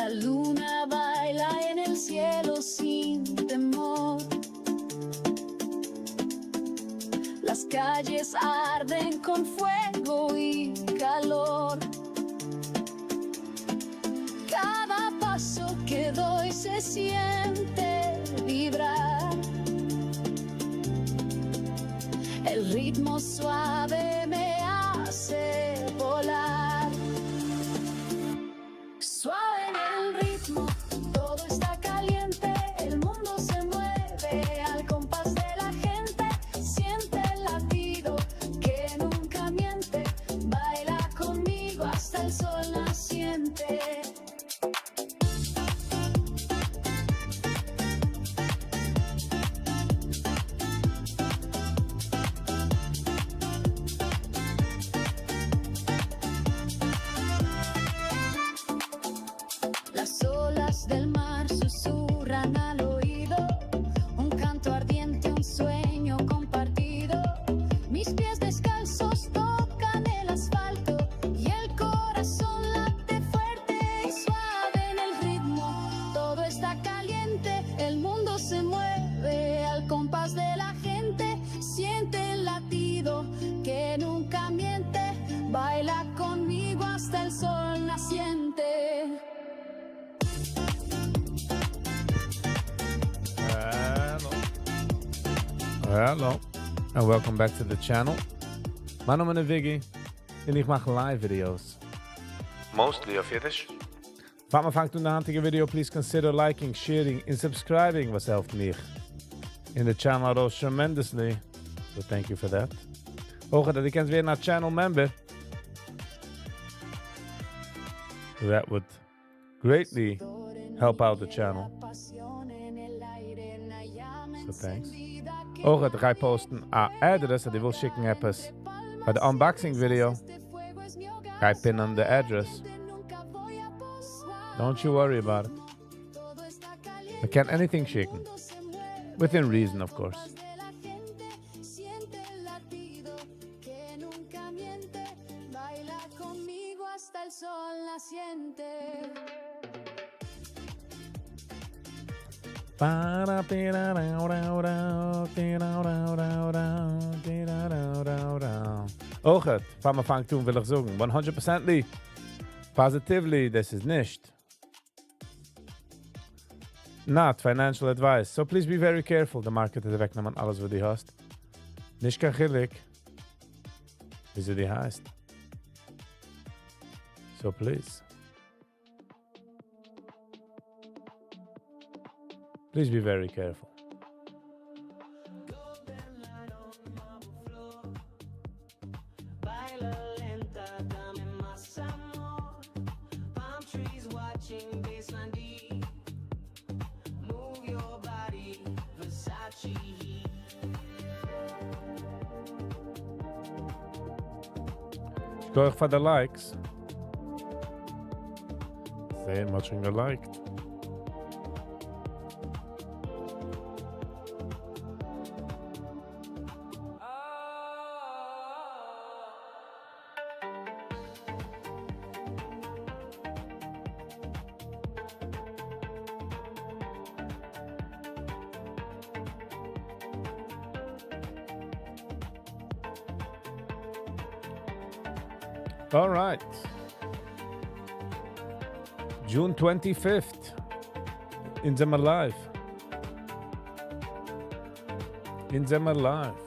La luna baila en el cielo sin temor. Las calles arden con fuego y calor. Cada paso que doy se siente vibrar. El ritmo suave me hace volar. Suave en el ritmo, todo está caliente, el mundo se mueve al compás de la gente. Siente el latido que nunca miente, baila conmigo hasta el sol naciente. Las olas del mar susurran al oído, un canto ardiente, un sueño compartido. Mis pies descalzos tocan el asfalto y el corazón late fuerte y suave en el ritmo. Todo está caliente, el mundo se mueve al compás de la gente. Siente el latido que nunca miente, baila conmigo hasta el sol naciente. Hello. Hello. And welcome back to the channel. מיין נאמען איז Viggy און איך מאך live videos. Mostly אויף אידיש. פאר מען פאנגט אן די היינטיגע video, please consider liking, sharing און subscribing, וואס העלפט מיך און די channel ארויס tremendously. So thank you for that. אויך אז דו קענסט ווערן א channel member. That would greatly help out the channel. So thanks. אויך איך גיי post ן א address אז דו ווילסט שיקן עפעס פאר די unboxing video. גיי pin ען די address. Don't you worry about it. מען קען anything שיקן. Within reason of course. אויכעט, פאר מען פאנגט אן וויל איך זאגן, one hundred percently, positively, דאס איז נישט not financial advice, so please be very careful, די market האט אוועקנעמען אלעס וואס דו האסט, נישט קיין חילוק וויאזוי דו הייסט, so please. Please be very careful. שכוח פאר די likes. זעהן מ'האט שוין גע like ט. Alright. June twenty fifth. אונז זעמער live. אונז זעמער live.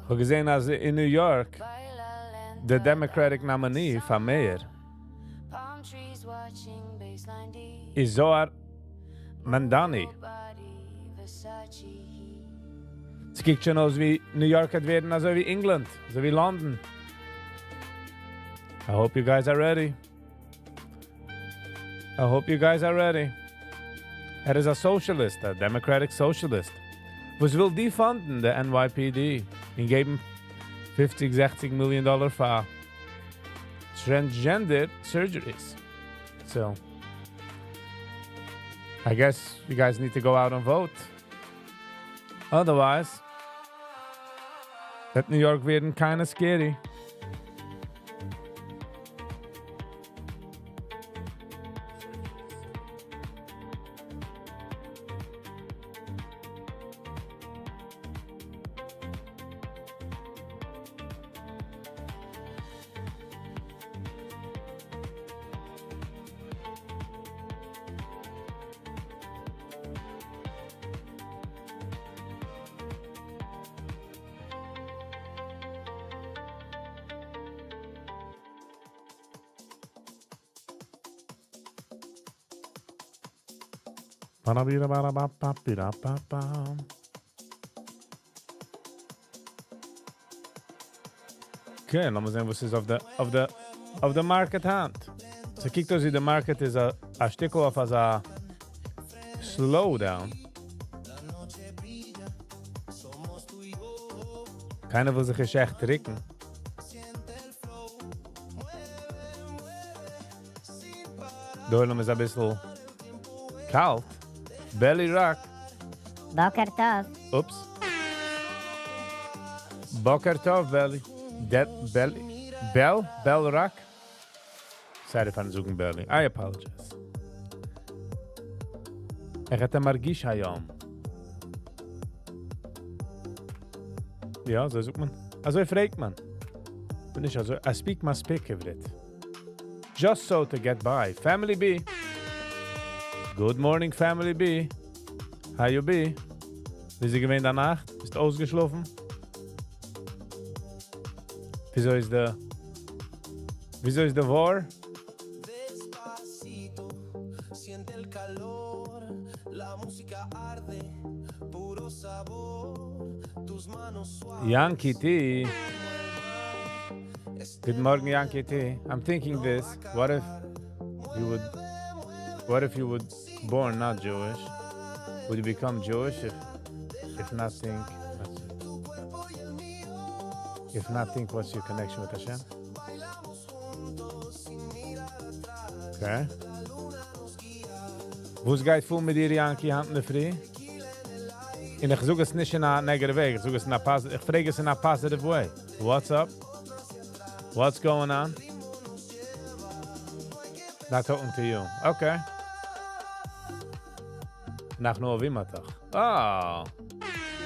כ'האב געזען אז אין ניו יארק די Democratic nominee פאר mayor איז זאהר מאנדאני. ס'קוקט שוין אויס ווי ניו יארק גייט ווערן אזוי ווי ענגלאנד, אזוי ווי לאנדאן. I hope you guys are ready. I hope you guys are ready. ער איז א socialist, א Democratic socialist, וואס וויל defund ן די NYPD און געבן פופציג זעכציג מיליאן דאלער פאר transgender surgeries. So. I guess you guys need to go out and vote. Otherwise, וועט New York ווערן kinda scary. Okay, לאמיר זען וואס איז אויף די אויף די אויף די market היינט. ס'קוקט אויס ווי די market איז א א שטיקל אויף אזא slowdown. קיינער וויל זיך נישט עכט ריקן. די עולם איז אביסל קאלט. Belly Rock. בוקר טוב. Oops. בוקר טוב, Belly. De Belly. Bell? Bell Rock? Sorry פארן זאגן Belly. I apologize. איך אתה מרגיש היום? יא, אזוי זאגט מען. אזוי פרעגט מען. בין איך אזוי, I speak מספיק עברית. Just so to get by. Family B. Good morning, Family B. How you be? ווי איז געווען די נאכט? ביסט אויסגעשלאפן? וויאזוי איז די וויאזוי איז די war? Despacito, siente el calor, la música arde, puro sabor, tus manos suaves. Yankee T. Good morning, Yankee T. I'm thinking this. What if you would what if you would born not Jewish? Would you become Jewish if if not think if not think what's your connection with Hashem? Okay. וואס גייט פאר מיט דיר, Yankee, היינט אינדערפרי? און איך זאג עס נישט אין א negative way, איך זאג עס אין א posi- איך פרעג עס אין א positive way. What's up? What's going on? Not talking to you. Okay. אנחנו אוהבים אותך. Oh.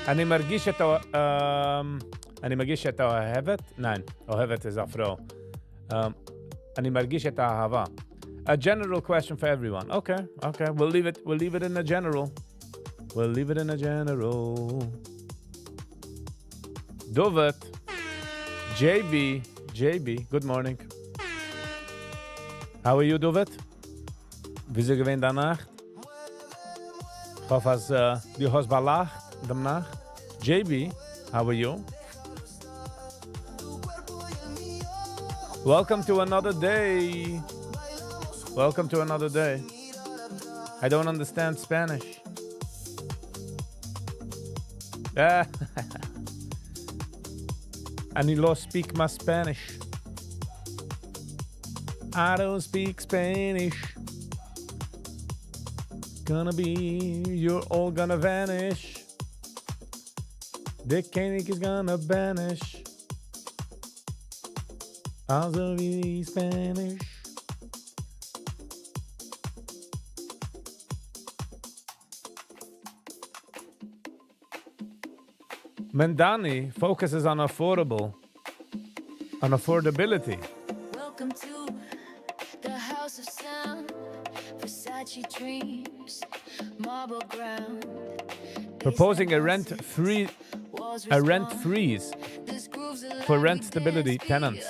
אני מרגיש את ה... Um, אני מרגיש את האוהבת? ניין, אוהבת is a פרוי. Um, אני מרגיש את האהבה. A general question for everyone. Okay. We'll leave it. We'll leave it in the general. We'll leave it in the general. Dovet. JB. JB. Good morning. How are you, Dovet? ווי איז געווען די נאכט? איך האף, אז uh, דו האסט באלאכט די נאכט. JB, how are you? Welcome to another day. Welcome to another day. I don't understand Spanish. Ah. אני לא speak my Spanish. I don't speak Spanish. Gonna be, you're all gonna vanish. The Koenig is gonna banish. אזוי Spanish. Mamdani focuses on affordable, on affordability. Welcome to the house of sound. Versace dreams, marble ground. Proposing a rent free, Walls a rent respond. freeze This groove's alive, for we rent stability dance tenants,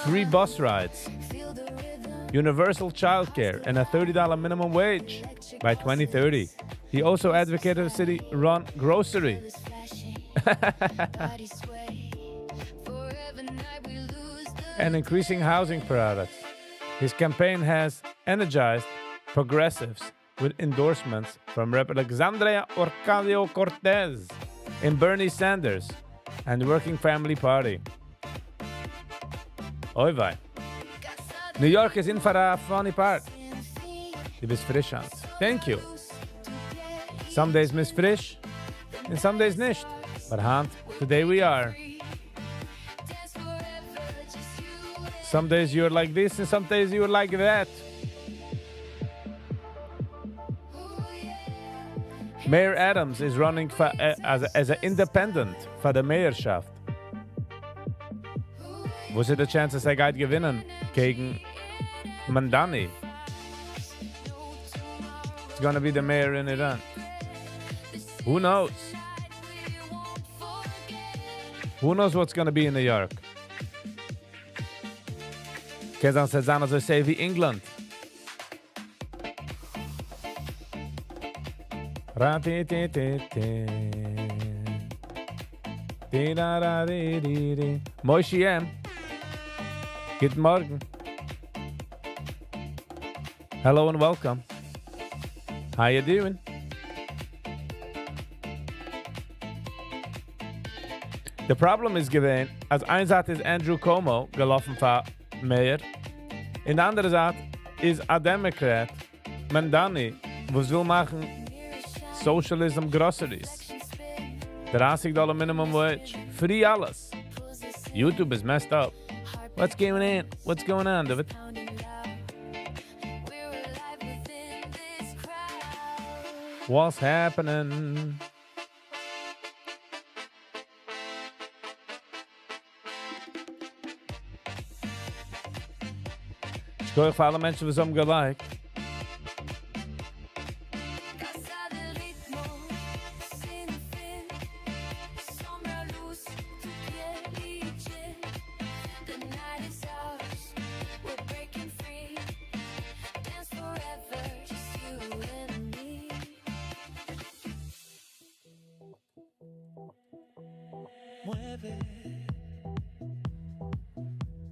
free bus rides, Feel the rhythm. universal childcare, and a $30 minimum wage by 2030. He also advocated a city-run grocery. Colors flashing, bodies sway. Forever night we lose the And increasing housing products. His campaign has energized progressives with endorsements from Rep. Alexandria Ocasio-Cortez and Bernie Sanders and the Working Family Party. אוי וויי. New York is in for a funny part. דו ביסט פריש היינט. Thank you. Some days מ'איז פריש, and some days נישט. But היינט, today we are. Some days you're like this and some days you're like that. Mayor Adams is running for, as an independent פאר די mayorשאפט. וואס איז די chance אז ער גייט געווינען קעגן Mamdani? It's gonna be the mayor in Iran. Who knows? Who knows what's gonna be in New York? קען זיין ס'וועט זיין אזוי safe ווי England. Ra ti ti ti ti. Ti da da di di di. Moishi M. גוט מארגן. Hello and welcome. How you doing? The problem איז געווען, אז איין זייט איז Andrew Cuomo געלאפן פאר mayor, און די אנדערע זייט איז א Democrat, Mamdani, וואס וויל מאכן socialism groceries. 30 dollar minimum wage. Free אלעס. YouTube is messed up. What's going on? What's going on, David? What's happening? שכוח פאר אלע מענטשן וואס האבן גע like ט. Casa del ritmo sin fin, sombra, luz, tu piel y gin. The night is ours, we're breaking free. Dance forever, just you and me. Mueve,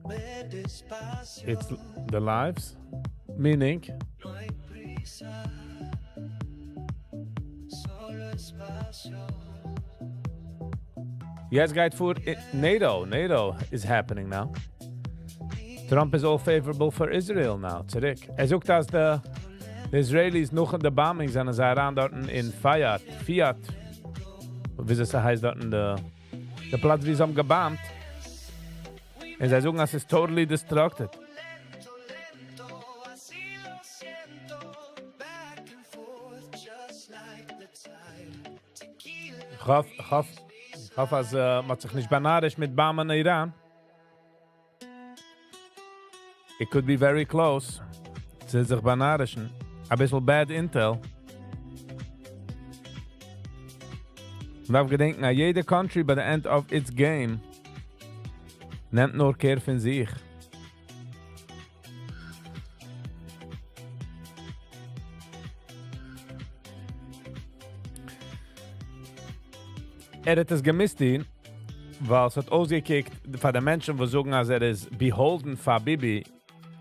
ve despacio. It's the lives, meaning No hay prisa, solo espacio. יעצט גייט פאר NATO. NATO is happening now. Trump is all favorable for Israel now. צוריק. ער זאגט אז די Israelis נאך די bombings זענען זיי אריין דארט אין Fiat, Fiat. ווי עס הייסט דארט אין די פלאץ ווי זיי האבן גע bomb ט. און זיי זאגן, אז עס איז totally destructed. Lento, lento, así lo siento. Back and forth, just like the tide. Tequila. איך האף, אז מ'האט זיך נישט באנארישט מיט bomb ען Iran. It could be very close. צו זיך באנארישן. א ביסל bad intel. מ'דארף געדענקען, אז יעדע country by the end of its game נעמט נאר care פון זיך. ער האט עס געמוזט טון, ווייל עס האט אויסגעקוקט פאר די מענטשן, וואס זאגן, אז ער איז beholden פאר Bibi,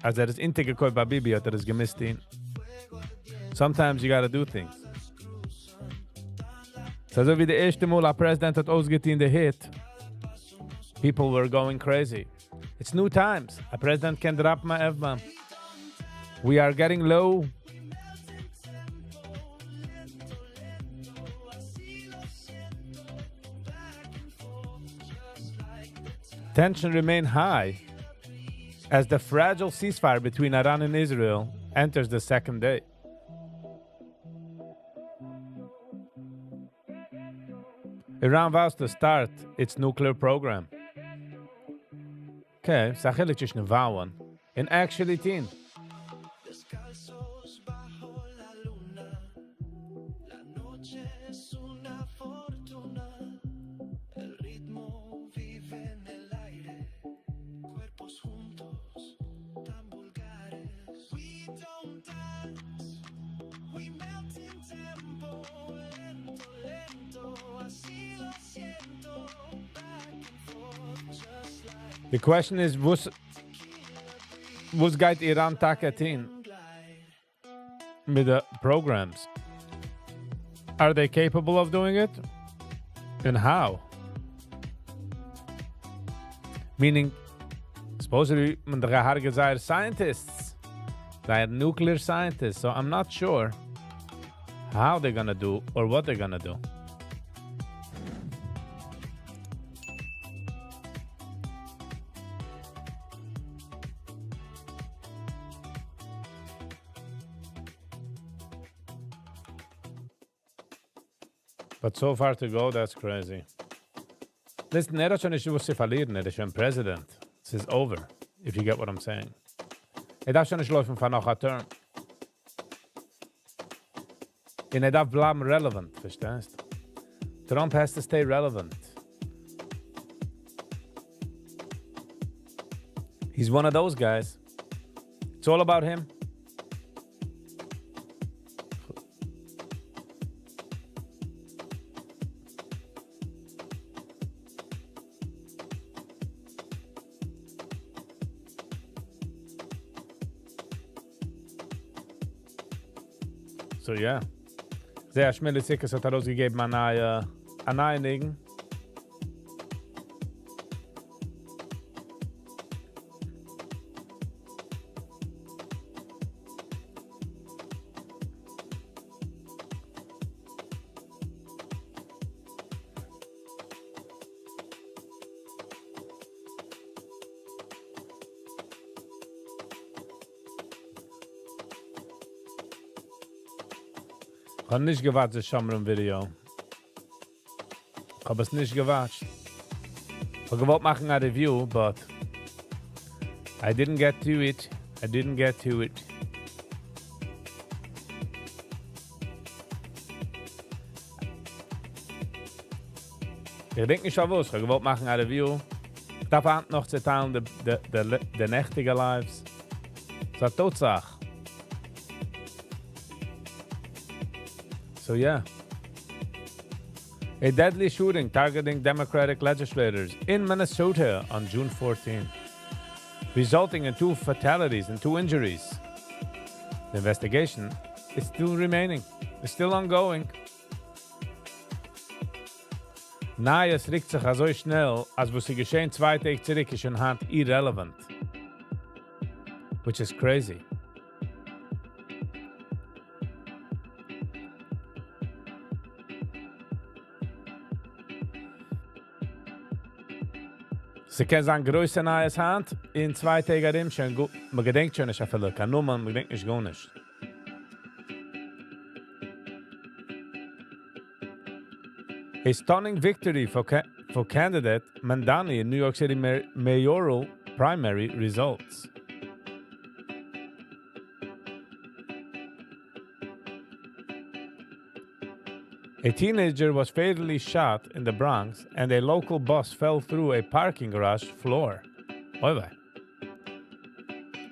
אז ער איז אונטערגעקויפט ביי Bibi, האט ער עס געמוזט טון. Sometimes you gotta do things. ס'איז אזוי ווי די ערשטע מאל א president האט אויסגעטון די הוט, people were going crazy. It's new times. A president can drop my F-bomb. We are getting low. Tension remain high as the fragile ceasefire between Iran and Israel enters the second day. Iran vows to start its nuclear program. Okay, ס'א חילוק צווישן vow ען and actually טון. Descalzos bajo la luna, la noche es una fortuna. El ritmo vive en el aire, cuerpos juntos, tan vulgares. We don't dance, we melt in tempo, lento, lento, así lo siento. Back and forth, just like The question is, וואס גייט Iran טאקע טון מיט די programs? Are they capable of doing it? And how? Meaning, supposedly, מען געהרגעט זייער scientists. They are nuclear scientists, so I'm not sure how they're gonna do or what they're gonna do. But so far to go, that's crazy. Listen, ער האט שוין נישט וואס צו פארלירן, ער איז שוין president. This is over, if you get what I'm saying. ער דארף שוין נישט לויפן פאר נאך א term. און ער דארף בלייבן relevant, פארשטייסט? Trump has to stay relevant. He's one of those guys. It's all about him. So yeah. זייער שנעלע סיקעס האט ארויסגעגעבן א נייע, א נייע ניגון. איך האב נישט גע watched די שומרים video. איך האב עס נישט גע watched. איך האב געוואלט מאכן א review, but I didn't get to it. I didn't get to it. איך געדענק נישט וואס, איך האב געוואלט מאכן א review. איך דארף היינט נאך צעטיילן די, די, די, די נעכטיגע lives. ס'איז א טאטזאך. So yeah. A deadly shooting targeting Democratic legislators in Minnesota on June 14, resulting in two fatalities and two injuries. The investigation is still remaining. It's still ongoing. נייעס רוקט זיך אזוי שנעל, אז וואס איז געשען צוויי טעג צוריק איז שוין היינט irrelevant. Which is crazy. ס'קען זיין גרויסע נייעס היינט, אין צוויי טעג ארום שוין גוט, מען געדענקט שוין נישט אפילו קיין נאמען, מען געדענקט נישט גארנישט. A stunning victory for candidate Mamdani in New York City mayoral primary results. A teenager was fatally shot in the Bronx and a local bus fell through a parking garage floor. אוי וויי.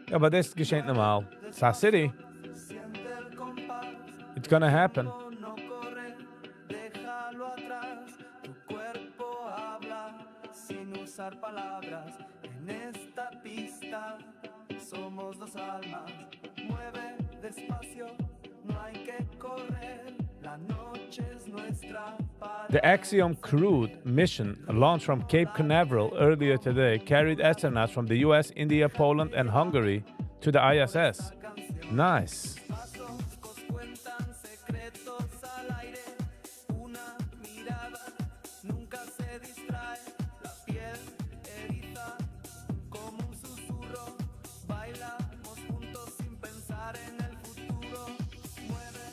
יא, אבער דאס געשעט נארמאל. ס'א city. It's gonna happen. No corre, déjalo atrás. Tu cuerpo habla sin usar palabras. En esta pista somos dos almas. Mueve despacio, no hay que correr. La noche es nuestra para The Axiom crewed mission launched from Cape Canaveral earlier today carried astronauts from the US, India, Poland, and Hungary to the ISS. Nice. Cuentan secretos al aire. Una mirada nunca se distrae. La piel eriza como un susurro. Bailamos juntos sin pensar en el futuro. Mueve.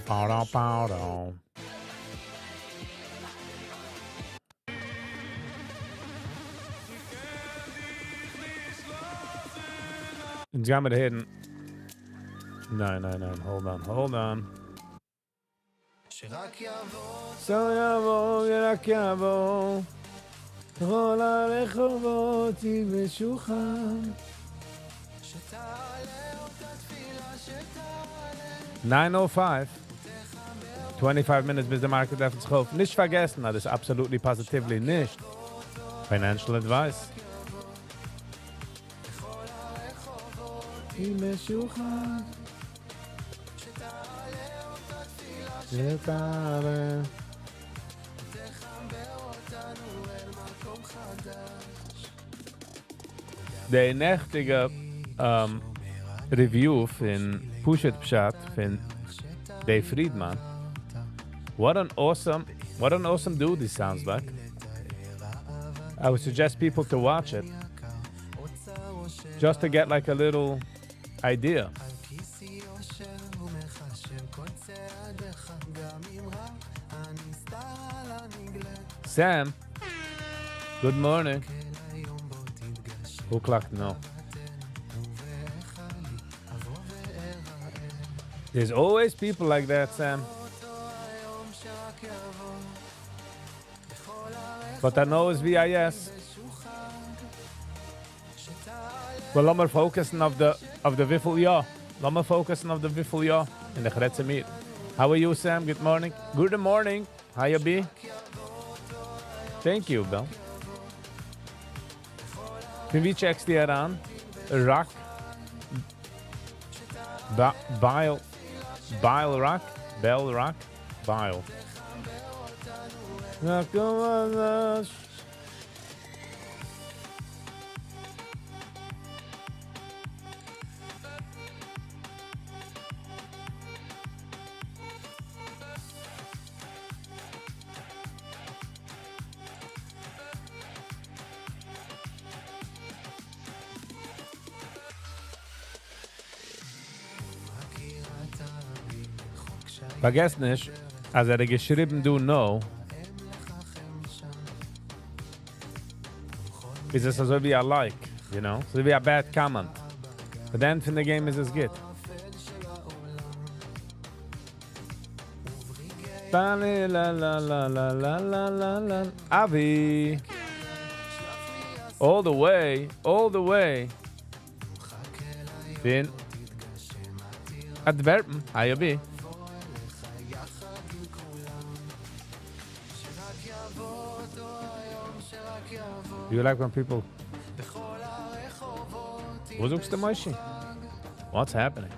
Bow, bow, bow. אונז גיימיר הערן. ניין, ניין, ניין, hold on, hold on. שרק יבוא So יבוא, רק יבוא. כל הרחובות משוחד. שתעלה אותה תפילה שתעלה 9:05. 25 minutes ביז די market עפנט זיך אויף. נישט פארגעסן, דאס איז absolutely positively נישט financial advice. משוחד. שתעלה. די נעכטיגע review פון פשוט פשט פון Dave Friedman. What an awesome, what an awesome dude he sounds like. I would suggest people to watch it just to get like a little idea. Sam, good morning. Who clocked no? There's always people like that, Sam. But I know it's VIS. Well, לאמיר focus ן אויף די, אויף די וויפיל יא. לאמיר focus ן אויף די וויפיל יא. און איך רעד צו מיר. How are you, Sam? Good morning. Good morning. How you be? Thank you, Bill. פון וואו check סטו אריין? Rock? Ba Bile? Bile Rock? Bell Rock? Bile. פארגעס נישט אז ער האט געשריבן דא no. איז עס אזוי ווי א like, you know? אזוי ווי א bad comment. But the end פון די game איז עס גוט. אבי! All the way, all the way. פון Antwerpen, hi אבי. Do you like when people... וואס זאגסטו, מוישי? What's happening?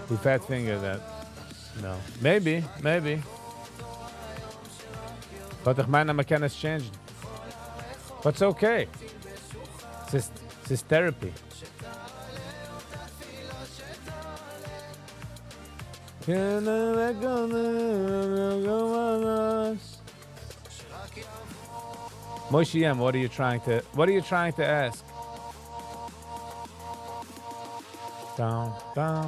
He fat finger that. No. Maybe, maybe. But איך מיין, מ'קען עס change ן. But it's okay. ס'איז therapy. Moshe M, what are you trying to what are you trying to ask? Down, down.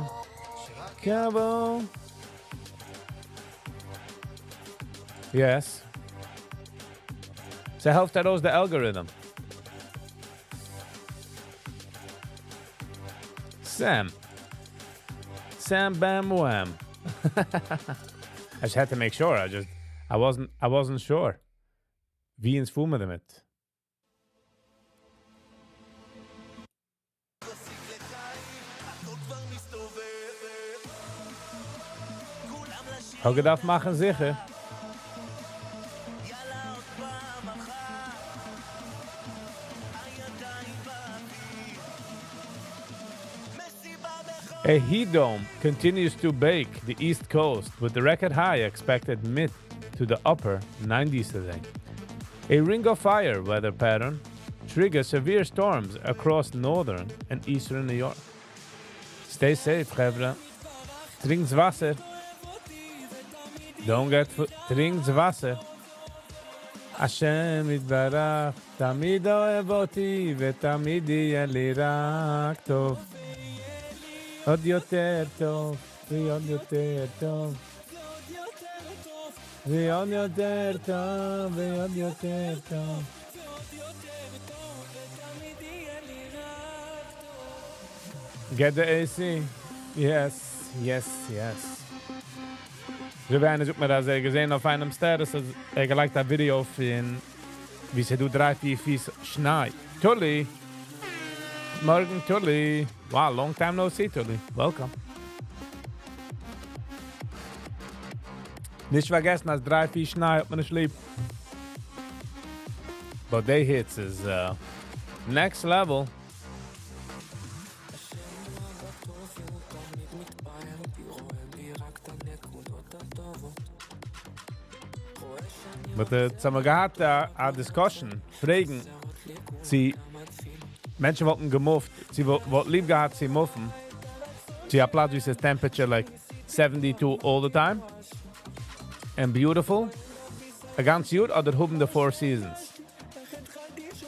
Cabo. Yes. ס'העלפט ארויס the algorithm. Sam. Sam Bam Wham. I just had to make sure. I just I wasn't I wasn't sure. ווי אונז פארן מיר דערמיט? כ'האב געדארפט מאכן זיכער. A heat dome continues to bake the East Coast with the record high expected mid to the upper 90s today. A ring of fire weather pattern triggers severe storms across northern and eastern New York. Stay safe, חברה. טרינקטס וואסער. Don't get טרינקטס וואסער. השם יתברך, תמיד אוהב אותי ותמיד יהיה לי רק טוב. עוד יותר טוב, ועוד יותר טוב. ועוד יותר טוב, ועוד יותר טוב. Get the AC. Yes, yes, yes. אזוי ווי איינער זאגט מיר, אז ער געזען אויף איינעם status, אז ער געלייגט א ווידעא פון ווי ס'דא דריי פיר פיס שניי. Tully. מארגן Tully. Wow, long time no see, Tully. Welcome. נישט פארגעסן, אז דריי פיס שניי האט מען נישט ליב. But they hits is next level. But יעצט האבן מיר געהאט א discussion, פרעגן, צי מענטשן וואלטן געמופט, צי וואלט ליב געהאט צו מופן, צו א פלאץ וואו ס'איז temperature like 72 all the time, and beautiful, א גאנץ יאר, אדער האבן די four seasons.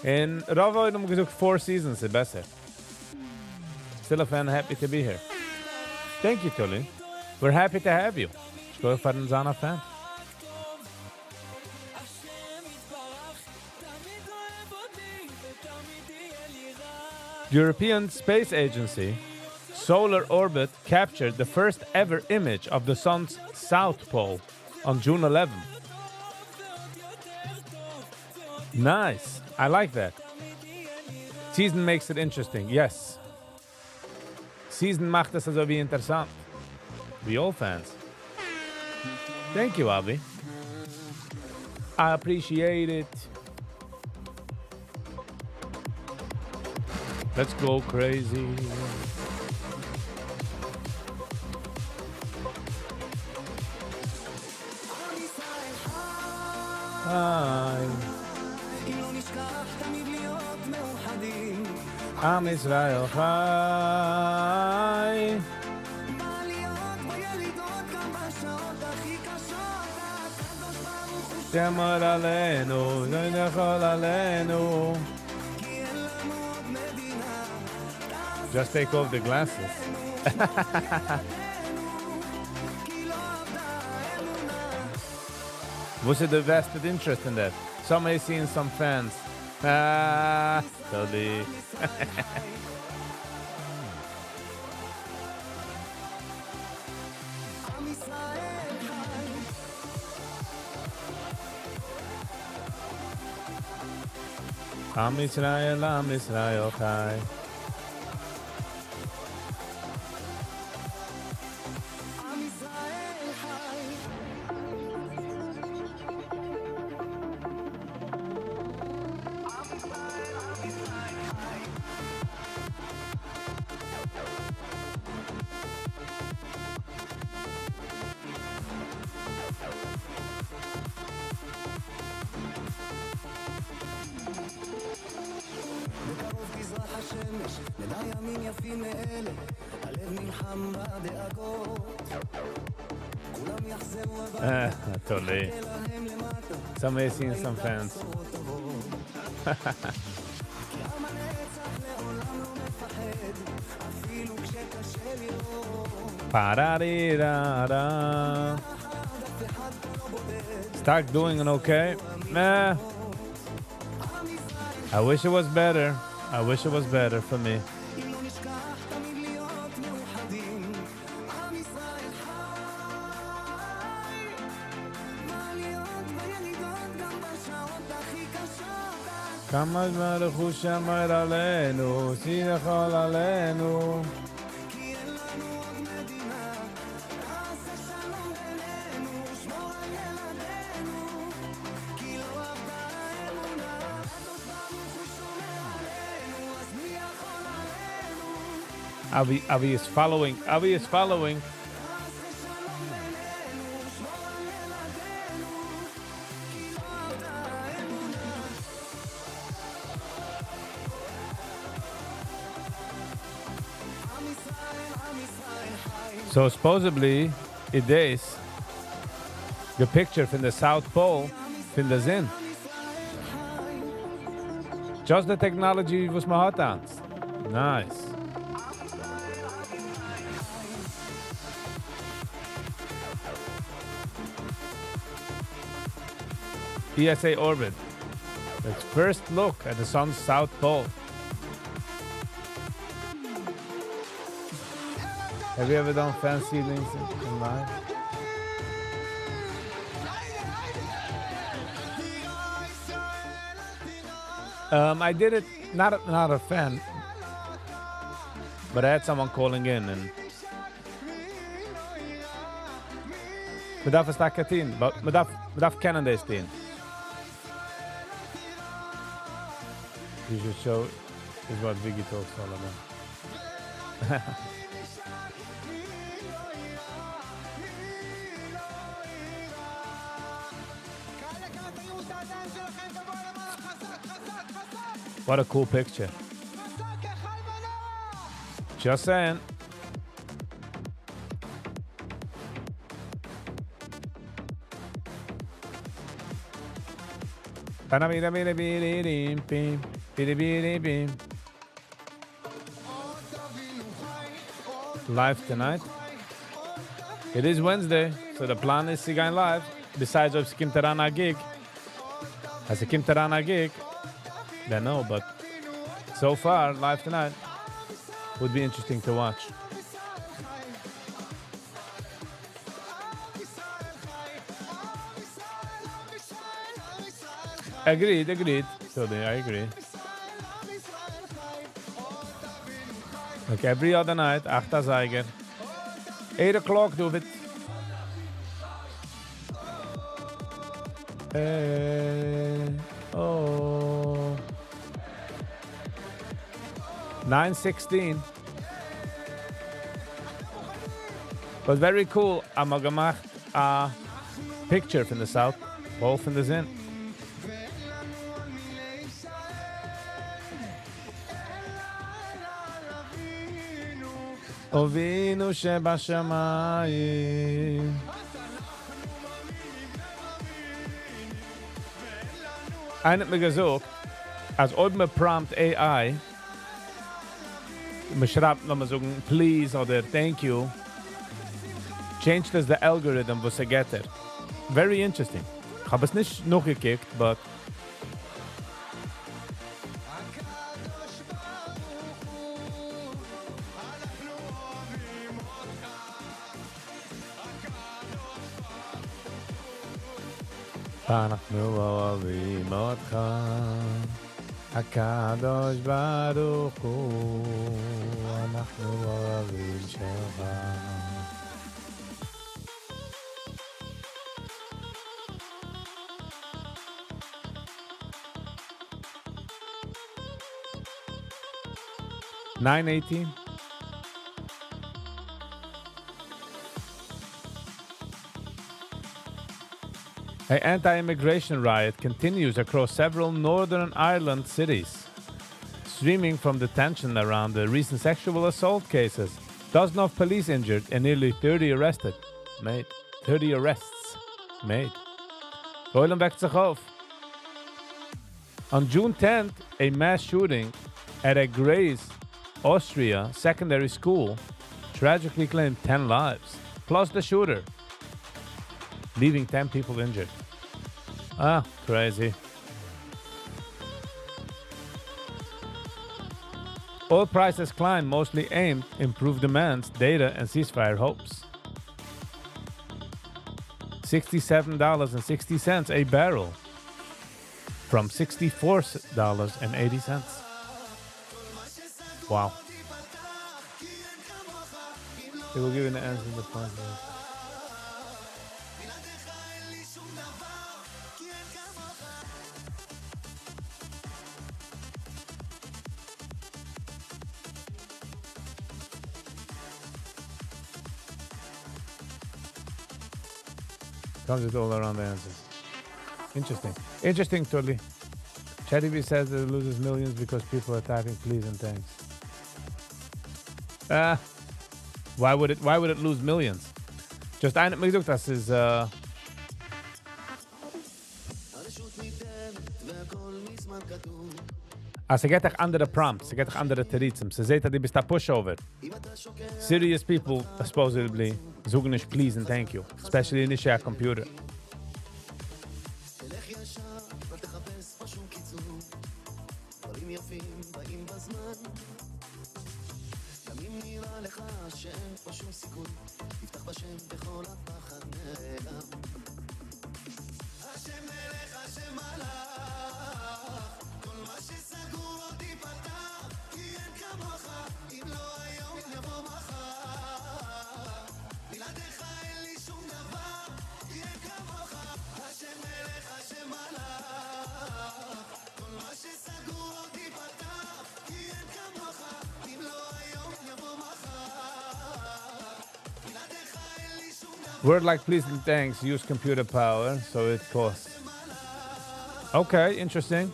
און רוב האבן געזאגט four seasons איז בעסער. Still a fan, happy to be here. Thank you, Tully. We're happy to have you. שכוח פארן זיין א fan. European Space Agency Solar Orbit captured the first ever image of the sun's south pole on June 11. Nice. I like that. Season makes it interesting. Yes. Season מאכט עס אזוי ווי אינטערעסאנט. We all fans. Thank you, Avi. I appreciate it. Let's go crazy. Hi. עם ישראל חי. שמור עלינו, יכול עלינו. Just take off the glasses. What's the vested interest in that? Some may see in some fans. Ah, totally. עם ישראל, עם ישראל חי. Totally. Some may see some fans. Ba-da-dee-da-da. Stock doing an okay? Nah. I wish it was better. I wish it was better for me. כמה ברוך הוא שמר עלינו, שיכול עלינו. Avi, Avi is following. Avi is following. So supposedly, it is the picture from the South Pole פון די זון. Just the technology וואס מען האט היינט. Nice. ESA orbit. Let's first look at the sun's south pole. Have you ever done fan ceilings in life? I did it, not a fan, but I had someone calling in and מ'דארף עס טאקע טון, but מ'דארף קענען דאס טון. You should show is what Viggy talks all about. What a cool picture. Just saying. Live tonight. It is Wednesday, so the plan is צו גיין live. Besides, אויב ס'קומט אריין א gig. אז ס'קומט אריין א gig, then no, but so far, live tonight would be interesting to watch. Agreed, agreed. Totally, I agree. Like every other night, אכט אזייגער. 8 o'clock, David. Hey, oh. 9:16. But very cool. אז מ'האט געמאכט a picture from the South Pole פון די זון. אבינו שבשמיים. איינער האט מיר געזאגט, אז אויב מען prompt AI, מען שרייבט, לאמיר זאגן, please אדער thank you, change דאס the algorithm וואס ער גיט דיר. Very interesting. איך האב עס נישט נאכגעקוקט, but אנחנו אוהבים אותך, הקדוש ברוך הוא, אנחנו אוהבים שלך. 9:18. A anti-immigration riot continues across several Northern Ireland cities, stemming from the tension around the recent sexual assault cases. Dozens of police injured and nearly 30 arrested. Made. 30 arrests made. עולם וועקט זיך אויף. On June 10th, a mass shooting at a Graz, Austria secondary school tragically claimed 10 lives, plus the shooter, leaving 10 people injured. Ah, crazy. Oil prices climb mostly amid improved demands, data, and ceasefire hopes. $67.60 a barrel from $64.80. Wow. They will give you an answer in the point. Comes with all around the answers. Interesting. Interesting, totally. ChatGPT says that it loses millions because people are typing please and thanks. Ah, why would it lose millions? Just איינער האט מיר געזאגט, דאס איז אז ס'גיט דיך אנדערע prompts, ס'גיט דיך אנדערע תירוצים. ס'זעט, אז דו ביסט א pushover. Serious people, supposedly, זאגן נישט please and thank you. Especially נישט א computer. Word like please and thanks use computer power, so it costs. Okay, interesting.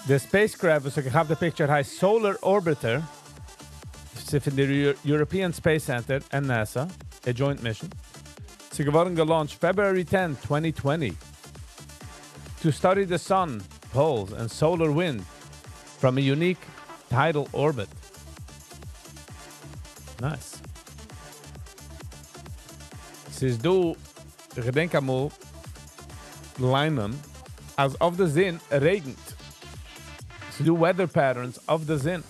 די spacecraft וואס האט געכאפט די picture הייסט Solar Orbiter, ס'איז פון די European Space Center and NASA, a joint mission. ס'איז געווארן גע launch ט February 10, 2020, to study the sun poles and solar wind from a unique tidal orbit. Nice. ס'איז דא, איך געדענק אמאל ליינען אז אויף די זון רעגנט. ס'איז דא weather patterns אויף די זון.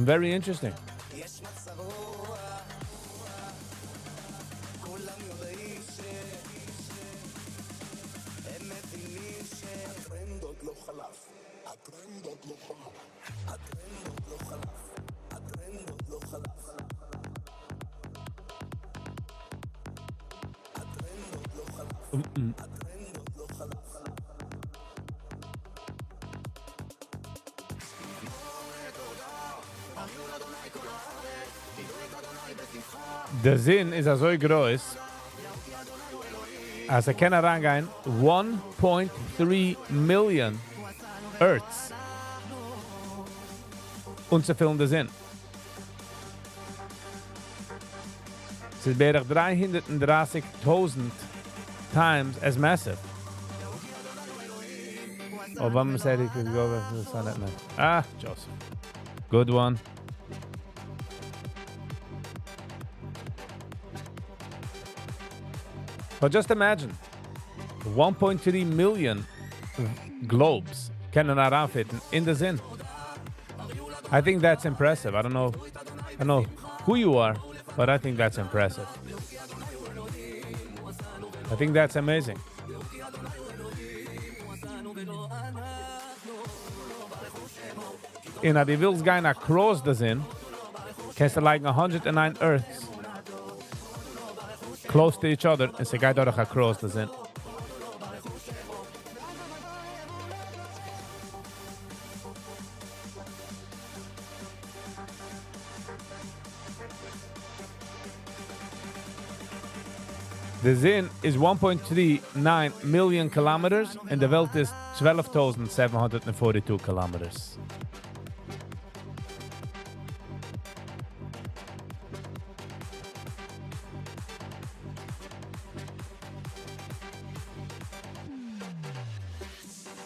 Very interesting. די זון איז אזוי גרויס אז ער קען אריינגיין 1.3 million Earths אנצופילן די זון. ס'איז בערך 330,000 times as massive. Obama said he could go back to the sun at night. Ah, Joseph. Good one. But just imagine, 1.3 million globes קענען אריינ fit ן אין די זון. I think that's impressive. I don't know who you are, but I think that's impressive. I think that's amazing. און אז דו ווילסט גיין across די זון, קענסטו לייגן 109 Earths close to each other און ס'גייט דורך across די זון. די זון is 1.39 million kilometers און די וועלט איז 12,742 kilometers.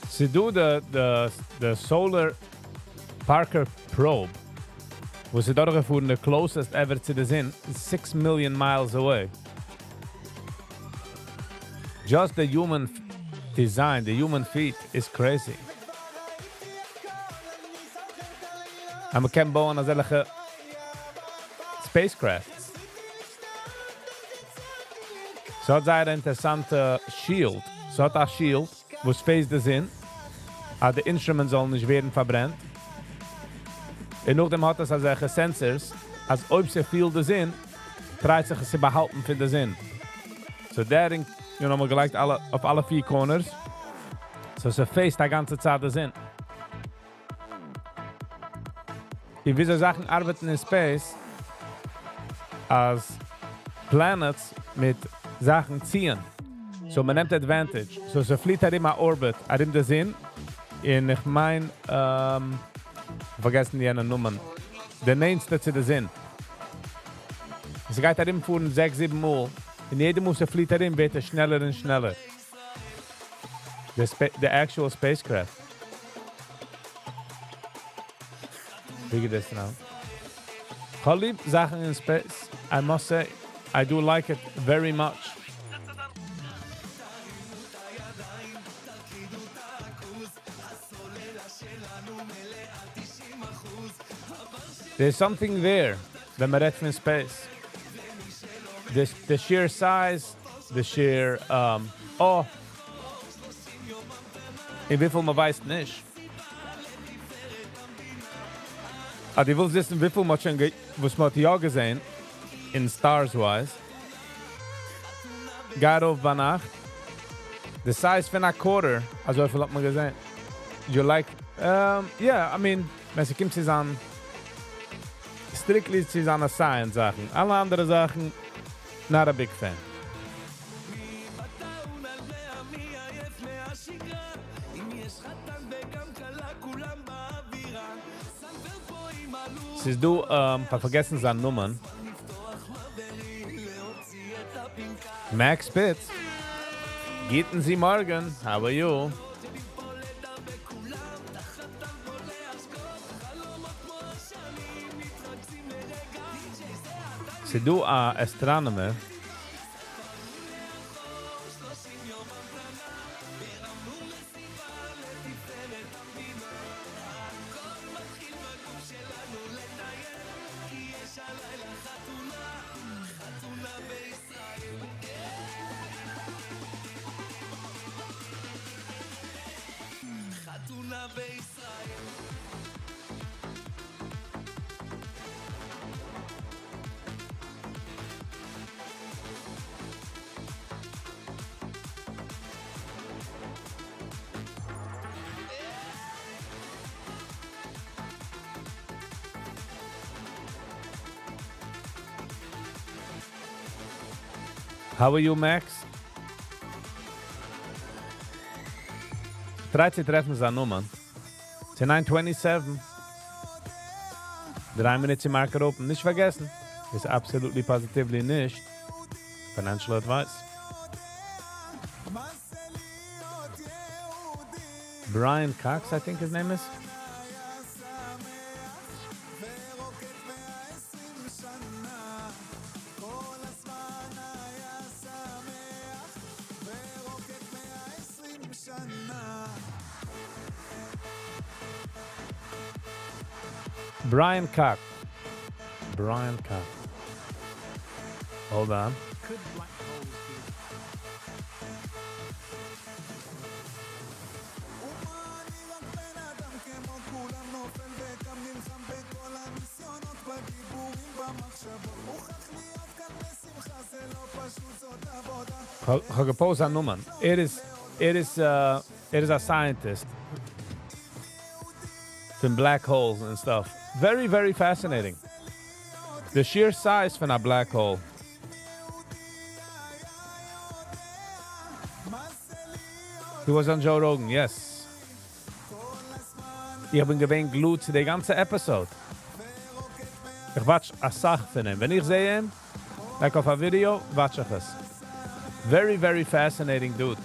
ס'דא די Solar Parker Probe, וואס איז דורכגעפארן the closest ever צו די זון, 6 million miles away. Just the human design, the human feat is crazy. און מ'קען בויען אזעלכע spacecrafts. ס'האט זייער אינטערעסאנטע shield. ס'האט א shield, וואס face די זון, אז די instruments זאלן נישט ווערן פארברענט. און נאכדעם האט עס אזעלכע sensors, אז אויב ס'פילט די זון, try ט זיך עס צו באהאלטן פון די זון. So דערין, מ'האט געלייגט אלע, אויף אלע פיר corners. So ס' face ט א גאנצע צייט די זון. ווי וויאזוי זאכן ארבעטן אין space, אז planets מיט זאכן ציען. So מען נעמט advantage. So ס'פליט ארום א orbit, ארום די זון. און איך מיין, פארגעסן די יענע נאמען. די נענטסטע צו די זון. עס גייט ארומפארן זעקס, זיבן מאל. און יעדע מאל ס'פליט ארום, ווערט עס שנעלער און שנעלער. The actual spacecraft. Figure this out. כ'האב ליב זאכן in space. I must say, I do like it very much. There's something there ווען מ'רעדט פון space. The sheer size, the sheer, oh, און וויפיל מ'ווייסט נישט. אה, דו ווילסט וויסן, וויפיל מ'האט שוין, וואס מ'האט יא געזען, in stars wise. גיי ארויף ביינאכט. The size פון א quarter, אזוי פיל האט מען געזען. You like, yeah, I mean, ווען ס'קומט צו זיין stars. Strictly צו זיינע science זאכן. אלע אנדערע זאכן, not a big fan. ס'איז דא, כ'האב פארגעסן זיין נאמען. Max Spitz. גוטן מארגן, how are you? ס'איז דא א astronomer. How are you, Max? Try צו טרעפן זיין נאמען. ס'איז 9:27. 3 מינוט צו market open. נישט פארגעסן. איז absolutely positively נישט financial advice. Brian Cox, I think his name is. Brian Cox. Brian Cox. Hold on. Could black holes be כ'האב גע post א נאמען. ער איז a scientist. פון black holes and stuff. Very, very fascinating. The sheer size פון a black hole. He was on Joe Rogan, yes. איך בין געווען glued צו די גאנצע episode. איך watch א סאך פון אים. ווען איך זע אים, like אויף א video, watch איך עס. Very, very fascinating dude.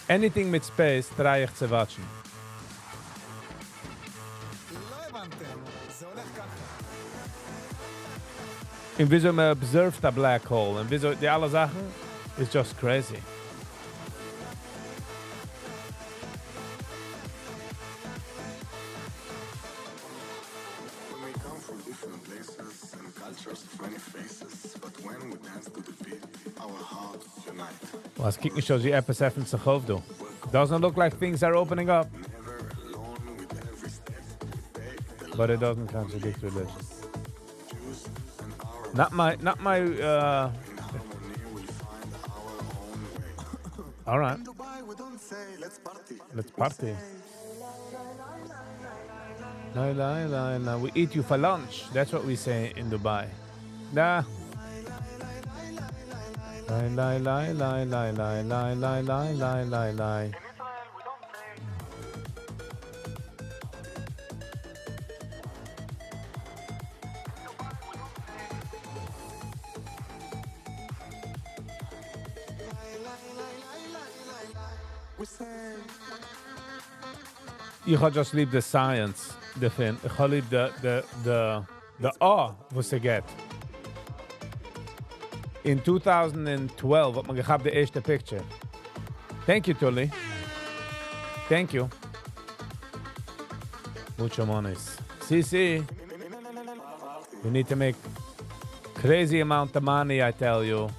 Anything מיט space try איך צו watch ן. לא הבנתם, זה הולך ככה. און וויאזוי מען observed a black hole און וויאזוי די אלע זאכן is just crazy. We may come from different places and cultures of many faces, but when we dance to the beat, our hearts unite. וואס קוקט נישט אויס ווי עפעס עפנט זיך אויף דא. Doesn't look like things are opening up. Never alone with every step we take. The But it doesn't contradict religion. Jews and our Not my. In harmony we'll find our own way. All right. In Dubai we don't say let's party. Let's party. La la la la. We eat you for lunch. That's what we say in Dubai. Nah. La la la la la la la la la la la la. In Israel we don't say We say איך האב just ליב the science דערפון. איך האב ליב the awe וואס ער געט. In 2012 האט מען געכאפט די ערשטע picture. Thank you, Tully. Thank you. Mucho monies. Sí, sí. We need to make crazy amount of money, I tell you.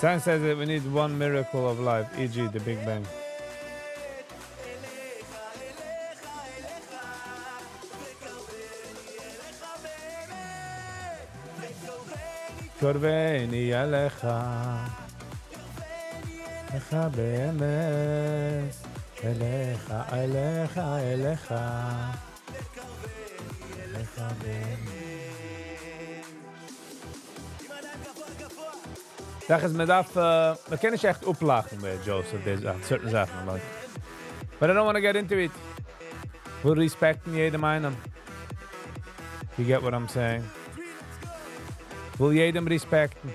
Science says that we need one miracle of life, e.g. the Big Bang. קרבני אליך. אליך באמת. אליך, אליך, אליך. אליך באמת. זאך איז, מען דארף, מען קען נישט עכט אפלאכן ביי Joseph, די זאכן, certain זאכן, like. But I don't want to get into it. וויל respect ן יעדעם איינעם. You get what I'm saying? וויל יעדעם respect ן.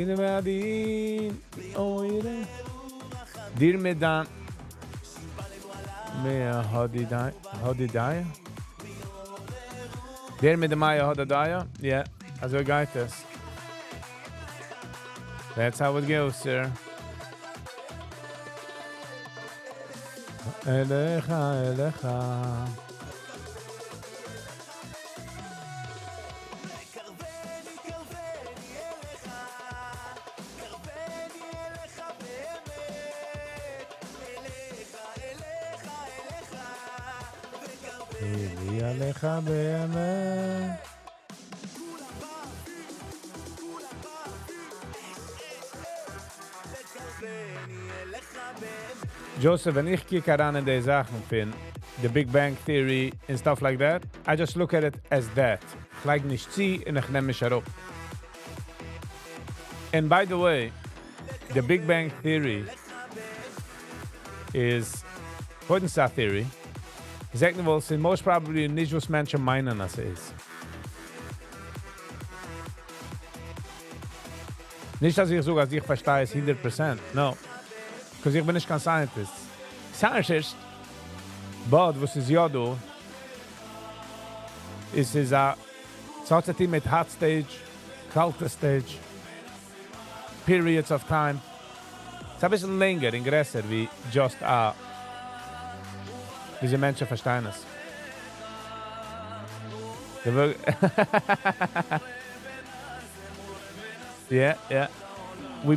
דיר מיט דיין מאה הודידיה? דער מיט די מאה הודידיה? Yeah, אזוי גייט עס. That's how it goes, sir. אליך, אליך. אליך באמת. Joseph, ווען איך קוק אריין אין די זאכן פון The Big Bang Theory and stuff like that, I just look at it as that. איך לייג נישט צו און איך נעם נישט אראפ. And by the way, the Big Bang Theory איז קודם ס'א theory. Second of all, ס'איז most probably נישט וואס מענטשן מיינען אז ס'איז. נישט אז איך זאג אז איך פארשטיי עס 100%, no. Because איך בין נישט קיין scientist. Scientist! But וואס איז יא דא, איז ס'איז א, ס'האט צו טון מיט hot stage, קאלטע stage, periods of time. ס'איז אביסל לענגער און גרעסער ווי just א, וויאזוי מענטשן פארשטייען עס. Yeah. We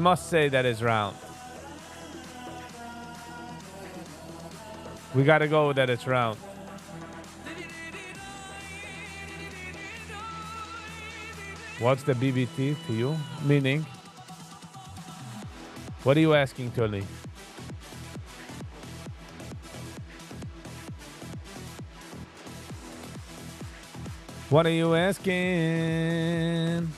must say that it's round. We gotta go that it's round. What's the BBT to you? Meaning? What are you asking, Tony? What are you asking?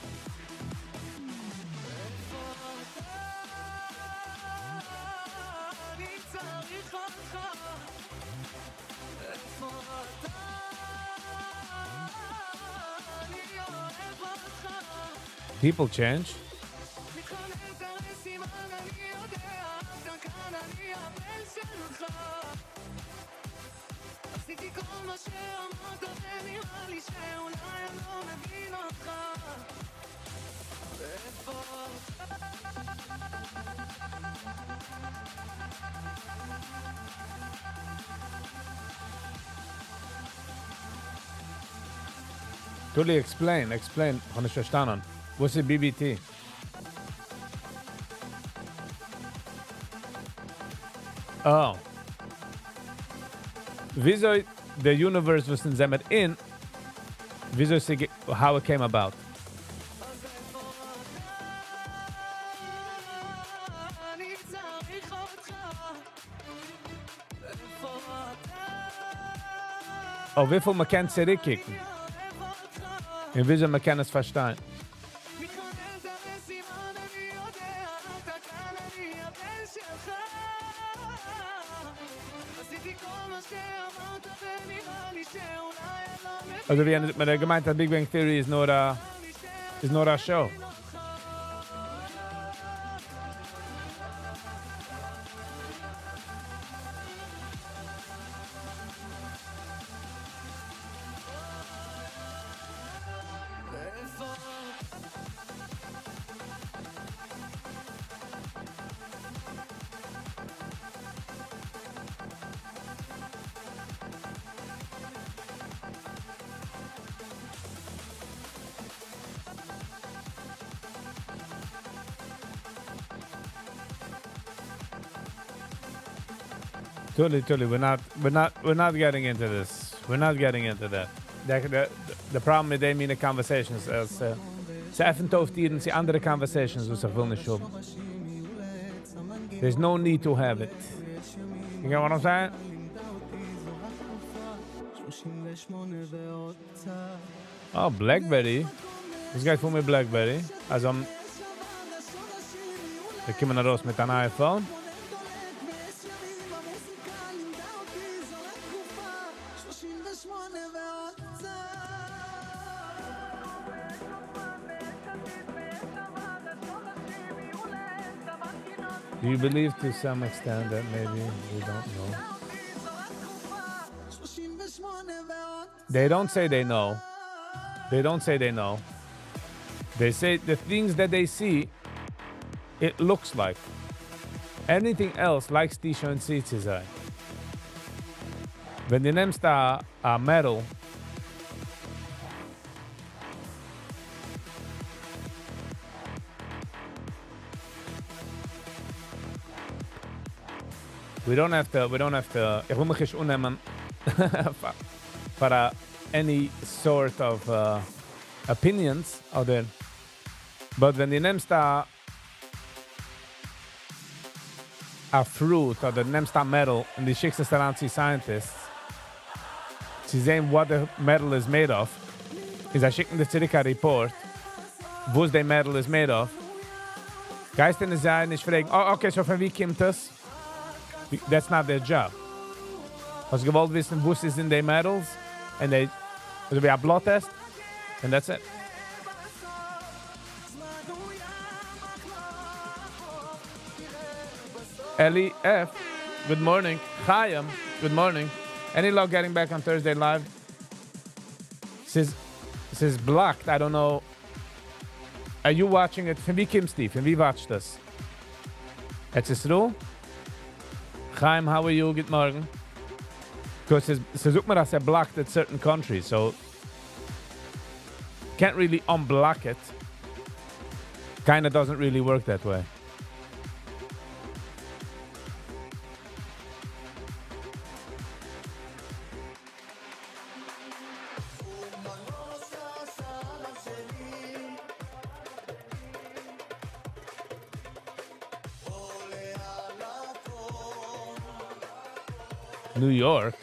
People change. Totally explain, explain. האב נישט פארשטאנען. וואס איז BBT? Oh. וויאזוי the universe וואס אונז זעמיר אין, וויאזוי how it came about. אויף וויפיל מען קען צוריקקוקן. און וויאזוי מען קען עס פארשטיין. אזוי ווי מען האט געמיינט אז Big Bang Theory איז נאר א show. Totally, totally. We're not, we're not, we're not getting into this. We're not getting into that. The, the, the problem מיט די מינע conversations איז, ס'עפנט אויף טירן צו אנדערע conversations, וואס איך וויל נישט האבן. There's no need to have it. You get what I'm saying? Oh, BlackBerry. וואס גייט פאר מיט BlackBerry? אלזא, זיי קומען ארויס מיט אן iPhone. Do you believe to some extent that maybe we don't know? They don't say they know. They don't say they know. They say the things that they see, it looks like. Anything else לייגסטו שוין צו צו זיי. ווען דו נעמסט א metal, We don't have to, we don't have to, איך וויל מיך נישט אננעמען פאר any sort of opinions, אדער, but ווען דו נעמסט א fruit אדער נעמסט א metal און דו שיקסט עס אריין צו scientists צו זען what the metal is made of, און זיי שיקן דיר צוריק א report וואס די metal is made of, גייסטו זיי נישט פרעגן, oh, okay, so פון וואו קומט עס? That's not their job. האסט געוואלט וויסן, וואס איז אין די metals, and they, אזוי ווי א blood test, and that's it. Eli F., good morning. Chaim, good morning. Any luck getting back on Thursday live? ס'איז blocked, I don't know. Are you watching it? פון וואו קומסטו? פון וואו watch דאס? ארץ ישראל? Chaim, how are you? גוט מארגן. Because ס'זאגט מיר, אז ער blocked at certain countries, so can't really unblock it. Kinda doesn't really work that way. New York.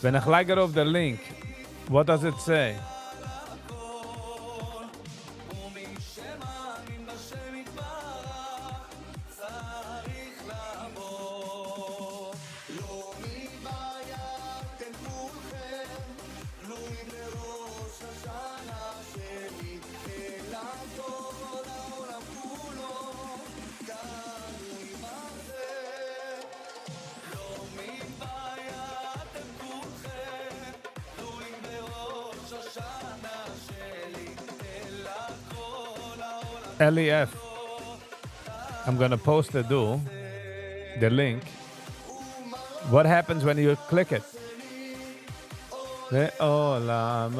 ווען איך לייג ארויף the link, what does it say? LEF. I'm gonna post the do, the link. What happens when you click it? לעולם.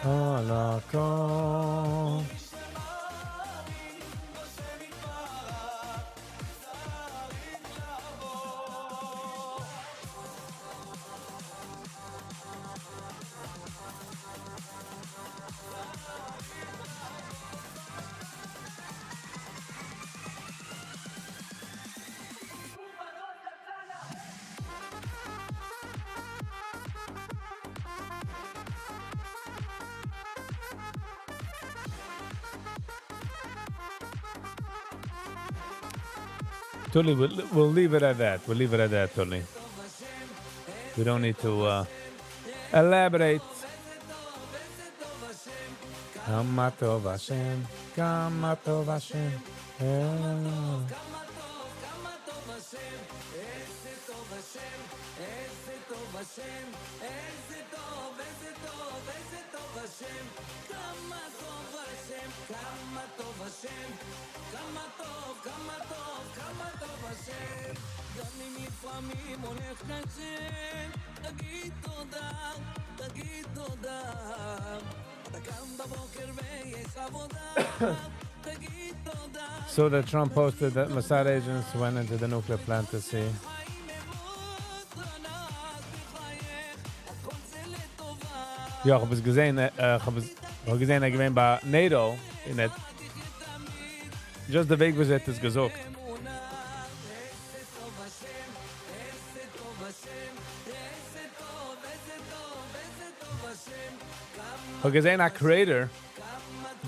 על הכל. Tully, we'll leave it at that. We'll leave it at that, Tully. We don't need to elaborate. כמה טוב השם, כמה טוב השם. אה. So that Trump posted that Mossad agents went into the nuclear plant to see. יא, איך האב עס געזען, איך האב עס געזען, ער געווען ביי NATO, און ער just די וועג וואס ער האט עס געזאגט. כ'האב געזען א creator,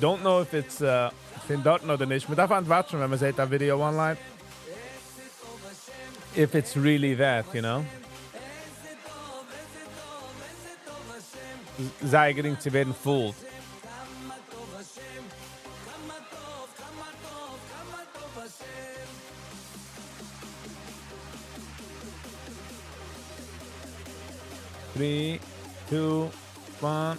don't know if it's פון דארטן אדער נישט, מ'דארף היינט וואטשן ווען מ'זעט א video online, if it's really that, you know. זייער גרינג צו ווערן fooled. Three, two, one.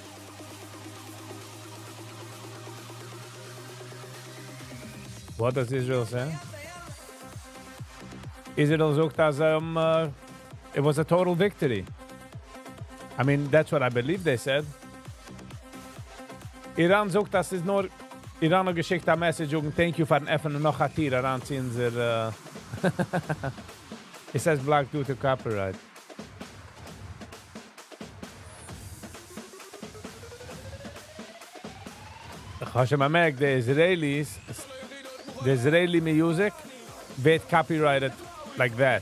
What does Israel say? Israel זאגט אז it was a total victory. I mean, that's what I believe they said. Iran זאגט אז ס'איז נאר Iran האט געשיקט א message זאגן thank you פארן עפענען נאך א טיר אריין צו אונזער. It says blocked due to copyright. איך האב שוין באמערקט די Israelis, די Israeli music ווערט copyrighted like that.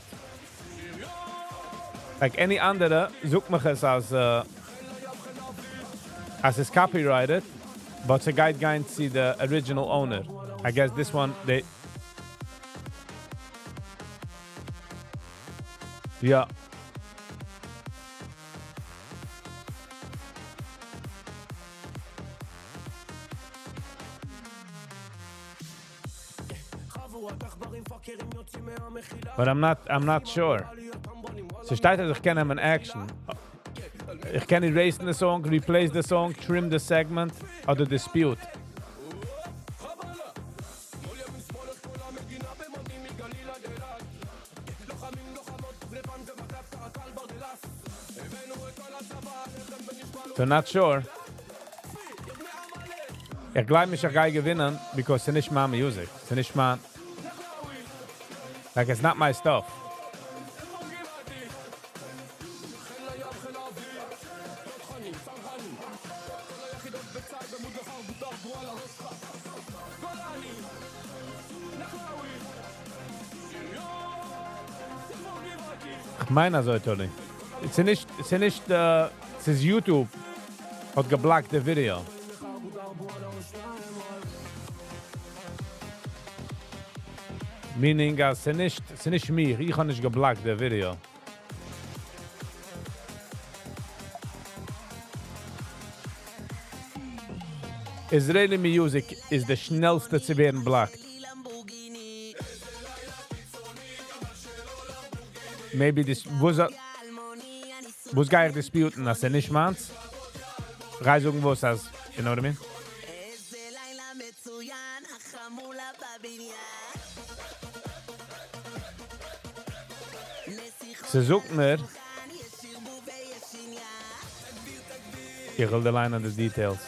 Like any אנדערע זאגט מיך עס אז אז ס'איז copyrighted, but ס'גייט גיין צו די original owner. I guess this one they יא. But I'm not, I'm not sure. ס'שטייט אז איך קען נעמען action. איך קען erase the song, replace the song, trim the segment, אדער dispute. So not sure. איך גלייב נישט איך גיי געווינען, because ס'איז נישט מיין music. ס'איז נישט מיין. Like it's not my stuff. איך מיין אזוי, Tony. ס'איז נישט, ס'איז נישט, ס'איז YouTube האט געבלאקט די video. Meaning, אז ס'איז נישט, ס'איז נישט מיר. איך האב נישט געבלאקט די video. Israeli music איז די שנעלסטע צו ווערן blocked. Maybe this was a וואס גיי איך dispute ן, אז ס'איז נישט מיינס? גיי זאגן וואס אז, you know what I mean? ס'זאגט מיר, איך וויל דיר ליינען די details.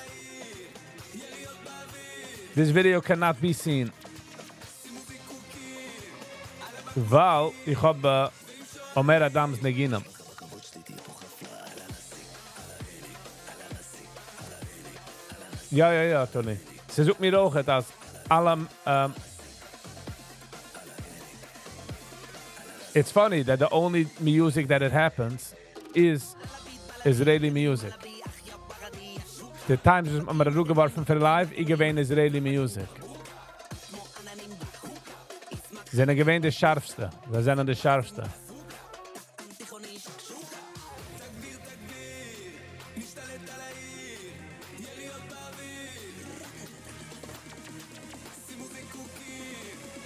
This video cannot be seen. ווייל איך האב Omer Adam's ניגונים. יא, יא, יא, Tony. ס'זאגט מיר אויך, אז אלע It's funny that the only music that it happens is Israeli music. The times וואס מ'האט אראפגעווארפן פון live, איז געווען Israeli music. זענען געווען די שארפסטע. זיי זענען די שארפסטע.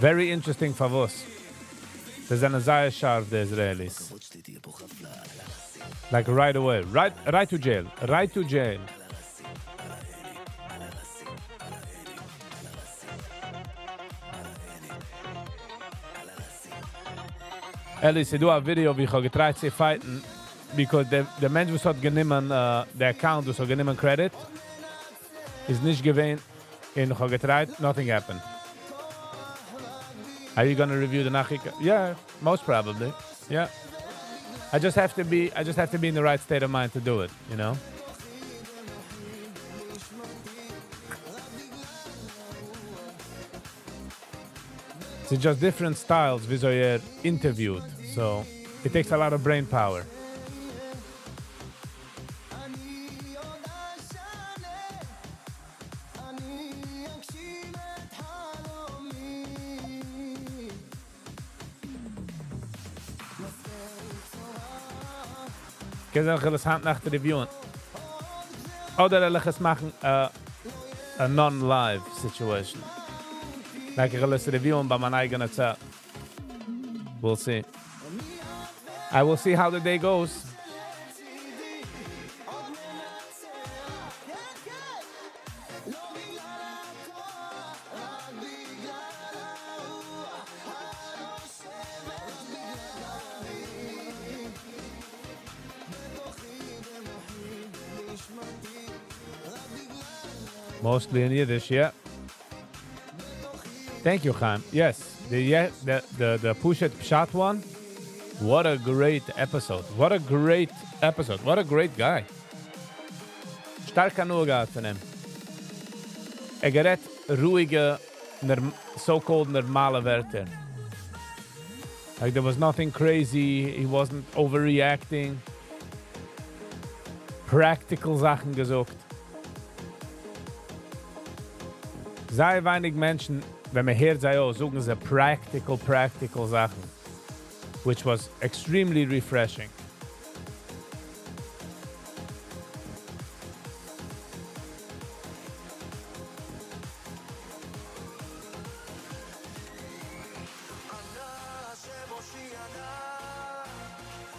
Very interesting פארוואס. זיי זענען זייער שארף, די Israelis. Like right away. Right to jail. Right to jail. Eli, ס'איז דא א video ווי איך האב געטרייט צו fight ן, because דער מענטש וואס האט גענומען די account וואס האט גענומען credit, איז נישט געווען, און איך האב געטרייט, nothing happened. Are you gonna review the Nachika? Yeah, most probably. Yeah. I just have to be in the right state of mind to do it. It's just different styles וויאזוי ער interviewed. So it takes a lot of brain power. אני עוד אשנה, אני אגשים את חלומי. קען זיין איך וועל עס היינט נאכט review ען. אדער וועל איך עס מאכן a non-live situation. Like איך וועל עס review ען ביי מיין אייגענע צייט. We'll see. I will see how the day goes. עוד ננצח, כן כן, לא בגלל הכוח, רק בגלל הרוח הנושבת בגללי. בתוכי, במוחי, בנשמתי, רק בגלל Mostly in Yiddish, yeah. Thank you, Chaim. Yes, the פשוט פשט one. What a great episode. What a great episode. What a great guy. שטארק הנאה געהאט פון אים. ער גערעדט רואיגע, so-called נארמאלע ווערטער. Like there was nothing crazy. He wasn't overreacting. Practical זאכן געזאגט. זייער ווייניג מענטשן, ווען מען הערט זיי אויס, זאגן זיי practical זאכן. Which was extremely refreshing.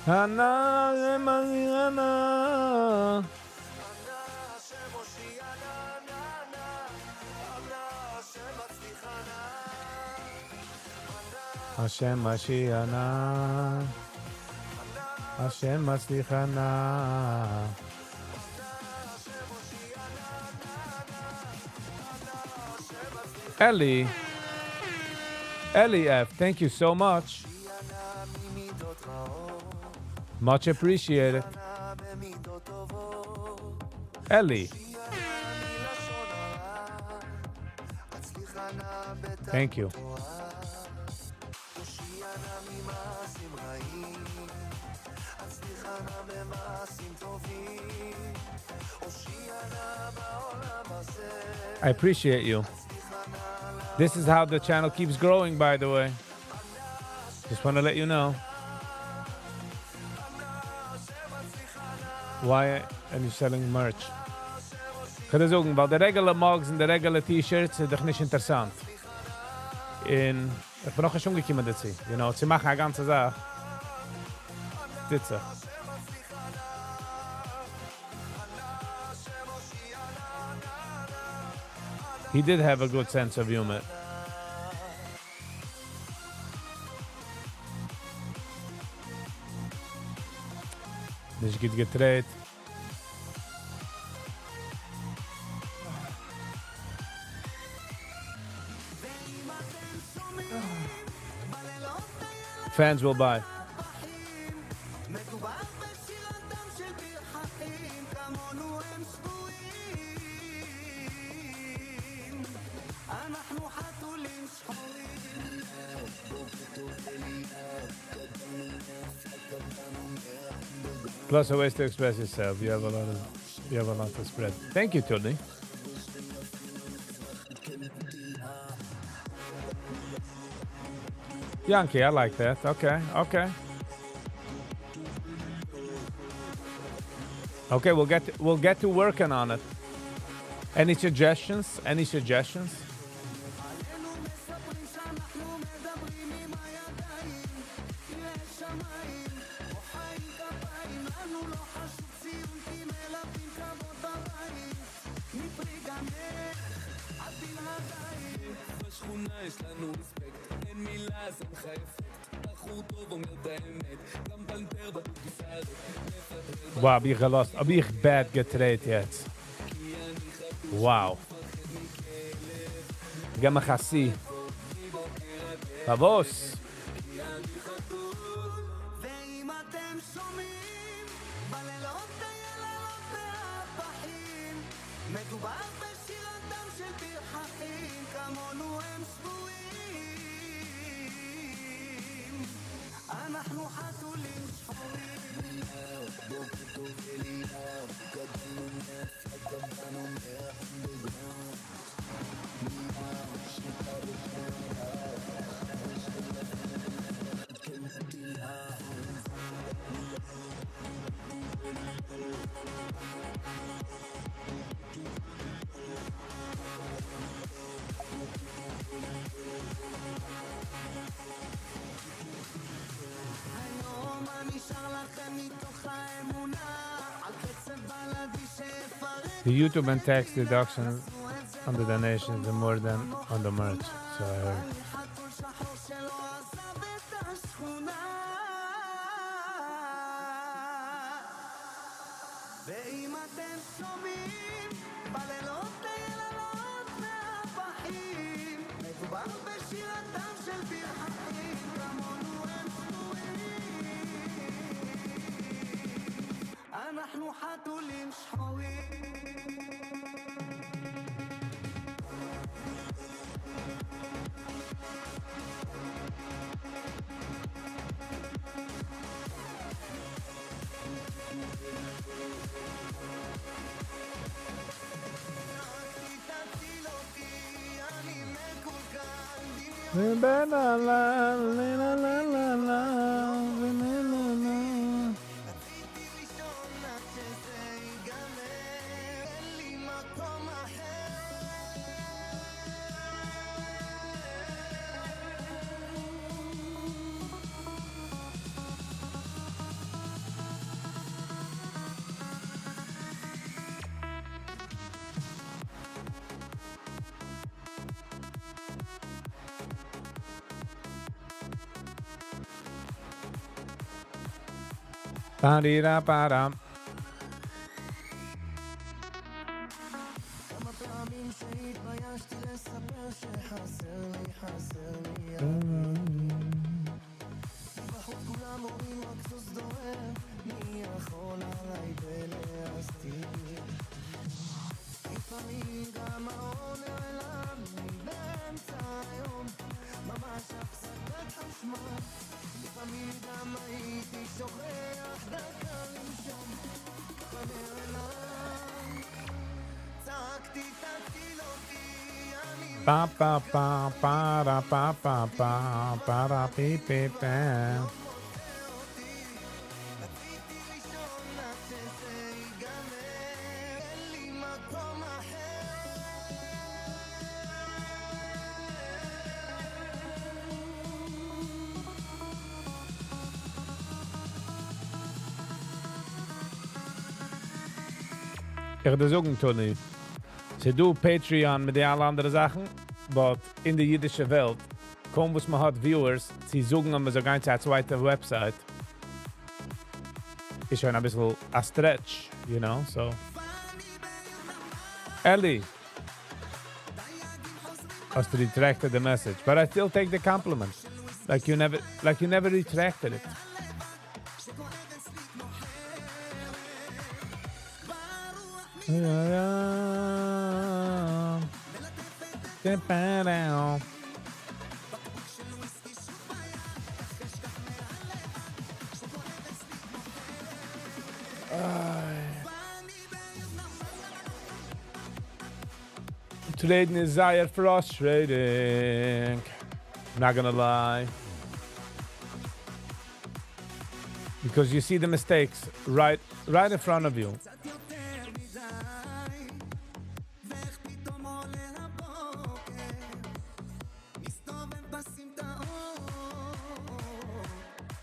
אנא אנא השם הושיעה נא נא, אנא השם הצליחה נא. השם הושיעה נא. השם הצליחה נא. Ellie. Ellie F, thank you so much. Much appreciated. Ellie. Thank you. הושיעה נא ממעשים רעים, הצליחה נא במעשים טובים, הושיעה נא בעולם הזה. I appreciate you. This is how the channel keeps growing, by the way. Just want to let you know. Why are you selling merch? איך וועל זאגן, ווייל די regular mugs און די regular t-shirts איז דאך נישט אינטערעסאנט. און איך בין נאך נישט אנגעקומען דערצו. צו מאכן א גאנצע זאך. טוט זיך. He did have a good sense of humor. נישט גוט געטרייט. ואם אתם שומעים, בלילות Fans will buy. מדובר בשירתם של פרחחים, כמונו הם שבויים. אנחנו חתולים שחורים. Plus a ways to express yourself. You have a lot to spread. Thank you, Tony. Yankee, I like that. Okay. Okay, we'll get to working on it. Any suggestions? Any suggestions? עלינו מספרים שאנחנו מדברים עם הידיים. יש שמיים, מוחאים כפיים, לנו לא חשוב ציון כי מלווים כבוד בבית. מפרי גנך עד בלעדיים. בשכונה יש לנו respect, אין מילה אז אין לך אפקט. Wow, האב איך געלאזט, האב איך bad געטרעידט יעצט. Wow. גיב מיך א C. פארוואס? ואם אתם שומעים בלילות היללות והפחים מדובר בשירתם של פרחחים כמונו הם שבויים אנחנו חתולים שחורים בוקר טוב אליהו גדלנו גדלנו מה היום אני שר לכם מתוך האמונה על קצב בלדי שיפרק The YouTube and tax deduction on the donations are more than on the merch. So I heard. חתול שחור שלא עזב את השכונה ואם אתם שומעים בלילות היללות והפחים מדובר בשירתם של פרחחים כמונו הם שבויים אנחנו חתולים שחורים. תציל אותי, אני מקולקל, דמיון La la la la la la la la la. רציתי לישון עד שזה ייגמר, אין לי מקום אחר. Ba-dee-da, ba-dum. כמה פעמים שהתביישתי לספר שחסר לי, חסר לי בחוץ כולם רואים רק סוס דוהר מי יכול עליי ולהסתיר לפעמים גם האור נעלם לי באמצע היום ממש הפסקת חשמל לפעמים גם הייתי שוכח דקה לנשום ככה נעלם צעקתי תציל אותי אני Ba ba ba ba da ba ba ba ba da beep beep ba. רציתי לישון עד שזה ייגמר אין לי מקום אחר. איך וועל דיר זאגן, Tony, ס'דא Patreon מיט די אלע אנדערע זאכן, but אין די אידישע וועלט, קוים וואס מען האט viewers, זיי זאגן, אז מען זאל גיין צו א צווייטע website, איז שוין א ביסל a stretch, so. Ellie, האסטו retracted the message, but I still take the compliment. Like you never retracted it. Trading איז זייער frustrating. Not gonna lie. Because you see the mistakes right in front of you. קצת יותר מדי ואיך פתאום עולה הבוקר מסתובב בסמטאות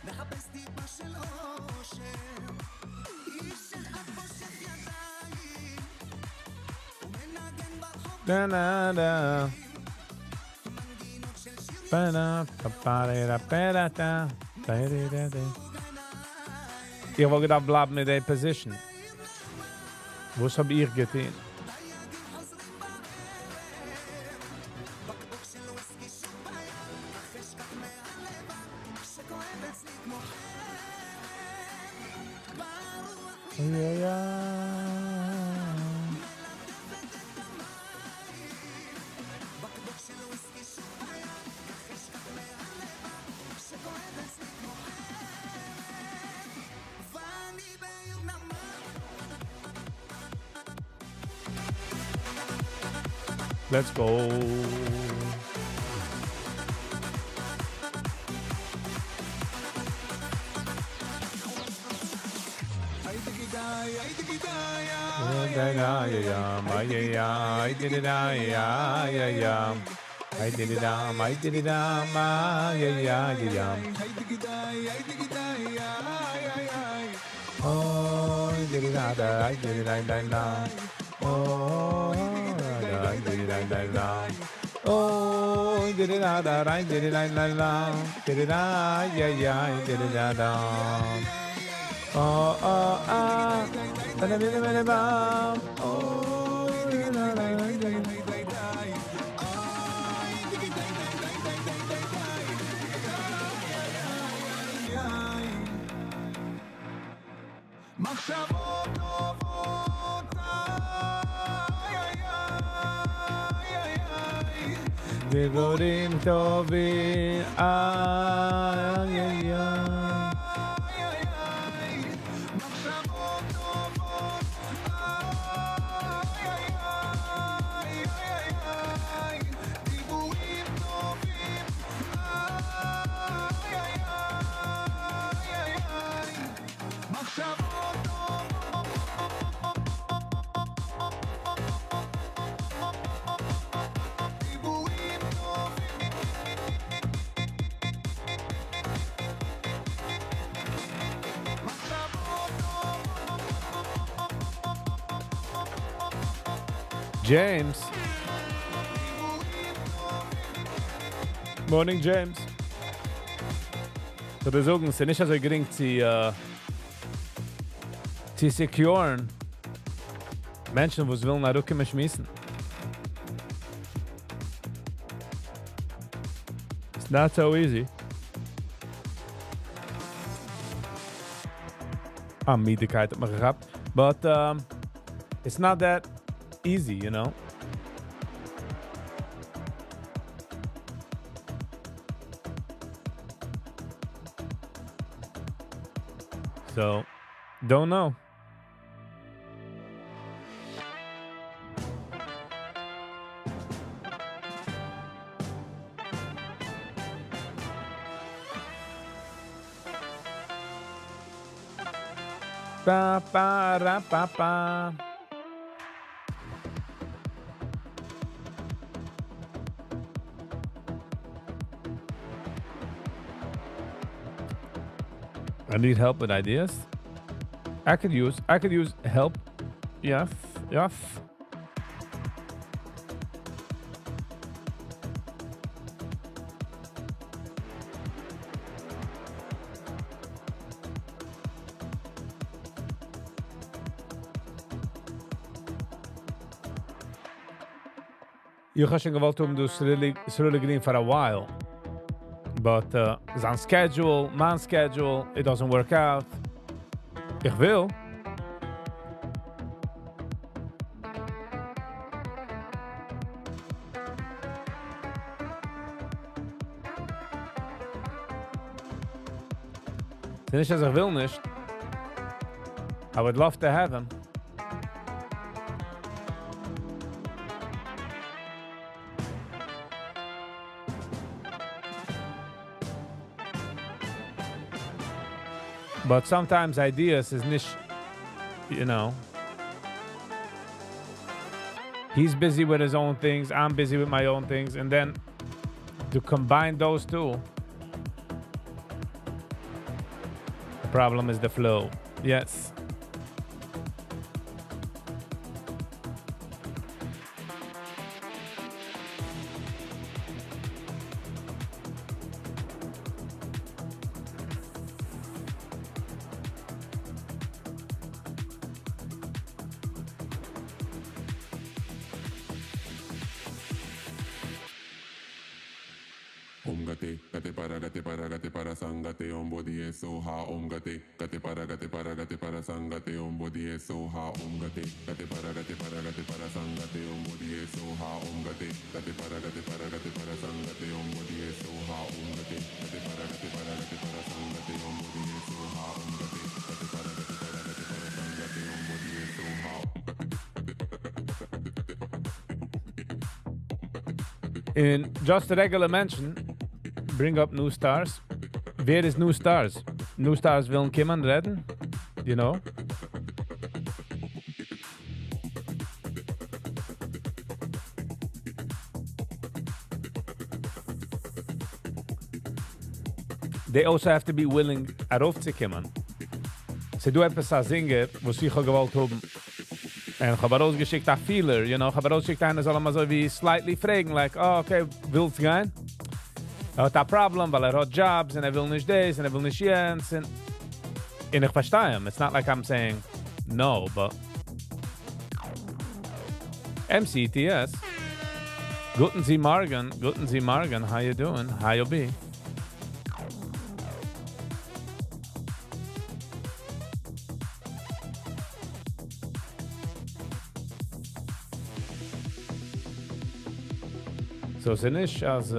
מחפש טיפה של אושר איש אחד מושך ידיים ומנגן ברחוב Da na da. מנגינות של שיר Ba da ba ba da ba da da. איך וואלט געדארפט בלייבן מיט די position. וואס האב איך געטון? Let's go. מחשבות טובות, איי איי איי איי איי. דיבורים טובים, איי איי איי. מחשבות טובות, איי איי איי איי איי. דיבורים טובים, איי איי איי איי. מחשבות טובות. דיבורים טובים. מחשבות טובות. James. Morning, James. So, די זאגן, ס'איז נישט אזוי גרינג צו, צו secure ן מענטשן, וואס ווילן אראפקומען שמועסן. It's not so easy. אה, מידקייט האט מיך געכאפט. But it's not that easy. So, don't know. Ba ba ra ba ba. I need help with ideas. I could use help. Yes. איך האב שוין געוואלט האבן דא Sruli Green for a while. But זיין schedule, מיין schedule, it doesn't work out. איך וויל. ס'איז נישט, אז איך וויל נישט. I would love to have him. But sometimes ideas איז נישט. He's busy with his own things, I'm busy with my own things, and then to combine those two, the problem is the flow. Yes. Omgate, gate para gate para gate para sangate om body so ha omgate, gate para gate para gate para sangate om body so ha omgate, gate para gate para gate para sangate om body so ha omgate, gate para gate para gate para sangate om body so ha omgate, gate para gate para gate para sangate om body so ha omgate, gate para gate para gate para sangate om body so ha. און just a regular מענטשן, bring up new stars. ווער איז new stars? New stars ווילן קומען רעדן? You know? They also have to be willing ארויפצוקומען. ס'דא עפעס א singer, וואס איך האב געוואלט האבן. און איך האב ארויסגעשיקט א feeler, you know, איך האב ארויסגעשיקט איינער זאל אים אזוי ווי slightly פרעגן, like, oh, okay, ווילסט גיין? ער האט א problem, ווייל ער האט jobs און ער וויל נישט דאס און ער וויל נישט יענץ. און איך פארשטיי אים. It's not like I'm saying no, but MCTS. גוטן זי מארגן, גוטן זי מארגן, how you doing? How you be? So, ס'איז נישט, אז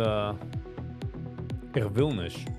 איך וויל נישט.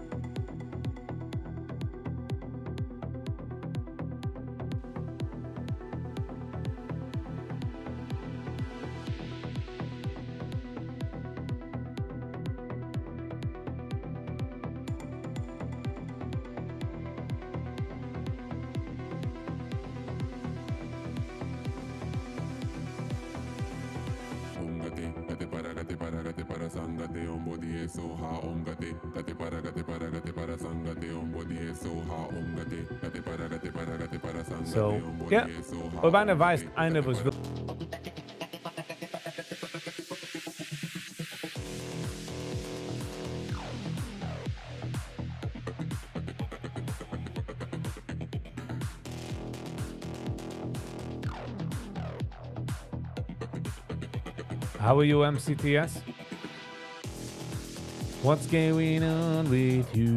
Omgate, gate para gate para gate para sangate om body so ha omgate, gate para gate para gate para sangate om body so ha omgate, gate para gate para gate para sangate So, om body yeah. so ha. אויב איינער ווייסט, omgate, איינער gate וואס para וויל. How are you, MCTS? What's going on with you?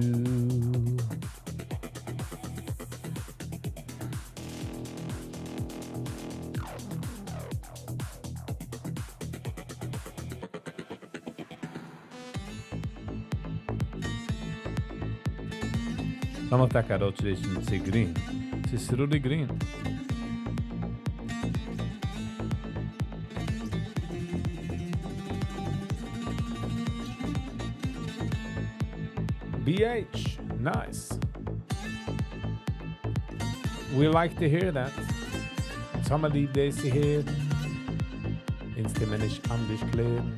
לאמיר טאקע ארויסריסן צו גרין. ס'איז really גרין. BH, nice. We like to hear that. Some ליב דאס צו הערן. אונז קען מען נישט אנדערש קלערן.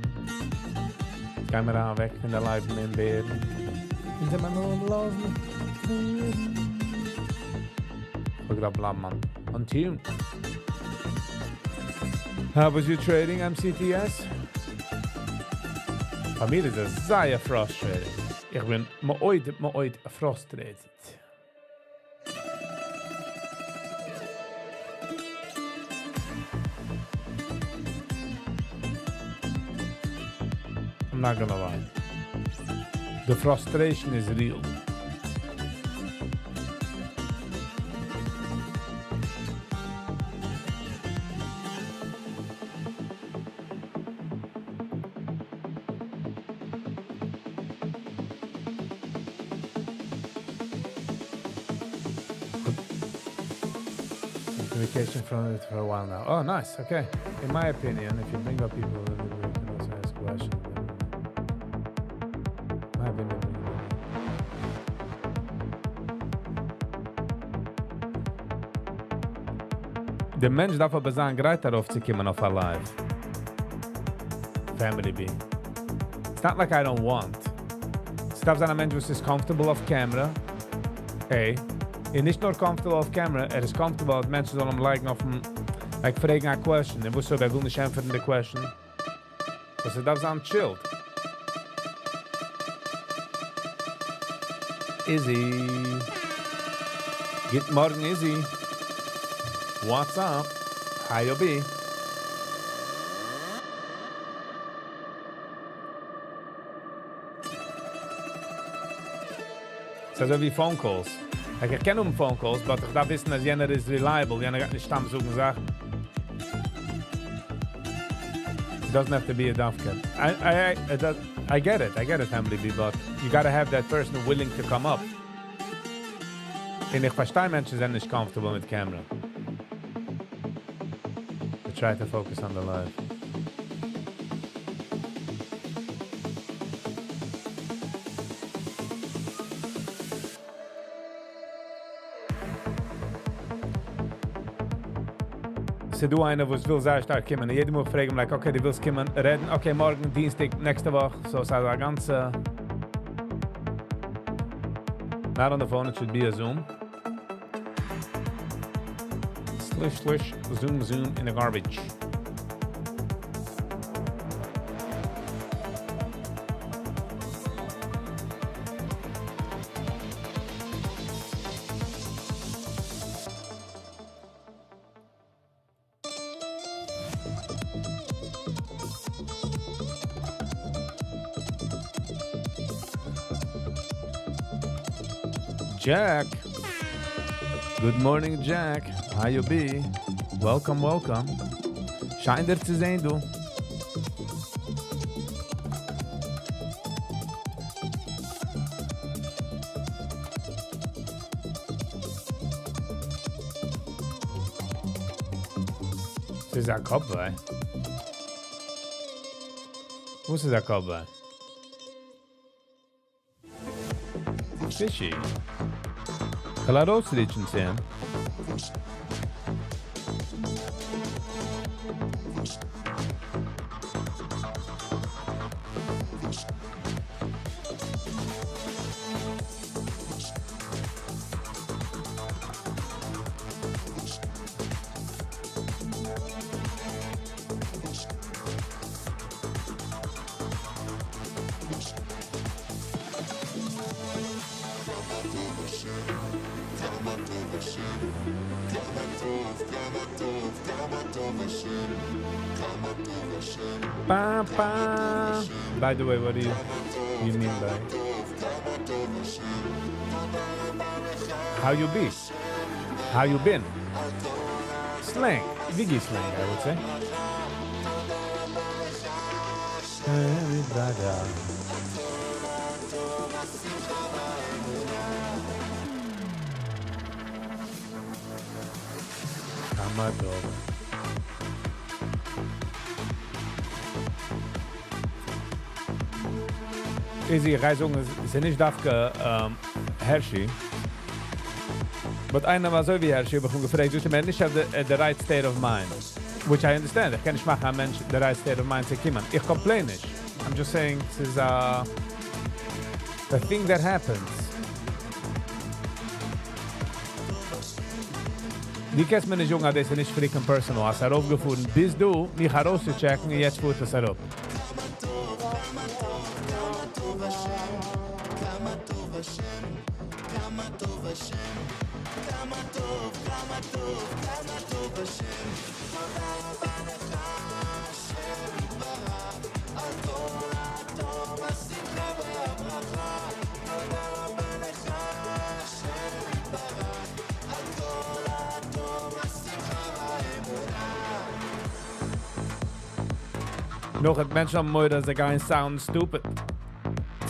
גייען מיר אוועק פון די לייבן און בערן. אונז זעמיר נאר לאזן. בלייבן on tune. How was your trading, MCTS? ביי מיר איז עס זייער frustrating. איך בין מאוד, מאוד frustrated. I'm not gonna lie. The frustration is real. Vacation from it for a while now. Oh, nice. Okay. In my opinion, if you bring up people, then you can also ask questions. My opinion. דער מענטש דארף אבער זיין גרייט ארויפצוקומען אויף א live. Family B. It's not like I don't want. עס דארף זיין א מענטש וואס איז comfortable off camera. Hey. און נישט נאר comfortable off camera, ער איז comfortable אז מענטשן זאלן אים לייגן אויפן, like פרעגן א question. און וואס אויב ער וויל נישט ענטפערן די question? וואס ער דארף זיין chilled. Izzy. גוט מארגן, Izzy. What's up? How you be? ס'איז אזוי ווי phone calls. Like איך קען האבן phone calls, but איך דארף וויסן אז יענער איז reliable, יענער גייט נישט סתם זאגן זאכן. It doesn't have to be a דווקא. I, I, I, it does, I get it, I get it, Emily B, but you gotta have that person willing to come up. און איך פארשטיי מענטשן זענען נישט comfortable מיט camera. But try to focus on the live. ס'דא איינער וואס וויל זייער שטארק קומען. און יעדע מאל איך פרעג אים, like, okay, דו ווילסט קומען רעדן? Okay, מארגן, דינסטאג, נעקסטע וואך. So, ס'איז א גאנצע... Not on the phone, it should be a Zoom. Slish, slish, zoom, zoom in the garbage. Jack. Good morning, Jack. How you be? Welcome, welcome. שיין דיר צו זען, דו. ס'איז א קאפוויי. וואס איז א קאפוויי? Fishy. כ'וועל ארויס reach ן צו אים. Pa, pa. By the way, what do you mean by how you be? How you been? Slang, Viggy slang, I would say. Everybody. כמה טוב. Easy, איך גיי זאגן, עס איז נישט דווקא Hershey. But איינער וואס אזוי ווי Hershey, האב איך אים געפרעגט, זאגט ער מיר, נישט the right state of mind. Which I understand. איך קען נישט מאכן א מענטש the right state of mind צו קומען. איך complain נישט. I'm just saying, עס איז the thing that happens. דו קענסט מיר נישט זאגן, אז דאס איז נישט freaking personal. האסט ארויפגעפארן ביז דא, מיך ארויסצו check ן, און יעצט פארט עס אראפ. נאך האט מענטשן האבן מורא אז זיי גייען sound stupid.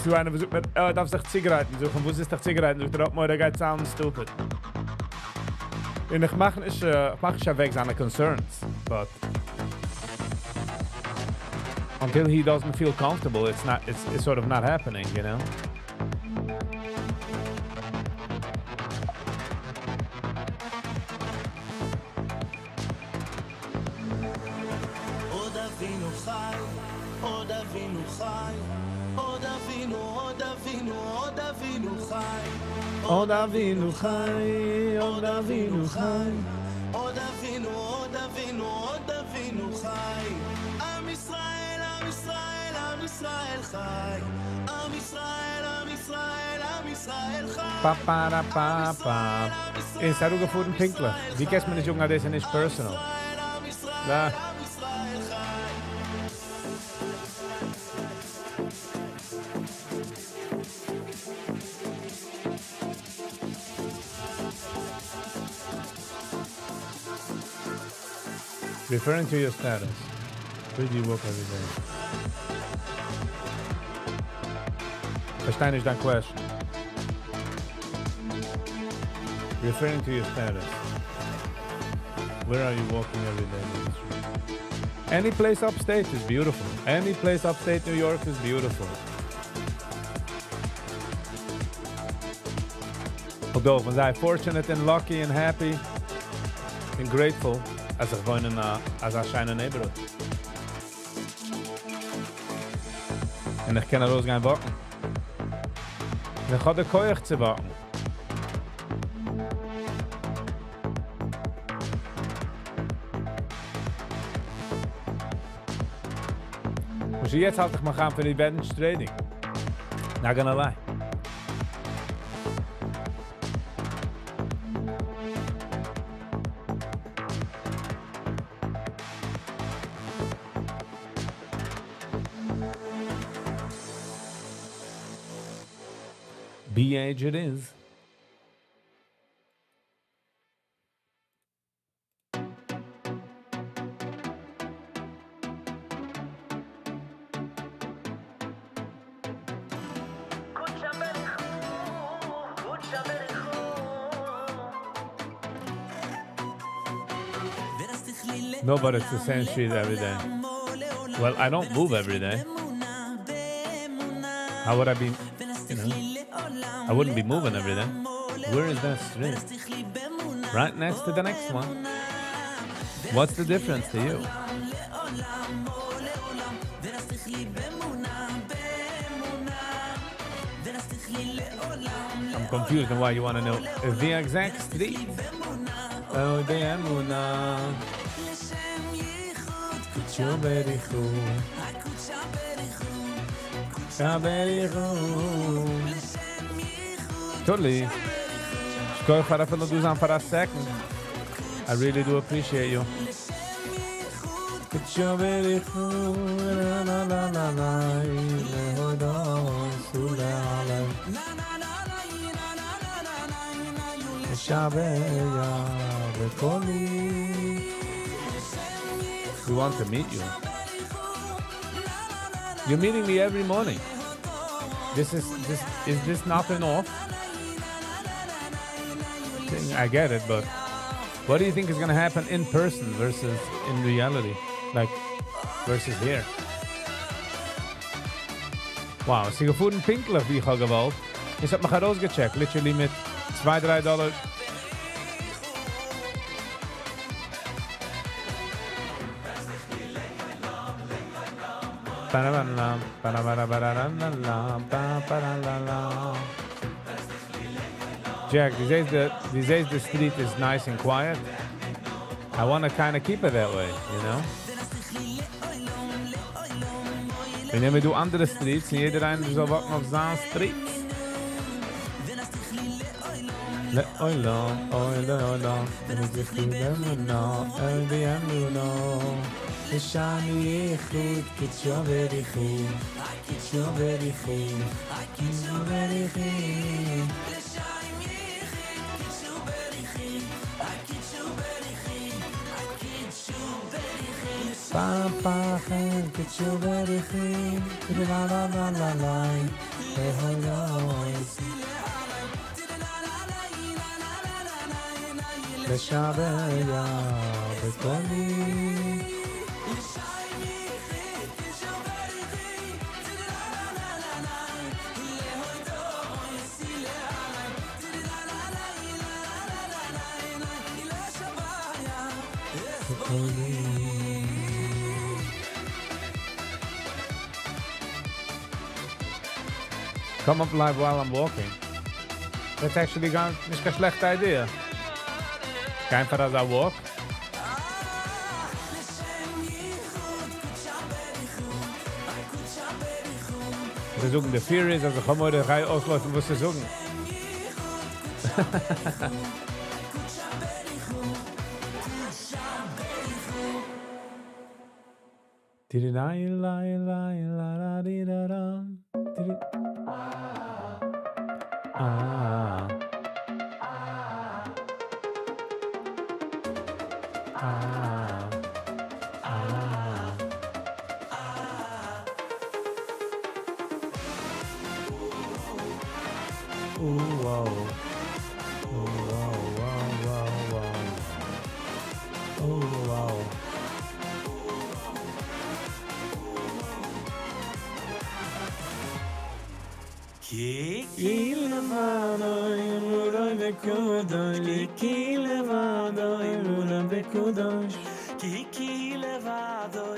צו איינער וואס זאגט מיר, ער דארף זיך צוגרייטן. זאג איך אים, וואס איז דיך צוגרייטן? זאגט ער, ער האט מורא ער גייט sound stupid. און איך מאך נישט אוועק זיינע concerns, but until he doesn't feel comfortable, it's not, it's sort of not happening, you know? עוד אבינו חי, עוד אבינו חי, עוד אבינו, עוד אבינו, עוד אבינו חי. עוד אבינו חי, עוד אבינו חי. עוד אבינו, עוד אבינו, עוד אבינו חי. עם ישראל, עם ישראל, עם ישראל חי. עם ישראל, עם ישראל, עם ישראל חי. Pa, pa, da, pa, pa. איז אראפגעפארן פינקטליך. ווי קענסט מיר נישט זאגן, אז דאס איז נישט personal? Da. Referring to your status, where do you walk every day? פארשטיי נישט דיין question. Referring to your status, where are you walking every day in the street? Any place upstate is beautiful. Any place upstate New York is beautiful. Although, איך בין זייער fortunate and lucky and happy and grateful אז איך וואוין אין אזא שיינע neighborhood. און איך קען ארויסגיין walk'ן. און איך האב די כח צו walk'ן. און שוין יעצט האלט איך מיך איין פון revenge trading. Not gonna lie. BH it is. No, but it's the same street every day. Well, I don't move every day. How would I be, you know? I wouldn't be moving every day. Where is that street? Right next to the next one. What's the difference to you? I'm confused on why you want to know the exact street. Oh, the אמונה. קודשא בריך הוא. קודשא בריך הוא. Totally. שכוח פאר אפילו דא זיין פאר א second. I really do appreciate you. קודשא בריך הוא, la la la la la, להודות ולהלל. לשבח בקולי. We want to meet you. You're meeting me every morning. This is this is this not enough? I get it, but what do you think is gonna happen in person versus in reality? Like versus here? Wow, ס'איז געפארן פינקטליך ווי איך האב געוואלט. עס האט מיך ארויסגעטשעקט, literally מיט 2, 3 דאלאר. Jack, these days the, these days the street is nice and quiet. I want to kind of keep it that way, you know? ווען נעמען דו אנדערע streets און יעדער איינער זאל walk'ן אויף זיין street. לעולם, אוי לעולם, באמונה, אוי באמונה. לשם ייחוד קודשא בריך הוא, קודשא בריך הוא, קודשא בריך הוא. לשם ייחוד קודשא בריך הוא, קודשא בריך הוא, קודשא בריך הוא. פעם פחד קודשא בריך הוא, לה לה לה לה לה, להודות. לשבח בקולי. Come up live while I'm walking. That's actually גאר נישט קיין שלעכטע idea. גיין פאר אזא walk. זיי זאגן, the fear is, אז איך האב מורא, איך גיי אויסלויפן, וואס צו זאגן. Ah. Ah. Ooh, oh. Ooh, oh, oh, oh, oh. Ooh, oh. כי לבדו מרום וקדוש כי לבדו מרום וקדוש כי כי לבדו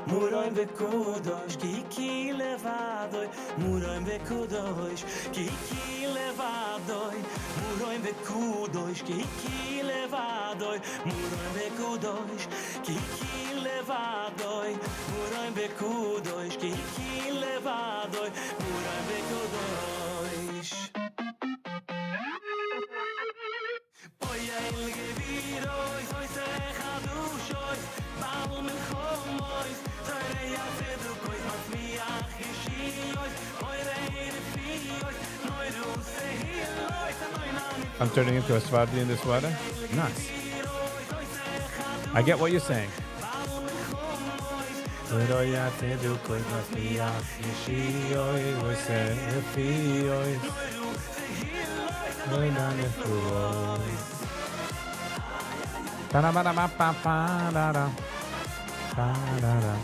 מרום וקדוש כי כי לבדו מרום וקדוש כי כי לבדו מרום וקדוש כי כי לבדו מרום וקדוש כי כי לבדו מרום וקדוש כי כי לבדו מרום וקדוש פועל גבירויס עושה חדושויס בעל מלחומויס זורע צדוקויס מצמיח ישיויס מוירי רפיויס נוירו סהילויס I'm turning into a Sephardi in this weather. Nice. I get what you're saying. זורע צדוקויס מצמיח ישיויס עושה רפיויס נוינה נפלויס Ta-da-ba-da-ba-ba-ba-da-da. Ba-da-da.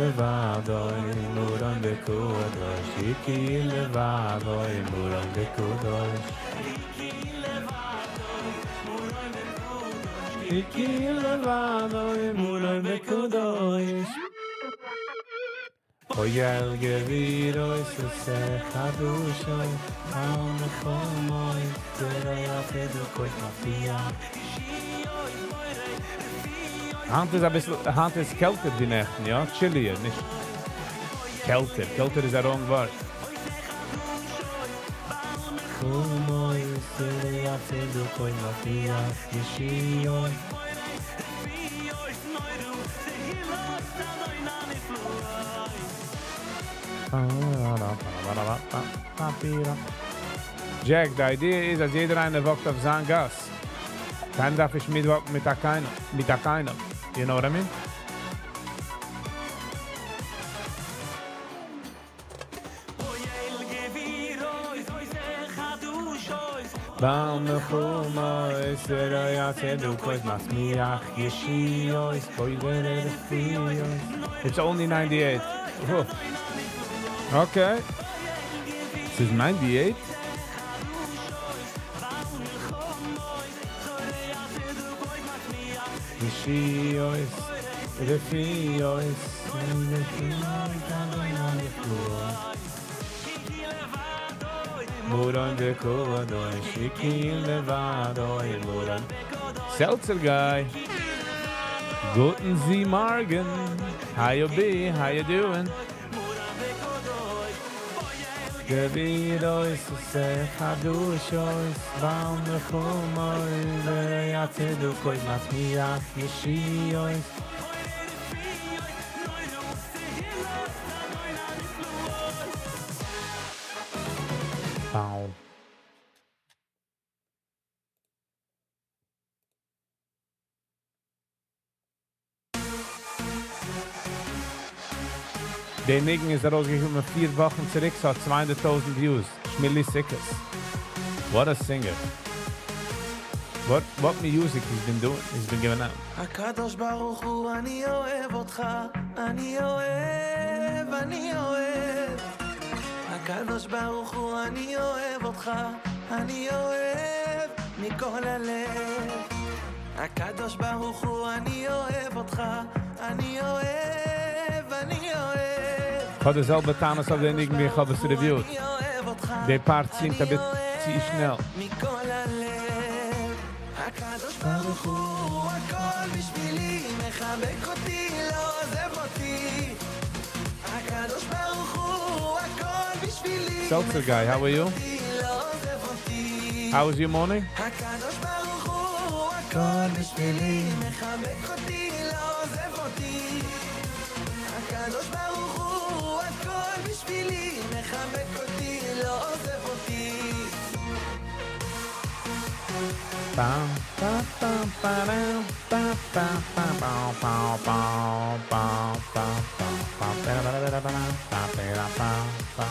לבדו מרום וקדוש כי לבדו מרום וקדוש כי לבדו מרום וקדוש פועל גבורות עושה חדשות בעל מלחמות זורע צדקות מבטיח הײַנט איז אַ ביסל, הײַנט איז קעלטער די נעכטן, יאָ? Chillier, נישט קעלטער. קעלטער איז a wrong word. חומוי זורע צדקות מבטיח ישועות Jack, the idea is, אַז יעדער איינער walkט אויף זײַן גאַס. קיינער דאַרף נישט מיטwalkן מיט אַ קיינעם, מיט אַ קיינעם. You know what I mean? פועל גבורות עושה חדושות בעל מלחמות זורע צדקות מצמיח ישועות פועל רפואות. It's only 98. Whoa. Okay. This is 98? ישועות רפואות רפואות מרום וקדוש כי לבדו מרום Seltzer guy. גוטן מאָרגן. How you be? How you doing? גבורות עושה חדושות בעל מלחמות זורע צדקות מצמיח ישועות Bow. דער ניגון איז אַרויסגעקומען פיר וואָכן צוריק, ס'האָט 200,000 views. Shmili Sikkes. What a singer. What music he's been doing, he's been giving out. הקדוש ברוך הוא, אני אוהב אותך, אני אוהב, אני אוהב. הקדוש ברוך הוא, אני אוהב אותך, אני אוהב מכל הלב. הקדוש ברוך הוא, אני אוהב אותך, אני אוהב, אני אוהב. איך האָב די זעלבע טענות אויף דעם ניגון ווי איך האָב עס reviewed. אני אוהב אותך, די part זינגט אַ bit צו שנעל. מכל הלב. הקדוש ברוך הוא, הכל בשבילי, מחבק אותי, לא עוזב אותי. הקדוש ברוך הוא, הכל בשבילי, Seltzer guy, how are you? אותי, לא עוזב אותי. How was your morning? הקדוש ברוך הוא, הכל בשבילי, מחבק אותי, לא עוזב אותי. הקדוש ברוך הוא, הכל בשבילי, מחבק אותי, לא עוזב אותי. Ba, ba, ba, ba, da, ba, ba, ba, ba, ba, ba, ba, ba, ba, ba, ba, ba, ba, ba, ba, ba, ba, ba.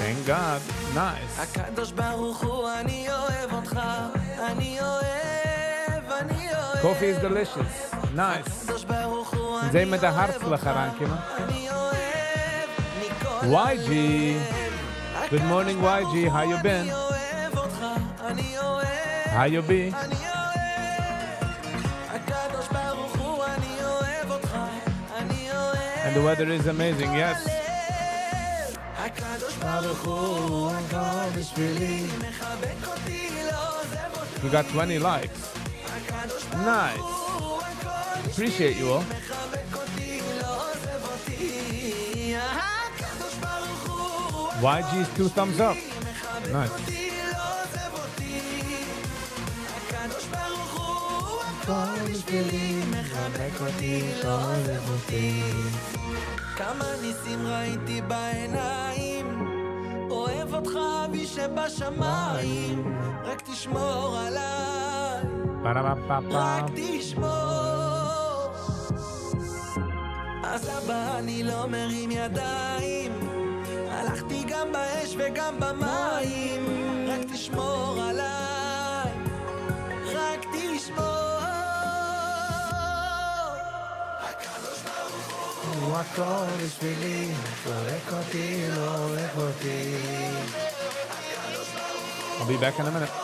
Thank God. Nice. הקדוש ברוך הוא, אני אוהב אותך, אני אוהב, אני אוהב. Coffee is delicious. Nice. הקדוש ברוך הוא, זיי אני מיט די אוהב הערצליך אותך, אריינקומען. אני אוהב מכל YG. הלב. Good morning, YG. How you been? אני אוהב אותך, אני אוהב, How you be? אני אוהב. הקדוש ברוך הוא, אני אוהב אותך, אני אוהב. And the weather is amazing, yes. הקדוש ברוך הוא, הכל בשבילי, מחבק אותי, לא עוזב אותי. We got 20 likes. הקדוש Nice. ברוך הוא, הכל Appreciate you all. מחבק אותי, לא עוזב אותי. הקדוש ברוך הוא, YG's two thumbs up. מחבק Nice. אותי, לא עוזב אותי. הקדוש ברוך הוא, הכל בשבילי, מחבק אותי, לא עוזב אותי. כמה ניסים ראיתי בעיניים, אוהב אותך אבי שבשמיים, רק תשמור עליי, Ba-da-ba-ba-ba. רק תשמור. אז אבא אני לא מרים ידיים, הלכתי גם באש וגם במים, רק תשמור עליי, רק תשמור. הקדוש ברוך הוא הוא הכל בשבילי, מחבק אותי, לא עוזב אותי. I'll be back in a minute.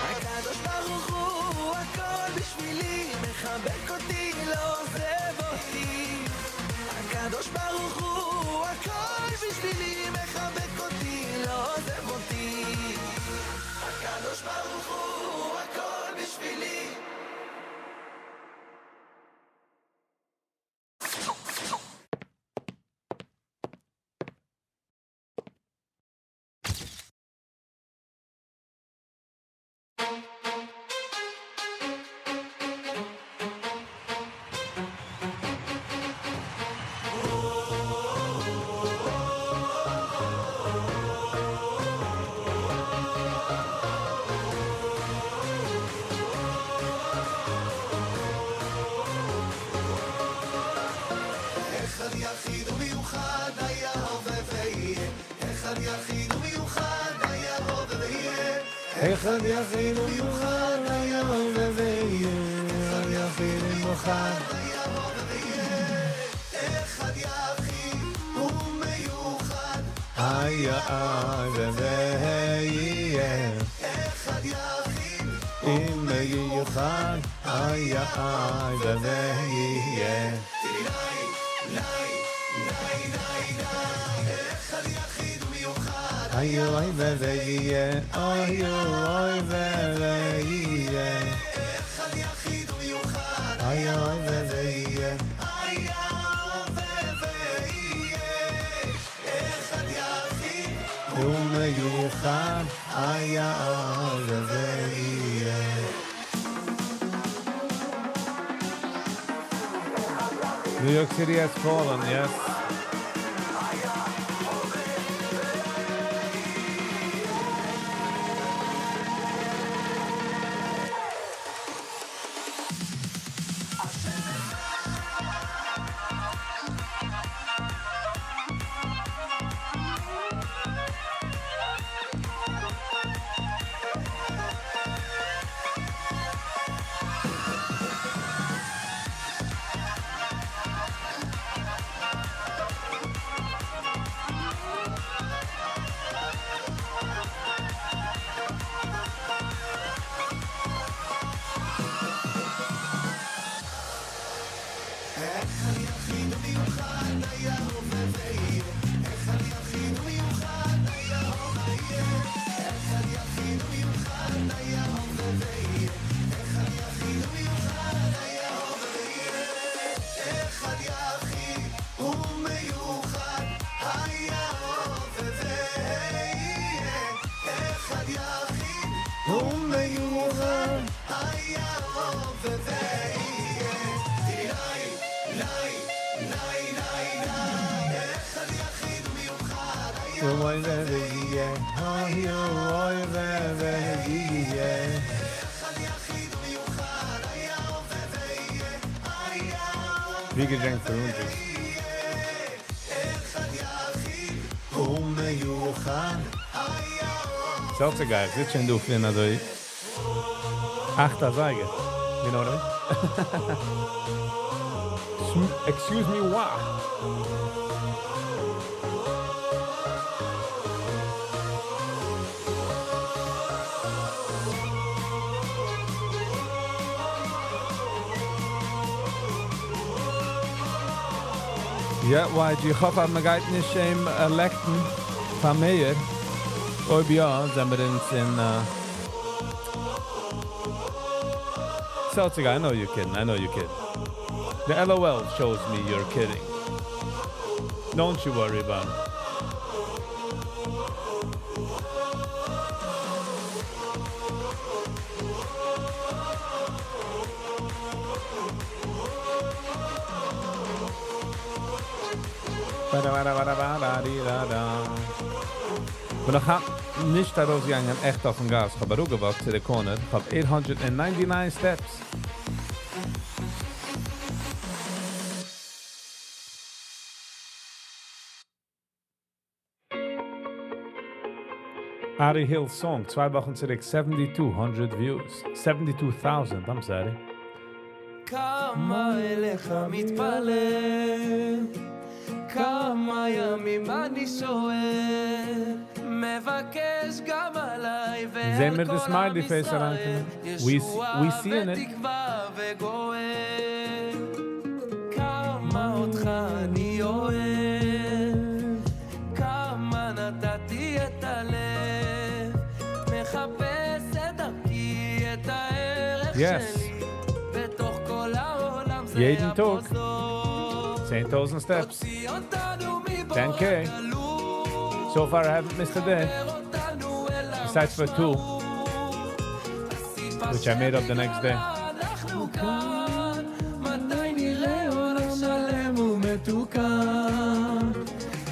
הקדוש ברוך הוא הכל בשבילי, מחבק אותי, לא עוזב אותי. הקדוש ברוך הוא הכל בשבילי, מחבק אותי, לא עוזב אותי. הקדוש ברוך הוא הכל בשבילי. אחד יחיד ומיוחד היה הווה ויהיה אחד יחיד ומיוחד היה הווה ויהיה אחד יחיד ומיוחד היה הווה ויהיה אחד יחיד ומיוחד היה הווה ויהיה אחד יחיד ומיוחד היה הווה ויהיה אחד יחיד ומיוחד היה הווה ויהיה אחד יחיד ומיוחד היה הווה ויהיה היה הווה ויהיה אחד יחיד ומיוחד היה הווה ויהיה היה הווה ויהיה אחד יחיד ומיוחד היה הווה ויהיה New York City has fallen, yes. ומיוחד היה הווה ויהיה ניי ניי ניי ניי ניי אחד יחיד ומיוחד היה הווה ויהיה, היה הווה ויהיה. ווי געדענקט פאר אונז איז. ס'איז גייל, איך זיץ שוין דא פון אזוי אכט אזייגער. You know what I mean? Excuse me, what? יא, YG, איך האף אז מען גייט נישט אים עלעקטן פאר mayor. אויב יא, זעמיר אונז אין... Celtic, I know you're kidding, I know you're kidding. The LOL shows me you're kidding. Don't you worry about it. בין איך נישט ארויסגעגאנגען עכט אויפן גאס, איך האב אראפגעוואקט צו די corner, איך האב 899 steps. Ari Hill song, צוויי וואכן צוריק, 7200 views, 72,000, I'm sorry. כמה אליך מתפלל, כמה ימים אני שואל, מבקש גם עליי ועל זעען מיר די כל smiley עם face ישראל, אריינקומען. We ישועה we seeing it. ותקווה וגואל. כמה אותך אני אוהב, כמה נתתי את הלב, מחפש את דרכי, את הערך Yes. שלי, בתוך כל העולם זה יעדן טאג. הפרוזדור. 10,000 steps. תוציא אותנו מבור 10K. הגלות. So far I haven't missed a day. חבר אותנו אל Besides for two, הסיבה which I made up the next day. אנחנו כאן, מתי נראה עולם שלם ומתוקן?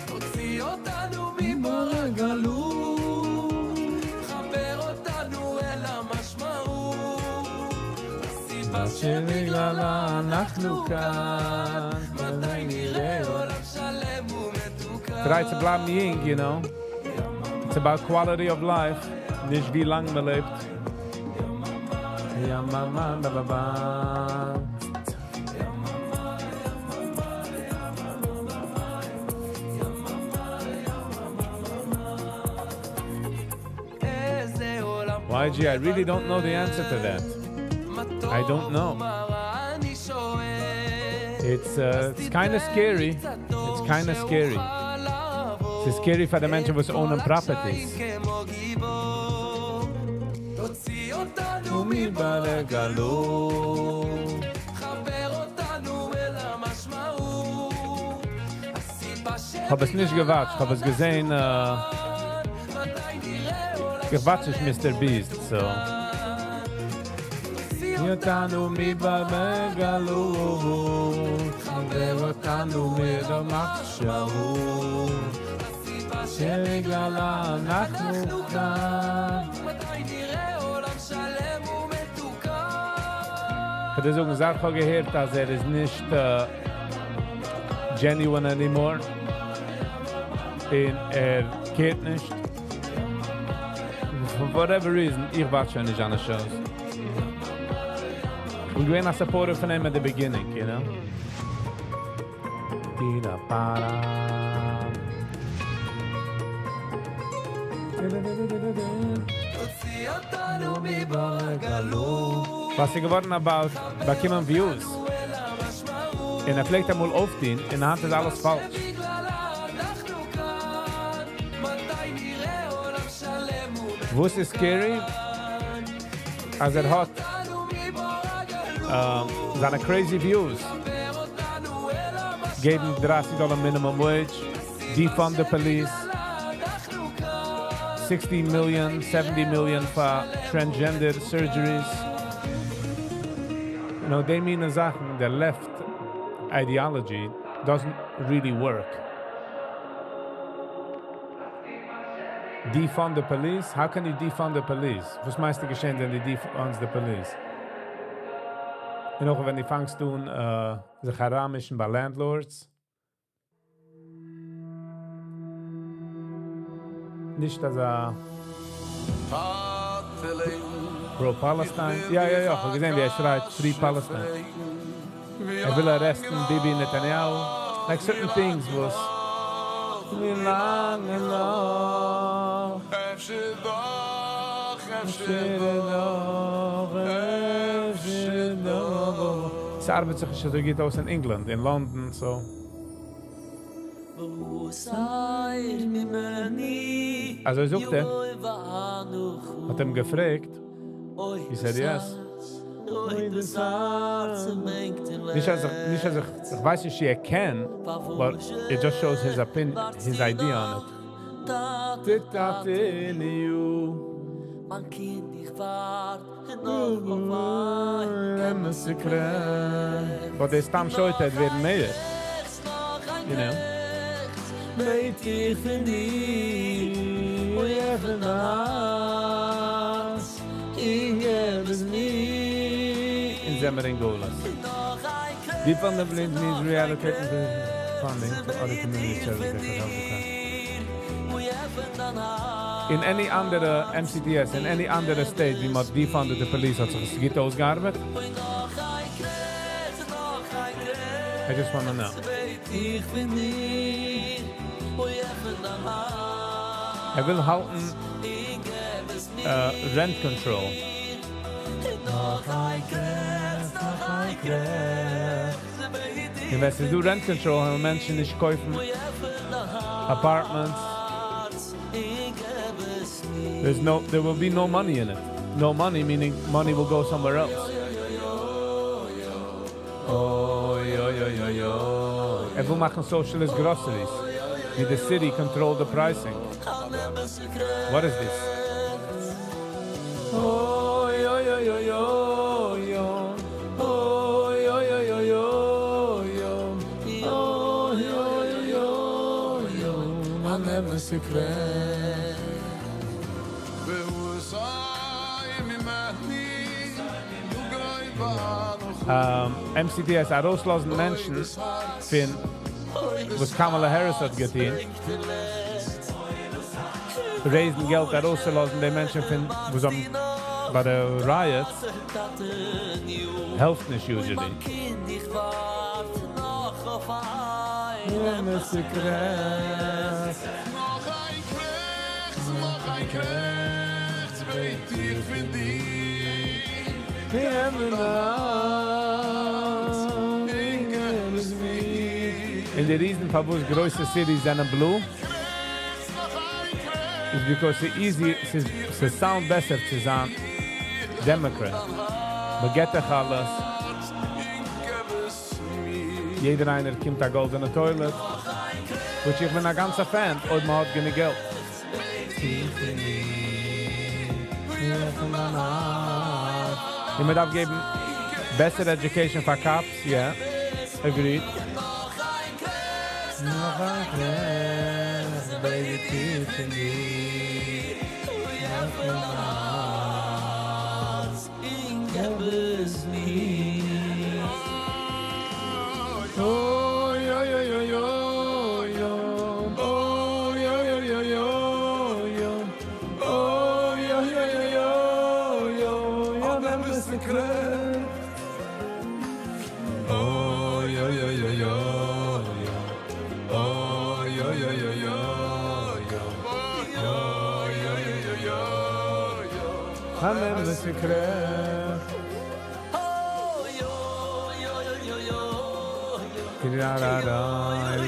תוציא אותנו מבור הגלות, חבר אותנו אל המשמעות. הסיבה שבגללה אנחנו כאן, מתי נראה עולם שלם ומתוקן? כדאי צו בלייבן יונג, you know. It's about quality of life, נישט ווי לאנג מען לעבט. יא מאמא ba ba ba. איזה עולם YG, I really don't know the answer to that. I don't know. It's it's kind of scary. It's kind of scary. It's scary פאר די מענטשן וואס own properties. תוציא אותנו מבור הגלות, חבר אותנו אל המשמעות. הסיבה האב עס נישט געוואטשט, האב עס געזען, איך watch נישט Mr. Beast, so. תוציא אותנו מבור הגלות, חבר אותנו אל המשמעות. שבגללה אנחנו כאן. מתי נראה עולם שלם ומתוקן? איך האב זאגן, זייט איך האב געהערט, אז ער איז נישט genuine anymore. און ער care ט נישט. For whatever reason, איך watch שוין נישט זיינע shows. איך בין געווען א supporter פון אים at the beginning, you know? Dida ba-da. תוציא אותנו מבור הגלות. וואס איז געווארן about באקומען views? און ער פלעגט אמאל אויפטון, און היינט איז אלעס פאלש. אנחנו כאן, מתי נראה עולם שלם וואס איז scary? אז ער האט זיינע crazy views. געבן 30 dollar minimum wage, defund the police, 60 million, 70 million for transgender surgeries. They mean זאכן, the left ideology doesn't really work. Defund the police? How can you defund the police? וואס מיינסטו געשעט, ווען דו defund's the police? און אויך ווען דו פאנגסט אן, זיך אריינמישן ביי landlords? נישט אזא pro-Palestine? יא, יא, יא, איך האב געזען ווי ער שרייט Free Palestine. ער וויל arrest ן Bibi Netanyahu. Like certain things וואס ווי לאנג נאך אפשר דאך, אפשר דאך, אפשר דאך. ס'ארבעט זיך נישט אזוי גוט אויס אין England, אין London, so. אזוי זאגט ער. האט אים געפרעגט. He said yes. נישט אז איך, נישט אז איך, איך ווייס נישט ער קען, but it just shows his opinion, his idea on it. מיין קינד, איך ווארט נאך אויף But דער סתם שוטה ווערן mayor. You know. בעט איך פון דיר, אוי, עפן דיין הארץ, און געב עס מיר. אונז זעמיר אין גלות. Defund the police means reallocating the funding to other community services that could help the country. In any אנדערע MCTS, in any אנדערע state, ווי מ'האט defunded the police, האט זיך עס גוט אויסגעארבעט? I just want to know. איך פון דיר, אוי, עפן דיין הארץ, ער וויל האלטן rent control. נאך איין קרעכץ, נאך איין קרעכץ, און ווען ס'איז דא rent control, וועלן מענטשן נישט קויפן apartments. There's no, there will be no money in it. No money meaning money will go somewhere else. Oy, oy, oy, oy, oy. ער וויל מאכן socialist groceries. ווי the city control the pricing. What is this? Oy, oy, oy, oy, oy, oy. Oy, oy, oy, oy, oy, oy. Oy, oy, oy, oy, oy. אן אמת'ע קרעכץ. והוא ממני MCTS ארויסלאזן מענטשן פון וואס Kamala Harris האט געטון. Raise ן געלט ארויסצולאזן די מענטשן פון וואס האבן ביי די riots העלפט נישט usually. קינד, איך ווארט נאך אויף איין אמת'ע קרעכץ. נאך איין קרעכץ, נאך איין קרעכץ, בעט איך פון דיר. עפן דיין הארץ, און געב עס מיר. און די reason פארוואס גרויסע cities זענען blue is because it's easy, ס'איז, ס'sound בעסער צו זיין Democrat. מ'געט דיך אלעס. יעדער איינער קומט א גאלדענע toilet. Which איך בין א גאנצער fan, אויב מ'האט גענוג געלט. און מ'דארף געבן בעסערע education פאר cops, yeah. Agreed. נאך איין קרעכץ, בעט איך פון דיר. עפן דיין הארץ, און געב עס מיר. Oy, oy, oy, oy, oy, oy. Oy, oy, oy, oy, oy, oy. Oy, oy, oy, oy, oy, oy. אן אמת'ע קרעכץ. Oy, oy, oy, oy, oy, oy. Oy, oy, oy, oy, oy, oy. Oy, oy, oy, oy, oy. אן אמת'ע קרעכץ. Oy, oy, oy, oy, oy, oy. Da da da,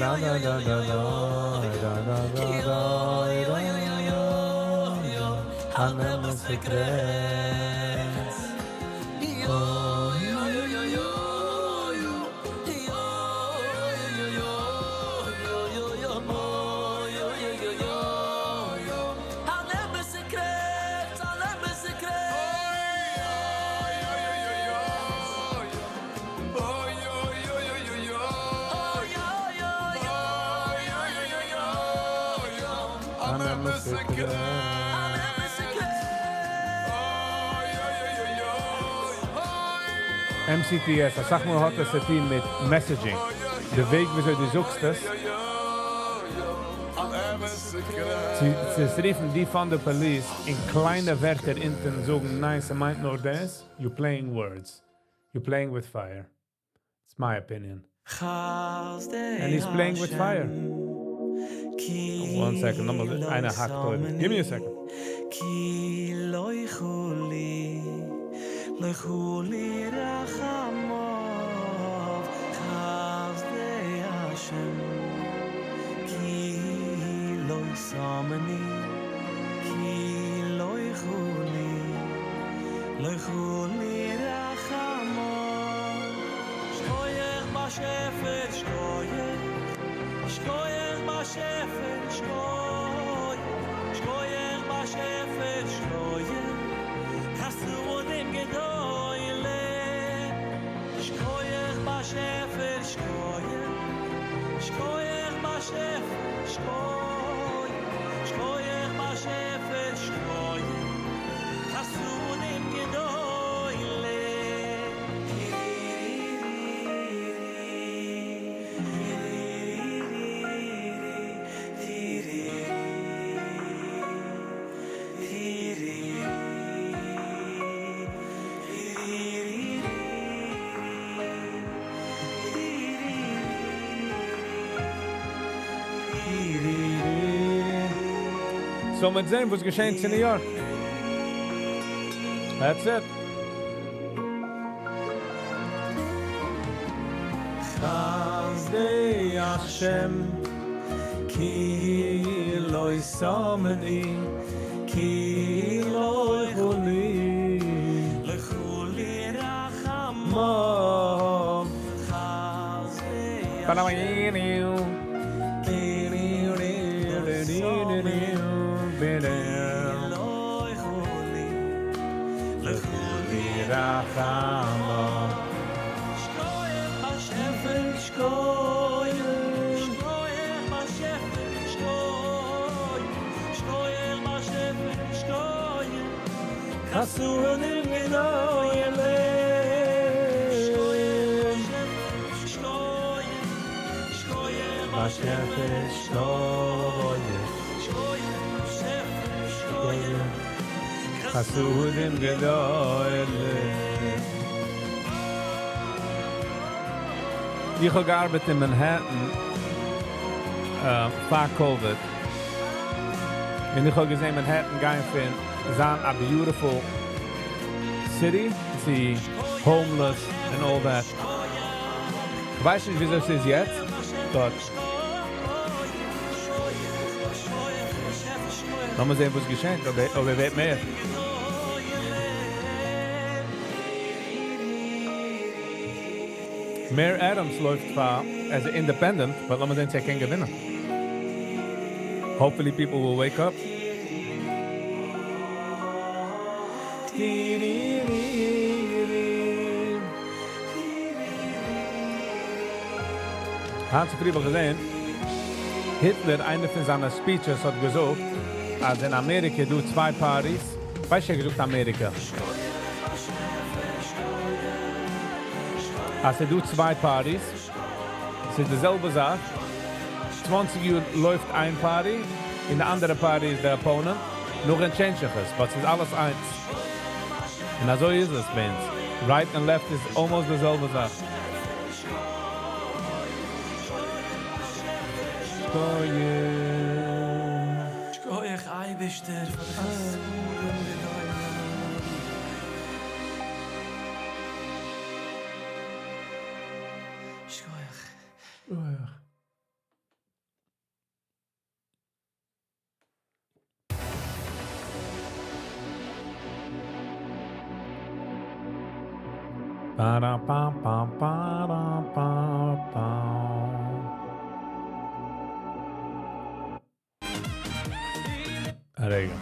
la da da da da, da da da da, da אן אמת'ע קרעכץ. Oy, oy, oy, oy, oy. Oy, oy, oy, oy, oy, oy, oy, oy, oy. אן אמת'ע קרעכץ, אן אמת'ע קרעכץ. Oy, oy, oy, oy, oy, oy. Oy, oy, oy, oy, oy, oy, oy, oy. אמת'ע קרעכץ. MCTS, אסאך מאל האט עס צו טון מיט messaging, די וועג וויאזוי דו זאגסט עס, צו צו רופן defund the police אין קליינע ווערטער אונטן זאגן ניין ס'מיינט נאר דאס, you playing words, you playing with fire. It's my opinion. And he's playing with fire. One second, נאמער איינער האקט אויבן. Give me a second. כי לא יכולי, לא יכולי רחמיו, חסדי השם, כי לא שמני, כי לא יכולי, לא יכולי רחמיו. שכוייח באשעפער, שכוייח, שכוייח באשעפער, שכוייח, שכוייח באשעפער, שכוייח, חסדים גדולים. שכוייח באשעפער, שכוייח, שכוייח באשעפער, שכוייח, שכוייח באשעפער, שכוייח, חסדים גדולים. So מ'וועט זען וואס געשעט אין New York. That's it. חסדי השם כי לא שמני כי לא יכולי לא יכולי רחמיו חסדי השם כי לא שמני לא יכולי לא יכולי רחמיו שכוייח באשעפער שכוייח שכוייח באשעפער שכוייח שכוייח באשעפער שכוייח חסדים גדולים שכוייח שכוייח באשעפער שכוייח שכוייח באשעפער שכוייח חסדים גדולים. איך האב געארבעט אין Manhattan פאר COVID. און איך האב געזען Manhattan גיין פון זיין a beautiful city צו homeless and all that. איך ווייס נישט וויאזוי עס איז יעצט, but לאמיר זען וואס געשעט, אויב ער ווערט מער. Mayor Adams לויפט פאר as an independent, but לאמיר זען צו ער קען געווינען. Hopefully people will wake up. היינט צופרי האב איך געזען, Hitler, איינע פון זיינע speeches האט געזאגט, אז אין אמעריקע דא צוויי parties, ווייסט ער האט געזאגט אמעריקע. אז ס'דא צוויי parties, ס'איז די זעלבע זאך, 20 יאר לויפט איין party, און די אנדערע party איז דער opponent, נאכדעם change זיך עס, but ס'איז אלעס איינס. און אזוי איז עס ביי אונז. Right and left איז almost די זעלבע זאך. שכוייח אייבערשטער פאר די חסדים גדולים. שכוייח. שכוייח. Ba-da-ba-ba-ba-da-ba-ba. רגע.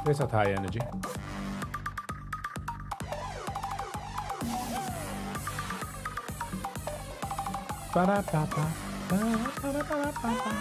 דאס האט high energy. Ba-da-ba-ba, ba-da-ba-ba-ba-ba.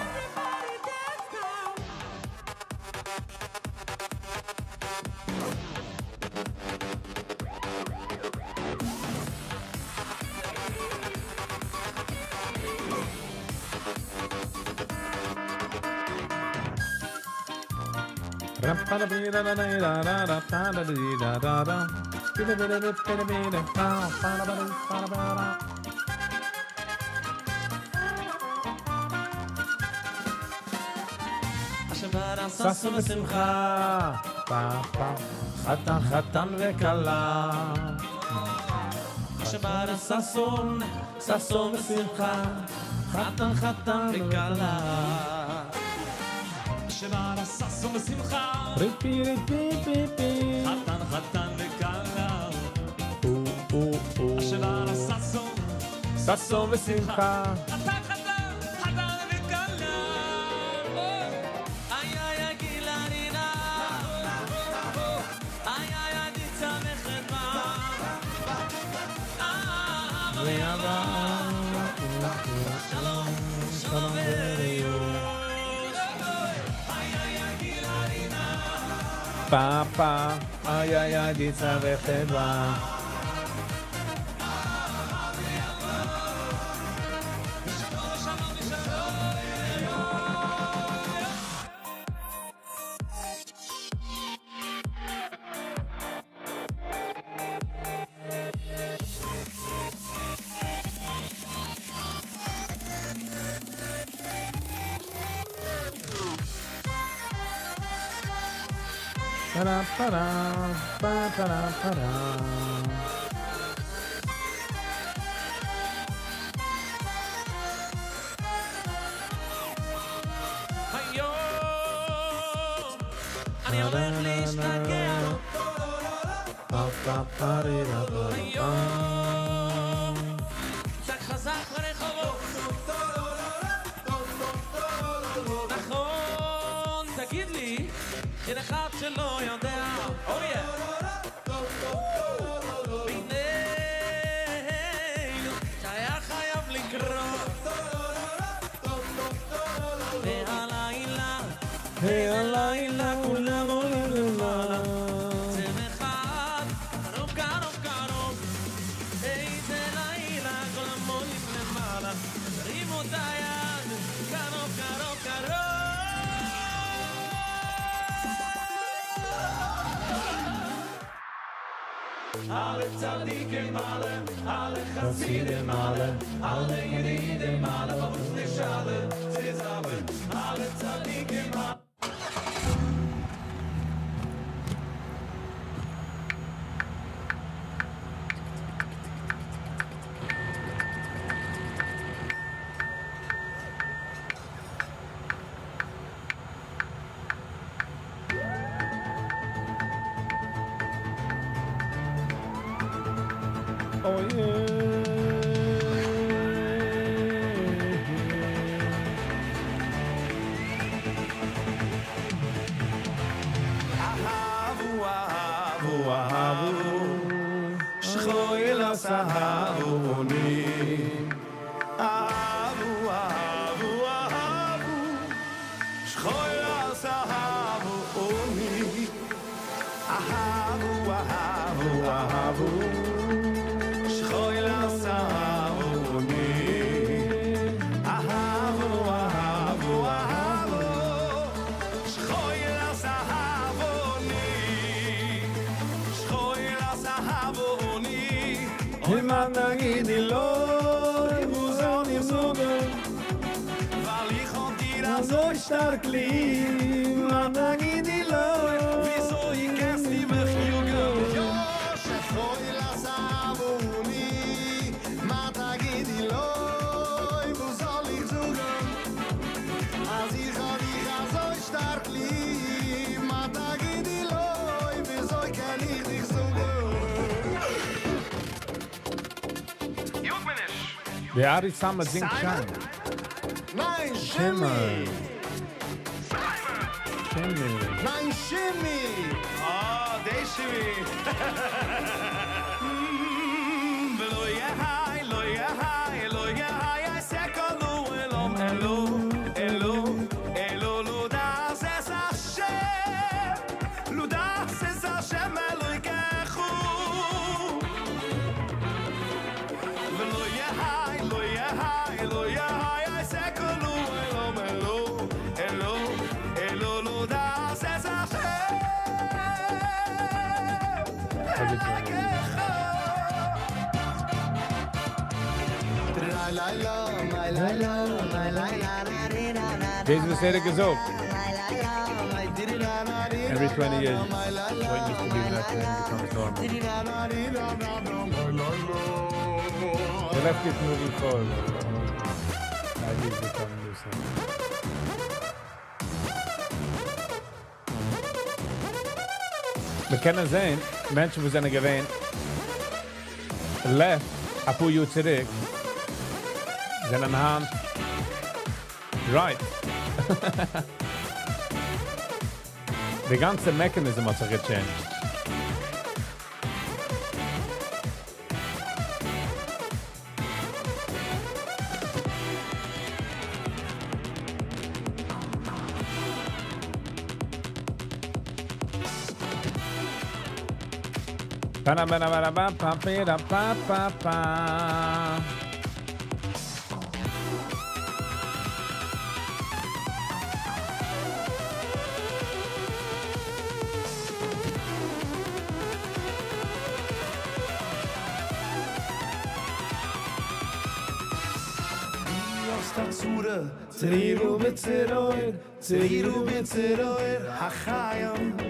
ששון ושמחה, פה פה, חתן חתן וכלה. שברה ששון, ששון ושמחה, חתן חתן וכלה. שברה ששון ושמחה, ריפי ריפי פי פי, חתן חתן וכלה. או או או, שברה ששון, ששון ושמחה. חתן חתן, חתן וכלה. איי איי איי גילה רינה, איי איי איי דיצה וחדווה. שלום, שלום וריוש. איי איי איי גילה רינה. פה פה, איי איי איי דיצה וחדווה. Pa pa pa pa pa. היום אני הולך להשתגע. היום צעק חזק ברחובות. נכון, תגיד לי, אין אחד שלא יודע. אוי בינינו שהיה חייב לקרות. והלילה, והלילה כולם עולים למעלה. צם אחד, קרוב קרוב קרוב. איזה לילה, כולם עולים למעלה. תרימו את היד, קרוב קרוב קרוב. אלע צדיקים אלע, אלע חסידים אלע, אלע ידידים אלע, וואס נישט אלע צוזאמען, אלע צדיקים אלע. Oh yeah. אהבו, אהבו, אהבו, שכוי לסהרוני. אהבו, אהבו, אהבו, שכוי לסהרוני. אהבו, אהבו, אהבו, שכוי לסהרוני. אהבו, אהבו, אהבו, שכוי לסהרוני. שכוי לסהרוני. אם תגידי לא, וואס זאל איך זאגן? ווייל איך האב דיר אזוי שטארק ליב, מה תגידי לא? וויאזוי קענסטו מיך יאגן? יא, שכוי לסהרוני, מה תגידי לא, וואס זאל איך זאגן? אז איך האב דיך אזוי שטארק ליב, מה תגידי לא, וויאזוי קען איך דיך זאגן? די ארי סאמעט זינגט שיין. ניין, שימי. שימי. ניין, שימי! אה, די שימי. ולא יהי, לא יהי, לא יהי, יעשה כל אלום, אלו, אלו, אלו, לו דאס es השם, לו דאס דאס וואס ער האט געזאגט. Every 20 years, what used to be left wing becomes normal. The left is moving forward. Ideas become new center. מיר קענען זען, מענטשן וואס זענען געווען left א פאר יאר צוריק, זענען היינט right. די גאנצע mechanism האט זיך גע changed. Pa-na-ba-na-ba-na-ba-pa-pa-da-pa-pa-pa.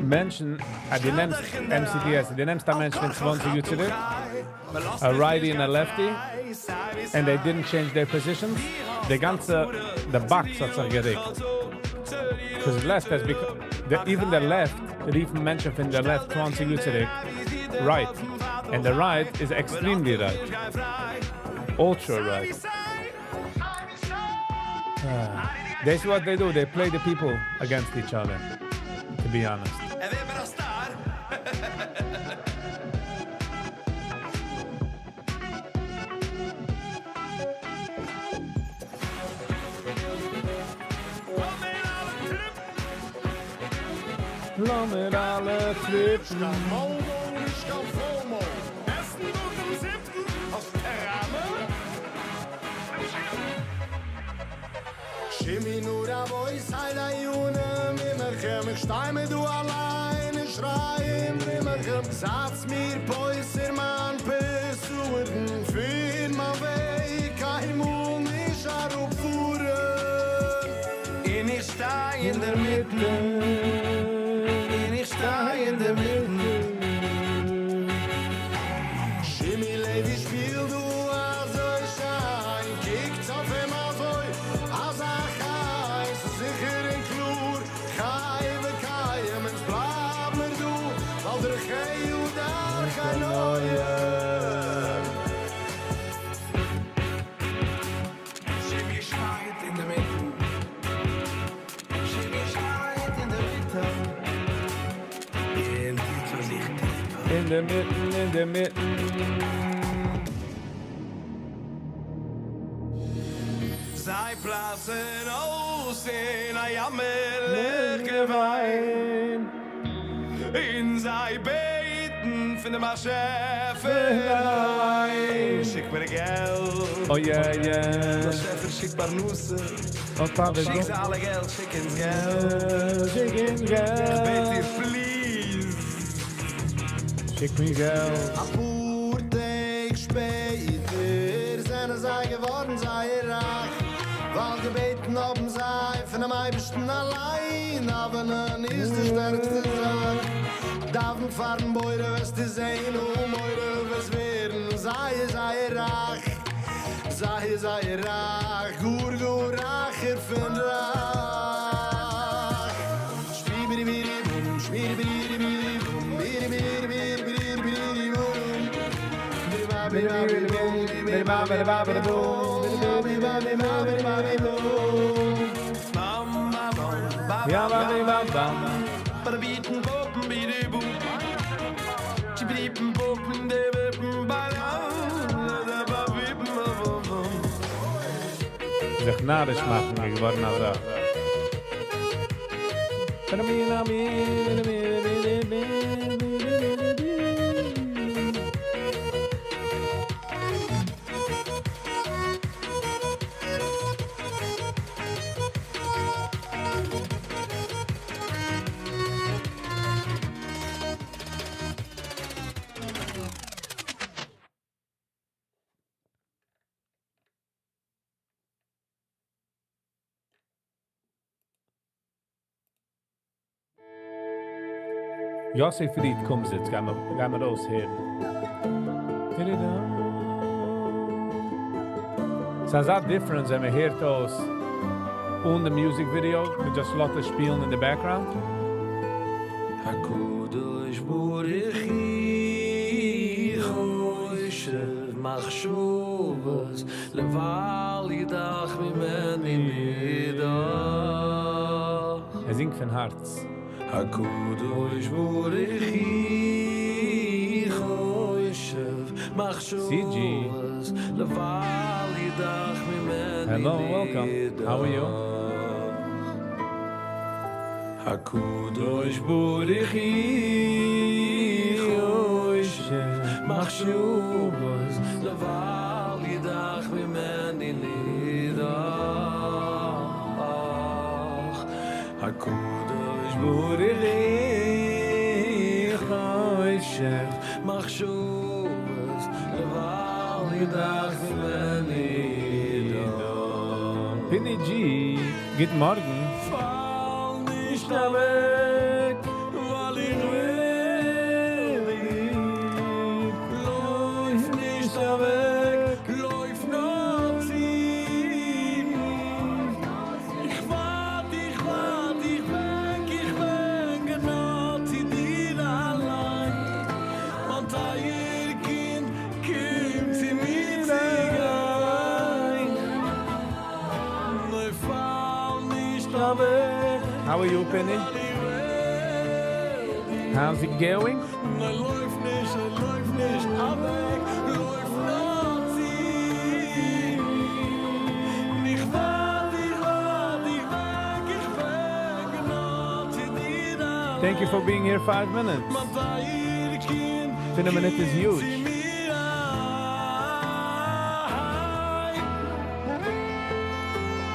מענטשן, אז דו נעמסט MCTS, דו נעמסט א מענטש פון 20 יאר צוריק, a righty and a lefty, and they didn't change their positions, די גאנצע, the box האט זיך גערוקט. Because left has become, the, even the left, רופן מענטשן פון the left 20 יאר צוריק, right. And the right is extremely right. Ultra right. This is what they do. They play the people against each other, to be honest. לאמיר אלע טריפן. נישט קיין FOMO. עסן דו דעם זיבעטן אויף טעראמע? שימי נו רבוי סיי דיונים אימער איך שטיי מיר דו אליין אין שריים אימער זאץ מיר פויסער מאן פסוען פין מה וועג קיין מול נישט ארופ אין איך שטיי אין דער מיטן אין איך שטיי אין דער מיטן שימי לוי שפיל דו אזוי שיין קיקט אויף אים אזוי אז א חי זיכער אין קלור חי וקיים אונז בלייב מיר דו ווייל דער חי הוא דער חנויה שימי שטייט אין דער מיטן שימי שטייט אין דער מיטן אין די צו זיך אין דער מיטן, אין דער מיטן. זיי פלאצן אויס אין א יאמערליך געוויין אין זיי בעטן פון דעם באשעפער אליין. שיק מיר געלט. Oh yeah, yeah. באשעפער שיק פרנסה. Oh, Pavel, שיק זיי אלע געלט, שיק אונז געלט. שיק אונז געלט. איך בעט דיר, please. שיק מיר געלט. א פאר טעג שפעטער זענען זיי געווארן זייער רייך, ווייל געבעטן האבן זיי פון דעם אייבערשטן אליין. דאווענען איז די שטערקסטע זאך. דאווען פארן בורא וועסטו זען, און מורא וועסט ווערן זייער, זייער רייך. זייער, זייער רייך, גאר, גאר רייכער פון רייך. שפיבערי-בירי-בום, שפיבערי-בירי-בירי-בום, בירי-בירי-בירי-בירי-בירי-בום. בירי-ba-בירי-ba-בירי-בום, בירי-ba-בירי-ba-בירי-בום, בירי-ba-בירי-ba-בירי-ba-בירי-בום. Ja, ba, bi, ba, ba. Ba-da-beaten, bopen, bi-di-boom. Chi-bi-di-bum, bopen, de-bi-bum, ba-da. Da-ba-bi-bum, ba-bum-bum. זיך נאריש מאכן, געווארן א זאך. Yossi Fried קומזיץ, גייען מיר, גייען מיר אויסהערן. טי-די-דא. ס'איז אזא difference, ווען מען הערט אויס אן the music video, מיט just לאזט עס שפילן in the background. הקדוש ברוך הוא חושב מחשבות לבל ידח ממני נידח. ער זינגט פון הארץ. הקדוש ברוך הוא חושב מחשבות CG. לבל ידח ממני Hello, welcome. How are you? הקדוש ברוך הוא חושב מחשבות לבל ידח ממני נידח. הקדוש ברוך הוא חושב מחשבות לבל ידח ממני נידח. Pinny G, גוט מארגן. פאל נישט אוועק, ווייל איך וויל דיך. לויף נישט אוועק, לויף נאר צו מיר. איך ווארט, איך ווארט, איך בענק, איך בענק, נאר צו דיר אליין. מיין טייער קינד, קום צו מיר צו גיין. נו, פאל נישט אוועק. How are you, Penny? How's it going? נו, לויף נישט, לויף נישט אוועק, לויף נאר צו מיר. איך ווארט, איך ווארט, איך בענק, איך בענק, נאר צו דיר Thank you for being here 5 minutes. מיין טייער קינד, 5 minutes is קום huge. צו מיר אהיים.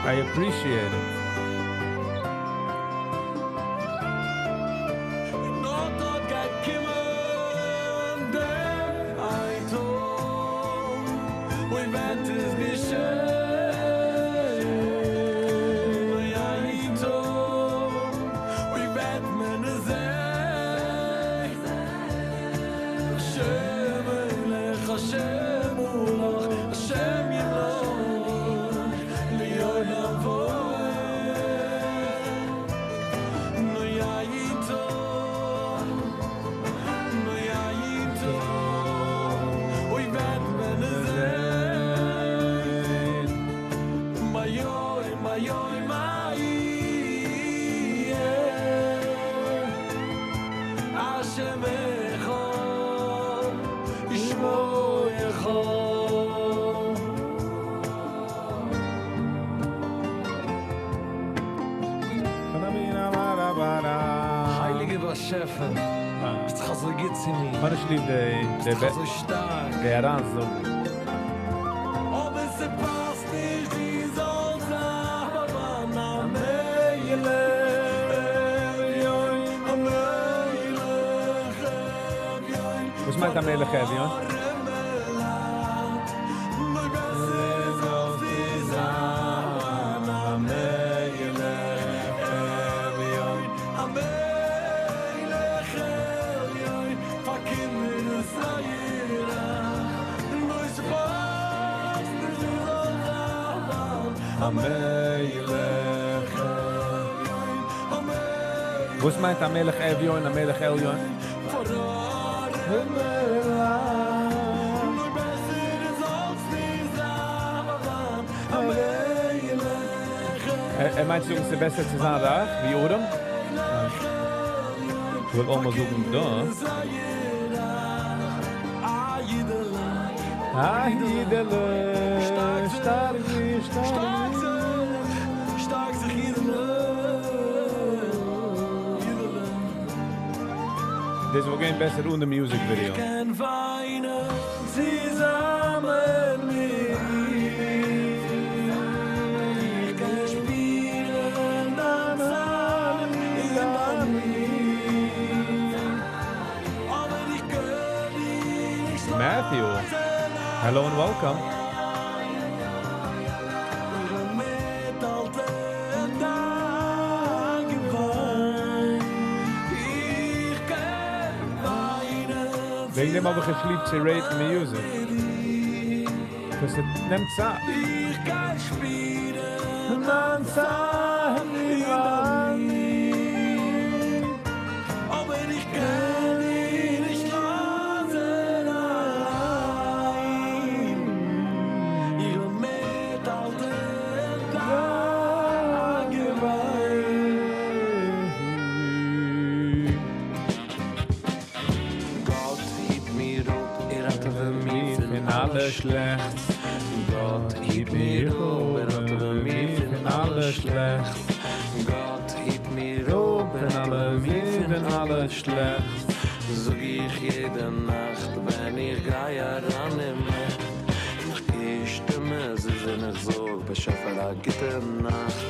I appreciate it. נאר דארט גייט קומען דער איין טאג, אויב וועט עס געשען, אוי, איין טאג, אויב וועט מען עס זען. השם מלך, השם מלך, השם ימלוך, לעולם ועד. נו, איין טאג, נו, איין טאג, אוי, וועט מען עס זען. מיי, מיי, מיי, השם אחד, ושמו אחד. הייליגער באשעפער, ביסט אזוי גוט צו מיר. Honestly, די, ביסט אזוי שטארק. די אריינזאגן. אבער עס פאסט נישט, דו זאלסט זיין א מלך אביון, א מלך אביון. וואס מיינט א מלך אביון? נאר בעסער זאלסטו זיין א מלך אביון, א מלך אביון, פאר קינדער ישראל. נאר עס פאסט נישט, דו זאלסט זיין א מלך אביון, א מלך וואס מיינט א מלך אביון, א מלך עליון? פאר ארעמעלייט. נאר בעסער זאלסטו זיין א מלך ער מיינט, ס'איז בעסער צו זיין רייך, ווי ארעם? איך וויל אויך מאל זאגן דא. א א אידעלע, שטארק שטארק זיך, שטארק שטארק זיך, שטארק זיך, אידעלע, אידעלע. דאס וואלט געווען בעסער אן the music video. איך קען וויינען צוזאמען מיט דיר. איך קען שפירן דיין צער אין דיין מיר. אבער איך קען דיר נישט Matthew, לאזן hello and welcome. מיט אלטע טאג געוויין. איך קען וועגן דעם האב איך נישט ליב צו rate music. דאס נעמט צייט. איך קען שפירן מיין צייט אין מיר, אבער איך קען דיך נישט לאזן אליין. איך וויל מיטהאלטן דיין געוויין. גאט היט מיר אפ, ער ראטעווע מיר פון אלע שלעכטס. גאט היט מיר אפ, ער ראטעווע מיר פון אלע שלעכטס. גאט היט מיר אפ, ער ראטעווע מיר פון אלע שלעכטס. זאג איך יעדע נאכט, ווען איך גיי אריין אין בעט. איך קוש די מזוזה און איך זאג, באשעפער, א גוטע נאכט.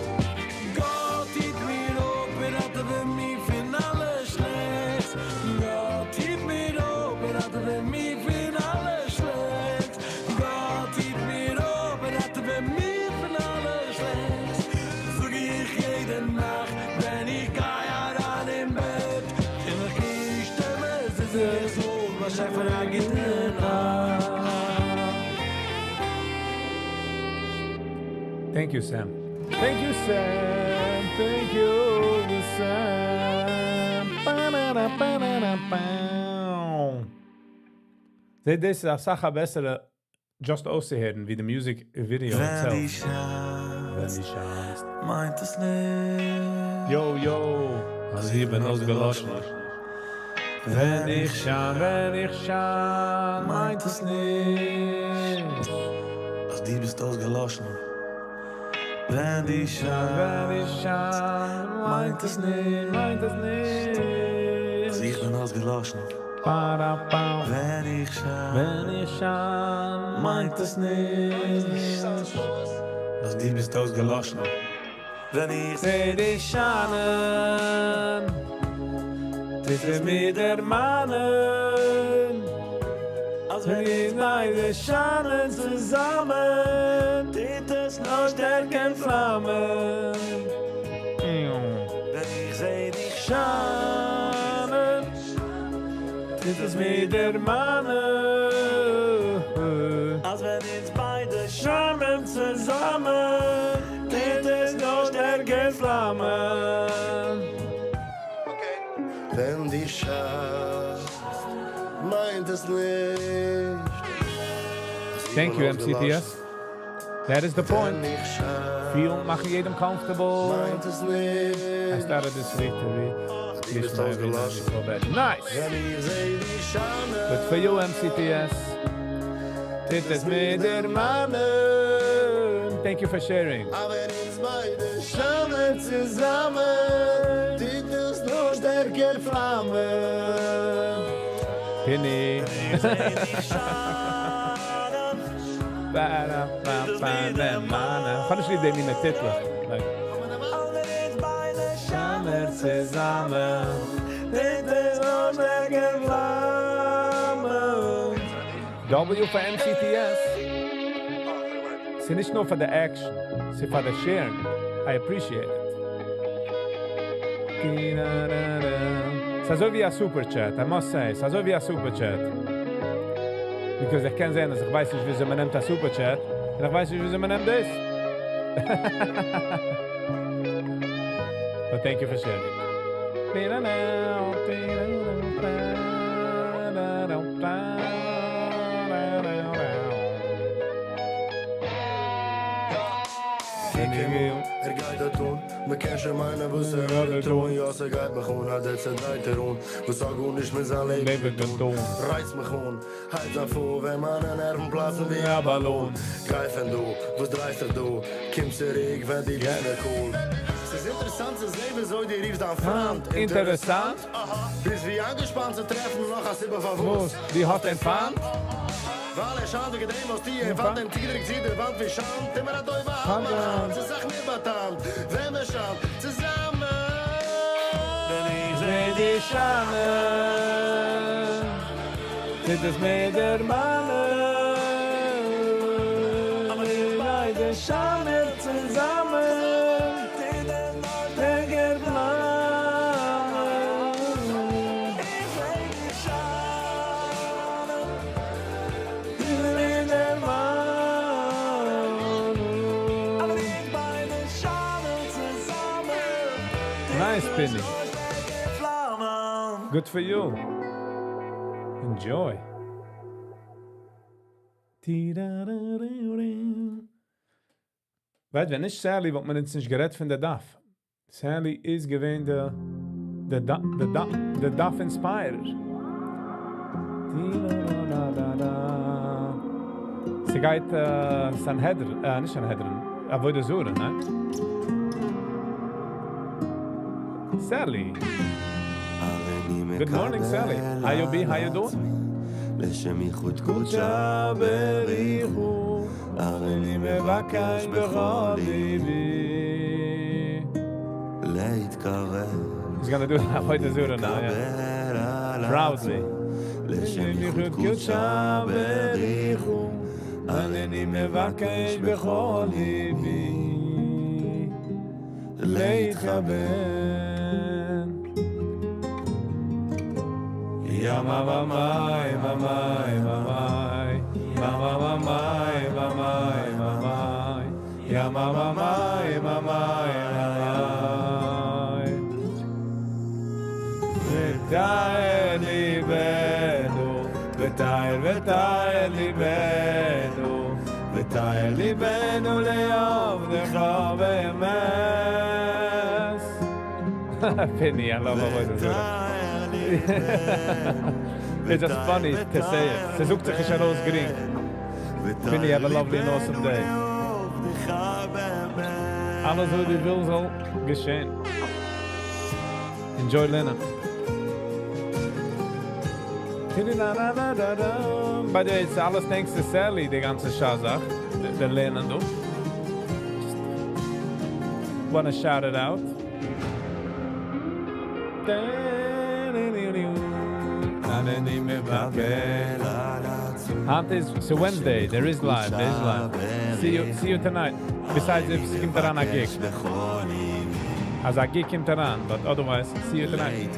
גאט היט מיר אפ, ער ראטעווע מיר פון אלע שלעכטס. גאט היט מיר אפ, ער ראטעווע מיר פון אלע שלעכטס. גאט היט מיר אפ, ער ראטעווע מיר פון אלע שלעכטס. זאג איך יעדע נאכט, ווען איך גיי אריין אין בעט. און איך קוש די מזוזה, איך זאג, באשעפער, א גוטע נאכט. Thank you, Sam. Thank you, Sam. Thank you, Sam. Ba-da-da-ba-da-da-bow. זעט, דאס איז א סאך בעסערע just אויסצוהערן, ווי the music video ווען itself. דו שיינסט, ווען דו שיינסט. מיינט עס נישט, Yo, yo. אז איך בין אויסגעלאשן. ווען איך שיין, ווען איך שיין, מיינט עס נישט, אז דו ביסט אויסגעלאשן. ווען דו ווען איך שיינסט, שיין, מיינט עס נישט, מיינט עס נישט, אז איך בין אויסגעלאשן. Ba-da-bow. ווען איך שיין, ווען איך שיין, מיינט עס נישט, אז דו ביסט אויסגעלאשן. ווען איך זע דיך שיינען, טוט עס מיר דערמאנען, אז ווען מיר ביידע שיינען צוזאמען, טוט עס נאך שטערקער פלאמען. ווען איך זע דיך שיינען, טוט עס מיר דערמאנען, אז ווען אונז ביידע שיינען צוזאמען, טוט עס נאך שטערקער פלאמען. ווען דו שיינסט, מיינט עס נישט. Thank you, MCTS. That is the point. ווען איך שיין, Feel, מאכן יעדעם comfortable. מיינט עס נישט. I started this week to read. דו ביסט אויסגעלאשן. Nice. ווען איך זע דיך שיינען, But for you, MCTS, טוט עס מיר דערמאנען. Thank you for sharing. אבער אונז ביידע שיינען צוזאמען, טוט עס נאך שטערקער פלאמען. Pinny. Ba-da-ba-ba-da-ma-na. איך האב נישט ליב דעם מיט טיטל. Like. שיינען צוזאמען, טוט עס נאך שטערקער פלאמען. W for MCTS. ס'איז נישט נאר פאר the action, ס'איז פאר the sharing. I appreciate it. ס'איז אזוי ווי א super chat, I must say. ס'איז אזוי ווי א super chat. Because איך קען זען, אז איך ווייס נישט, וויאזוי מען נעמט א super chat. און איך ווייס נישט, וויאזוי מען נעמט דאס. But thank you for sharing. ער גייט דא טון, מען קען שוין מיינען וואס ער האט געטון. יא, ס'גייט מיך אן, אז ער צעדרייט ארום, וואס האט גארנישט מיט זיין לעבן געטון. רייצט מיך אן, הייבט זיין phone, ווען מיינע נערוון פלאצן ווי א באלון. גיי פון דא, וואס דרייסט דיך דא? קום צוריק ווען דו ביסט מער cool. ס'איז אינטערעסאנט צו זען וויאזוי דו רופסט דיין פריינד. אינטערעסאנט? ביסט ווי אנגעשפאנט צו טרעפן נאך א סיבה פארוואס. וואס? דו האסט אים פיינט? ווייל ער שיינט וועגן דעם האסטו אים פיינט אים צוגעדריקט צו דער וואנט ווי שאנד. טו מיר א טובה האלט מיין האנט, ס'איז סאך מער באטעמט ווען מען שיינט צוזאמען. ווען איך זע דיך שיינען, טוט עס מיר דערמאנען. מיר ביידע שיינען צוזאמען, טוט עס נאך שטערקער פלאמען. איך זע דיך שיינען. Pinny. Good for you. Enjoy. ווייסט, ווען נישט Sally, וואלט מען אונז נישט גערעדט פון דער דף. Sally איז געווען the דף inspirer. זי גייט Sanhedrin, נישט Sanhedrin, עבודה זרה, נע? Sally. Good morning, Sally. How you be? How you doing? לשם ייחוד קודשא בריך הוא, הריני מבקש בכל ליבי להתקרב. He's gonna do עבודה זרה now, yeah. Proudly. לשם ייחוד קודשא בריך הוא, הריני מבקש בכל ליבי להתחבר. יא מאמא מיי מאמא מאמא מאמא מאמא מאמא מאמא יא מאמא מיי מאמא וטהר ליבנו וטהר וטהר ליבנו וטהר ליבנו לעבדך באמת. Pinny, I love עבודה זרה. It's just funny to say it. ס'זאגט זיך נישט ארויס גרינג. Pinny, have a lovely and awesome day. אלעס וואס דו ווילסט זאל געשען. Enjoy לערנען. By the way, it's אלעס thanks to Sally, די גאנצע זאך, דער לערנען דא. Just wanna shout it out. הריני מבקש. היינט איז so Wednesday, there is live, there is live. See you, see you tonight. Besides if ס'קומט אריין א gig. אז א gig קומט אריין, but otherwise, see you tonight.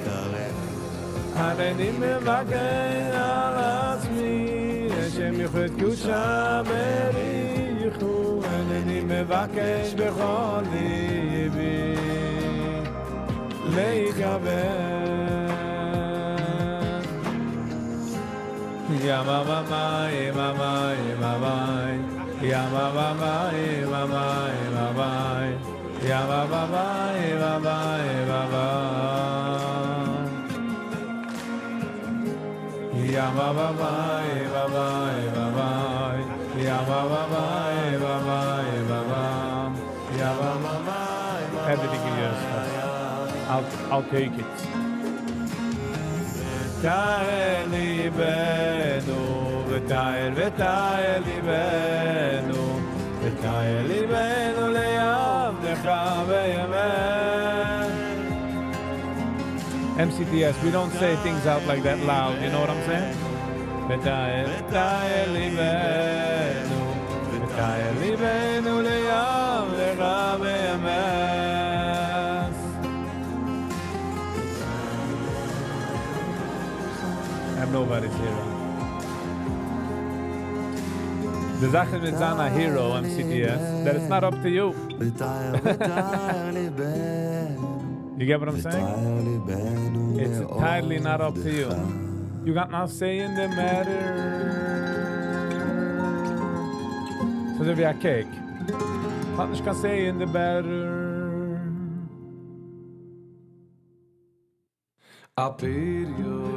הריני מבקש על עצמי, לשם ייחוד קודשא בריך הוא, הריני מבקש בכל ליבי להתחבר. יא מאמא מיי מאמא מאמא יא מאמא מיי מאמא מאמא יא מאמא מיי מאמא מאמא יא מאמא מיי מאמא מאמא יא מאמא מיי מאמא מאמא יא מאמא מיי Everything is yours. I'll take it. וטהר ליבנו, וטהר וטהר ליבנו, וטהר ליבנו לעבדך באמת. MCTS, we don't say things out like that loud, you know what I'm saying? וטהר וטהר ליבנו, וטהר ליבנו לעבדך באמת. I'm nobody's hero. די זאך איז מיט זיין א hero, MCTS, that it's not up to you. You get what I'm saying? It's entirely not up to you. You got no say in the matter. ס'איז אזוי ווי א cake. האט נישט קיין say in the batter.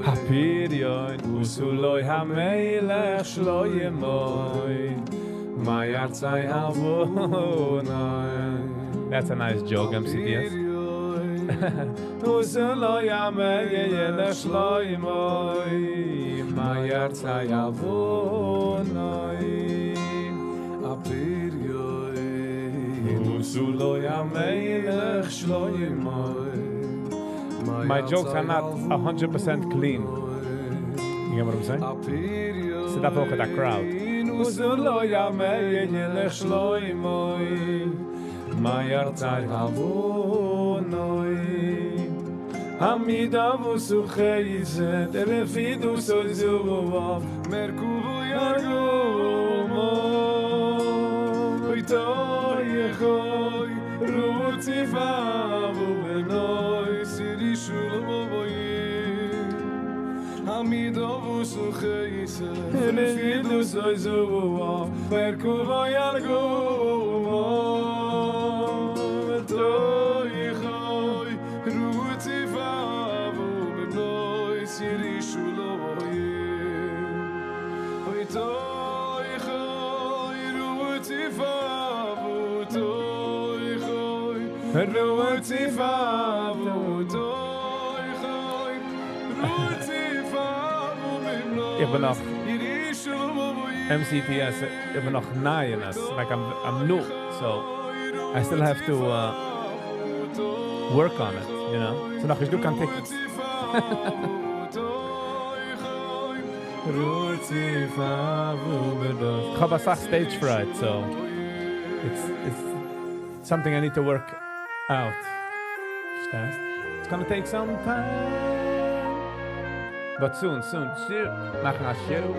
הפריון עשו לו המלך שלמה מה ירצה אבוני. That's a nice joke, MCTS. עשו לו המלך שלמה מה ירצה אבוני. הפריון עשו לו המלך שלמה. My jokes are not 100% clean. You get what I'm saying? ס'דארף אויך א crowd. עשו לו המלך שלמה מה ירצה אבוני. עמידה וסוחייזת רפידו סוזו מרכובו ירגומו איתו יחוי רוציפה ובנוי איך בין נאך MCTS, איך בין נאך ניי אין עס, like I'm new, so I still have to uh, work on it, you know? ס'איז נאך נישט דא קיין tickets. איך האב אסאך stage fright, so it's it's something I need to work out. פארשטייסט? It's gonna take some time. But soon, soon, soon. מאכן א show.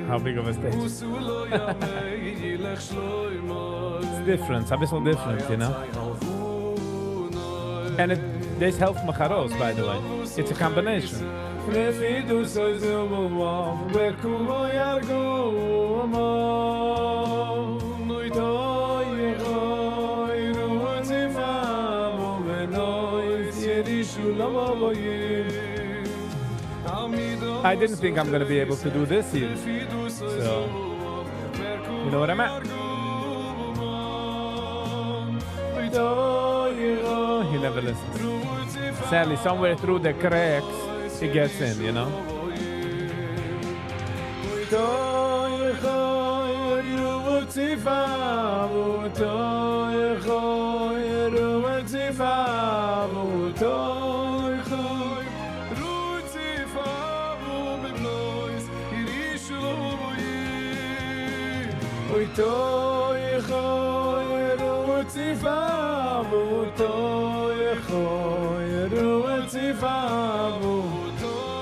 How big of a stage? It's different, א ביסל different, you know? And it, דאס העלפט מיך ארויס, by the way. It's a combination. I didn't think I'm gonna be able to do this here. So, you know what I'm at. He never listens. Sadly, somewhere through the cracks, it gets in, you know?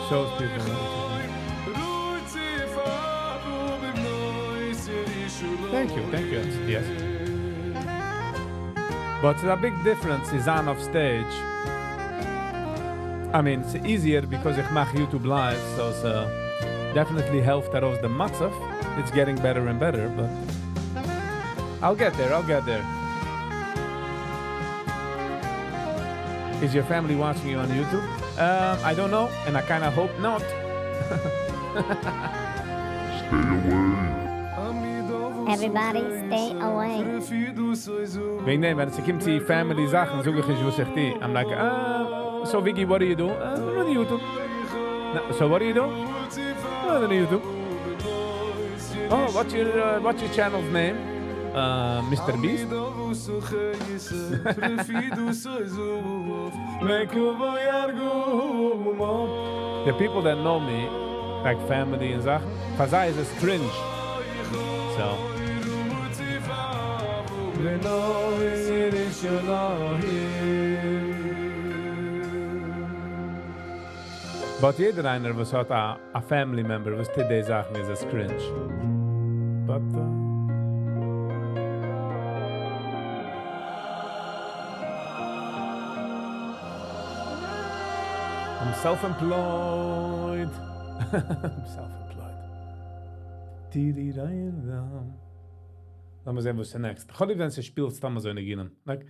Shows people. Thank you, thank you. Yes. But the big difference is on off stage. I mean, it's easier because איך מאך YouTube live, so it's uh, definitely העלפט ארויס די מצב. It's getting better and better, but I'll get there, I'll get there. Is your family watching you on YouTube? Um, I don't know, and I kind of hope not. Stay away. Everybody stay away. וועגן דעם, ווען עס קומט צו family זאכן, זאג איך נישט וואס איך טו. I'm like, uh, so Vicky, what do you do? Uh, on YouTube. No, so what do you do? Uh, on YouTube. Oh, what's your, uh, what's your channel's name? Uh, Mr. Beast? The people that know me, like family און זאכן, פאר זיי איז עס cringe. So. But יעדער איינער וואס האט א א family member וואס טוט די זאכן איז עס cringe. But uh. I'm self employed. I'm self employed. לאמיר זען וואס איז next. כ'האב ליב ווען ס'שפילט סתם אזוי ניגונים. Like,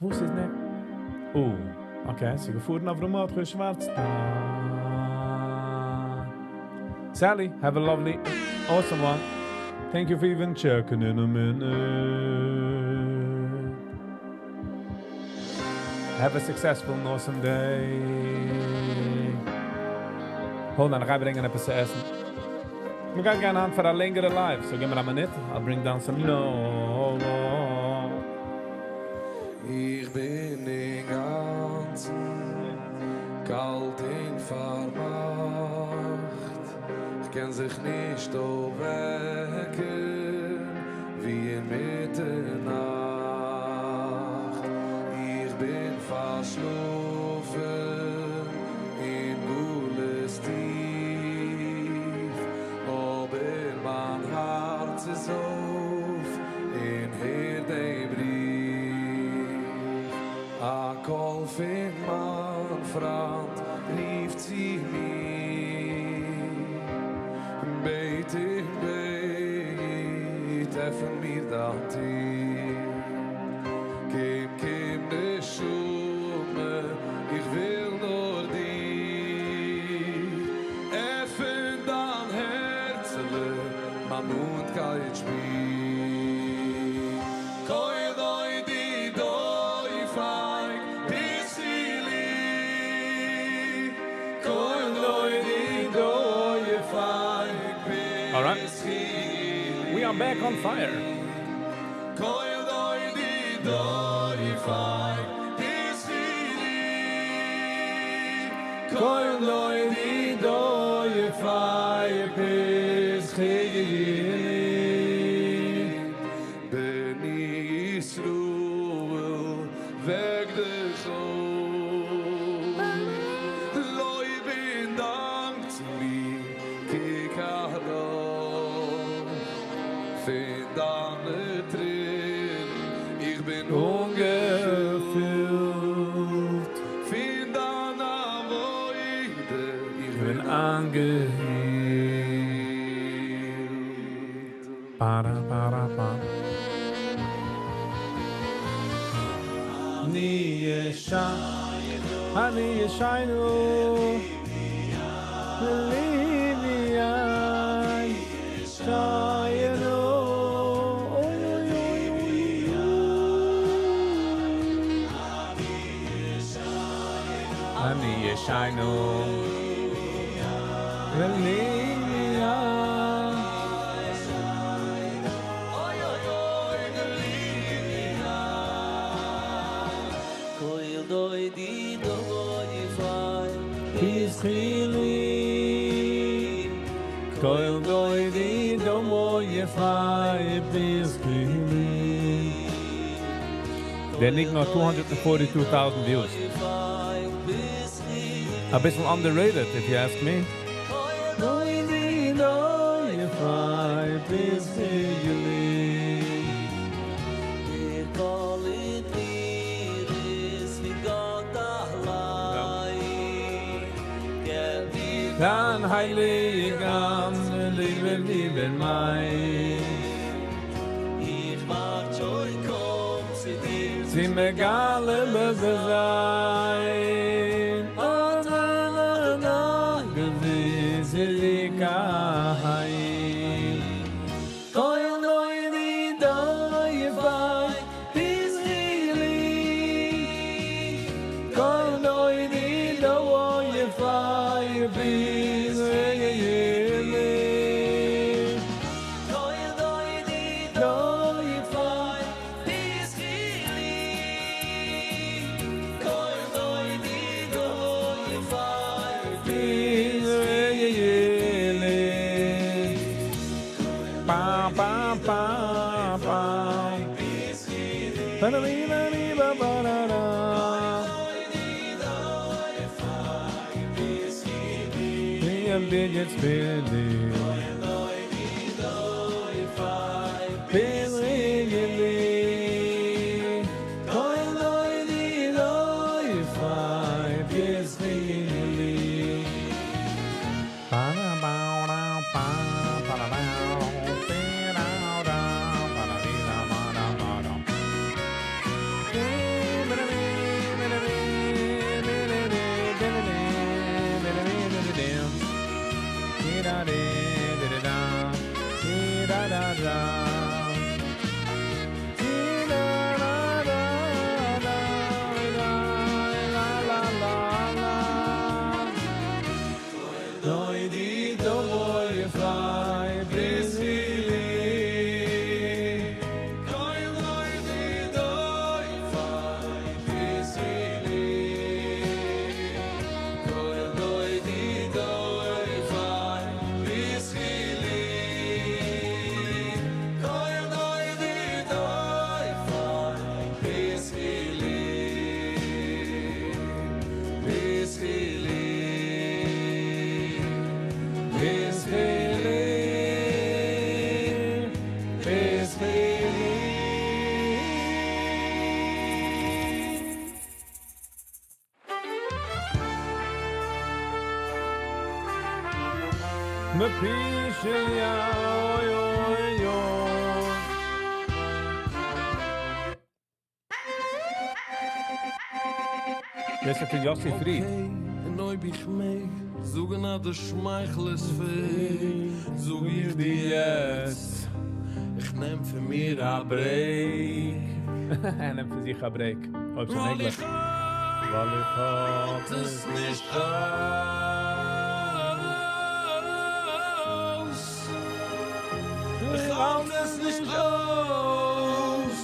וואס איז next? או, okay, ס'איז געפארן אברהם מרדכי שווארצטאן. Sally, have a lovely, awesome one. Thank you for even checking in a minute. Have a successful and awesome day. Hold on, איך גיי ברענגען עפעס צו עסן. מיר גייען גיין אן פאר א לענגערע live, so give me a minute. I'll bring down some no. איך בין אין גאַנצן קאַלט און פאַרמאַכט. איך קען זיך נישט אויפוועקן, ווי אין מיטן נאַכט. איך בין פאַרשלאָפן אין גלות טיף. אָבער מײַן האַרץ איז אויף און הערט דעם רוף. אַ קול פון מײַן פרײַנד רופט צו מיר. בעט און בעט, עפן מיר דײַן טיר. קום, קום, נשמה, איך וויל נאָר דיר. עפן דײַן הערצעלע, מײַן נאָענטקייט שפיר. קול דודי דופק פתחי לי. קול דודי דופק All right. We are back on fire. קול דודי דופק פתחי לי. קול דודי דופק פתחי לי. בני ישראל וועק דיך אויף. לויב און דאַנק צו מיר, קוק אַראָפּ. פון דײַנע טרערן, איך בין אָנגעפילט. פון דײַן עבודה, איך בין בין אָנגעהיילט. Para, para, pa. אני ישן, אני ישנו, וליבי ישיינו. אוי אוי אוי אוי אוי. אני ישנו, וליבי אוי אוי אוי וליבי קול דודי דופק פתחי לי קול דודי דופק פתחי לי. דער ניגון האָט 242,000 views. A ביסל underrated, if you ask me. דודי דופק פתחי לי. דער קול אין מיר איז ווי גאָט אַליין. געב מיר דײַן הייליגן ליבער ליבער מײַן. איך וואַרט שוין, קום צו דיר. זיי מגלה בזיין. און na na געוויס קול דודי דופק פתחי לי. קול דודי דופק פתחי לי. קול דודי דופק פתחי לי. קול דודי דופק פתחי לי. Pa pa pa pa. Pa da li ba li ba ba da da. Mi am bin jetzt billig. פתחי לי. קול דודי דופק פתחי לי. Pa da ba da pa pa da ba da da pa da di da ba da ba da. דודי דוי פריי בריסחילי. קויל דודי דוי פריי בריסחילי. קויל דודי דוי פריי בריסחילי. קויל דודי דוי פריי בריסחילי. בריסחילי. בריסחילי. בריסחילי. מפי של יא אוי אוי אוי. דאס איז פון Yossi Fried. און אויב איך מעג זאגן אז דער שמייכל איז fake, זאג איך דיר יעצט, איך נעם פאר מיר א break. ער נעמט פאר זיך א break. אויב ס'איז ווייל מעגליך. איך ווייל איך האלט האלט עס נישט אויס. איך האלט עס נישט אויס.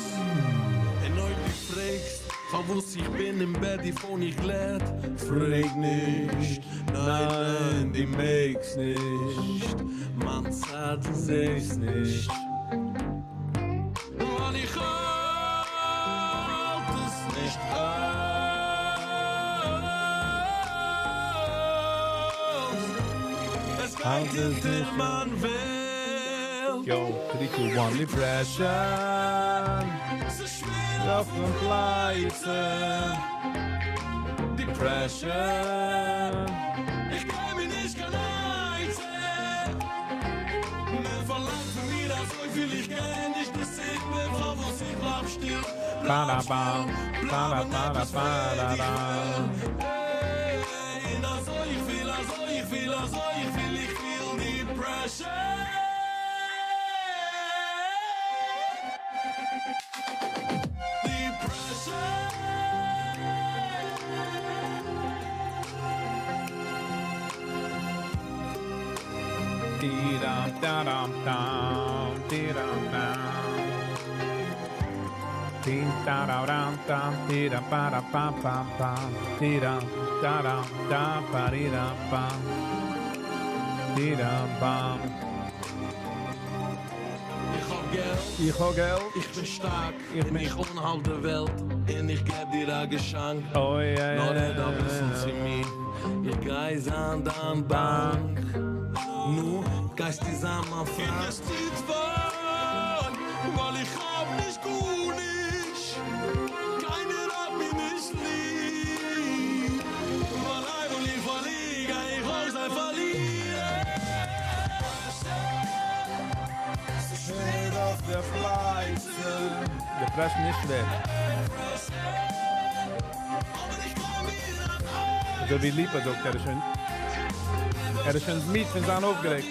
און אויב דו פרעגסט, פארוואס איך בין אין בעט, די phone איך גלעט, פרעג נישט, ניין, ניין, דו מעגסט נישט, מיין צייט זעסט נישט. ווייל איך האלט עס נישט אויס. עס גייט האלט עס אונטער נישט מיין וועלט. Yo, 3, 2, 1, Depression. ס'איז שווער אויף דעם פלייצע. Depression. איך גיי מיר נישט קיין עצה. מען פארלאנגט פון מיר אזוי פיל, איך קען נישט די סיבה, פארוואס איך בלייב שטיל. Ba da bam, ba da ba da ba da da. Hey, אזוי איך פיל, אזוי איך פיל, אזוי איך פיל, איך פיל Depression. Depression. Di-dam, da-dam, dam, di-dam, dam. Di da da dam dam di da ba da ba ba ba di da da da da ba di da ba di da bam. איך האב געלט. איך האב געלט. איך בין שטארק. איך און בין איך אנהאלט די וועלט. און איך געב דיר א געשאנק. Oh, yeah, נאר yeah, רעד א ביסל yeah. צו מיר. איך גיי זיין דיין באנק. נו, גייסטו זיין מיין פריינד. און עס טוט וויי, ווייל איך האב נישט גארנישט. קיינער האט מיר נישט ליב. ווייל איינמאל איך פארליר, גיי איך אויך זיי פארלירן. ס'איז שווער אויף דער פלייצע. Depression איז שווער. אזוי ווי ליפא זאגט, ער איז שוין מיד פון זיין אויפגערעגט.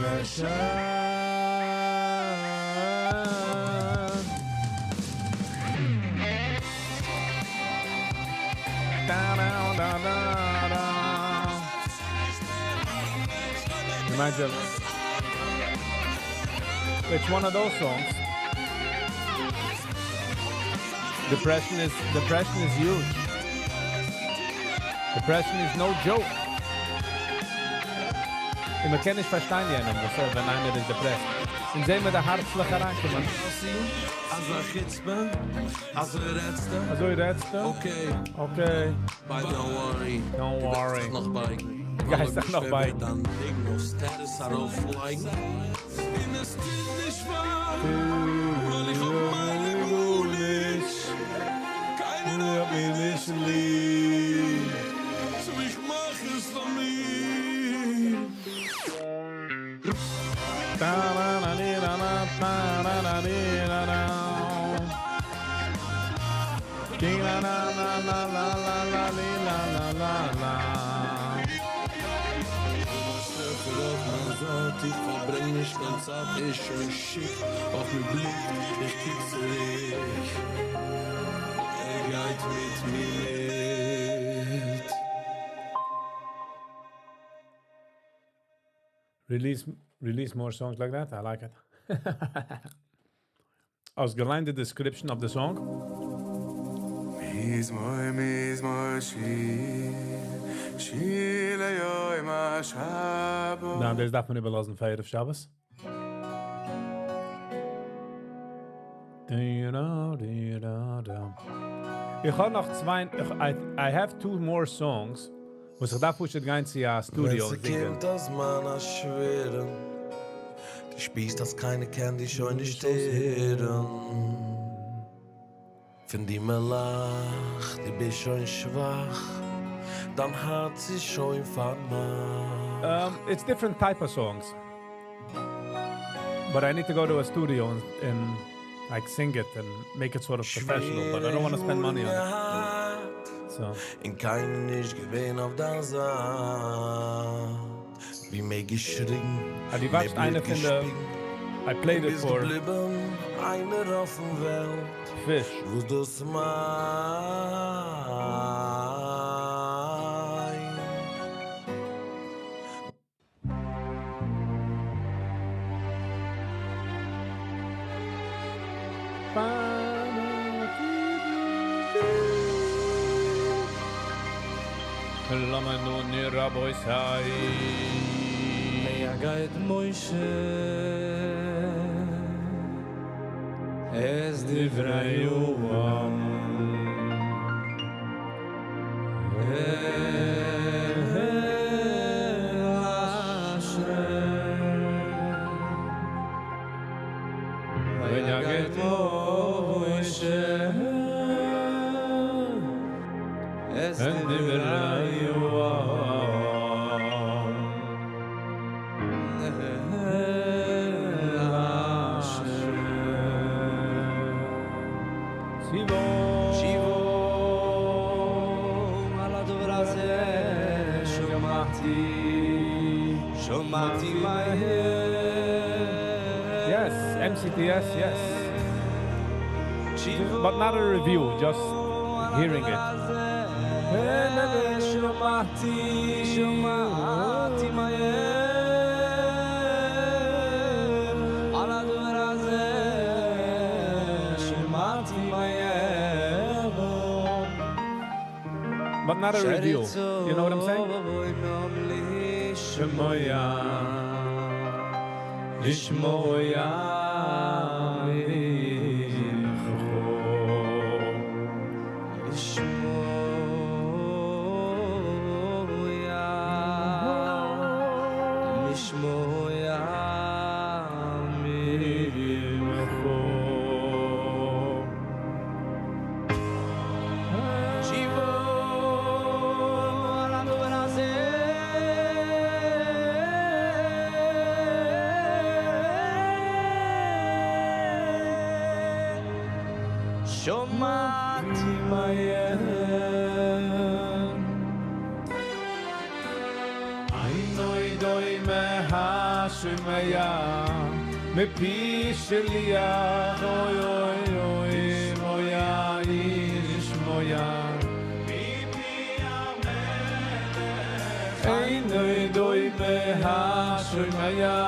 Depression. Da, da, da, da, da. Reminds me of it's one of those songs. Depression is huge. Depression is no joke. און מען קען נישט פארשטיין יענעם, וואס ער, ווען איינער איז depressed. און זעען מיר די הערצליכע אריינקומען. אזא חוצפה, אזוי רעדסטו. אזוי רעדסטו. Okay. Okay. But don't worry. Don't דו וועסט worry. זיך נאך בייגן. גייסט זיך נאך בייגן. דיין ניגון אויף status ארויפלייגן. און עס טוט נישט וויי, ווייל איך האב מיינע גארנישט. קיינער האט מיר נישט ליב. So איך מאך עס פאר מיר. Da na na ni na na na na na ni na na. Di na na na na la la la li la la la la. געהאט איך פארברענג נישט קיין צייט איז שוין שיק אויף מיר בליק איך קוק צוריק ער גייט מיט מיר מיט. Release more songs like that. I like it. האסט געליינט the description of the song? מזמור מזמור שיר שיר ליום השבת. נא, דאס דארף מען איבערלאזן פאר ערב שבת. Da-da-da-da-da. איך האב נאך צוויי, I have two more songs, וואס איך דארף פשוט גיין צו א studio ווען און זינגען. ס'קומט א זמן א שווערן, דו שפירסט אז קיינער קען דיך שוין נישט הערן. פון דיר מ'לאכט, דו ביסט שוין שוואך, דיין הארץ איז שוין פארמאכט. It's different type of songs. But I need to go to a studio and like sing it and make it sort of professional, but I don't want to spend money on it. So. און קיינער נישט געווען אויף דיין זייט. ווי מער געשריגן, דו ווייסט מער איינע בלוט פון די געשפיגן. I played it ביסט for געבליבן איינער אויפן וועלט. Fish. וואס דאס מיינט. למדוני רבותי. ויגד משה את דברי העם אל אשר ויגד משה את דברי העם אל אשר שיבו שיבו על הדבר הזה שמעתי שמעתי מהר. Yes, MCTS, yes. But not a review, just hearing it. שמעתי שמעתי מהר על הדבר הזה שמעתי מהר. But not a review. You know what I'm saying? לשמוע לשמוע ממך לשמוע לשמוע ממך שיבו על הדבר הזה. שמעתי מהר. אינו דומה השומע מפי שליח אוי אוי אוי מויה איש מויה אינו דומה השומע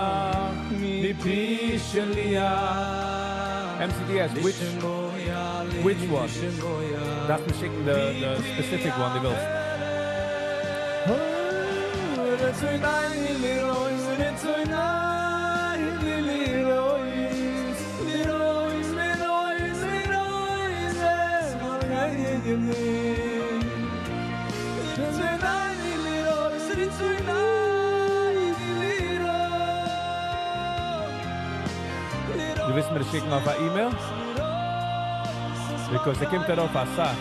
מפי שליח. MCTS, which one? דארף מען שיקן the specific one, דו ווילסט. רצוני לראות, רצוני לראות, לראות, לראות, לראות, רצוני לראות, רצוני לראות. דו ווילסט מיר שיקן אויף אן email? Because ס'קומט ארויף א סאך.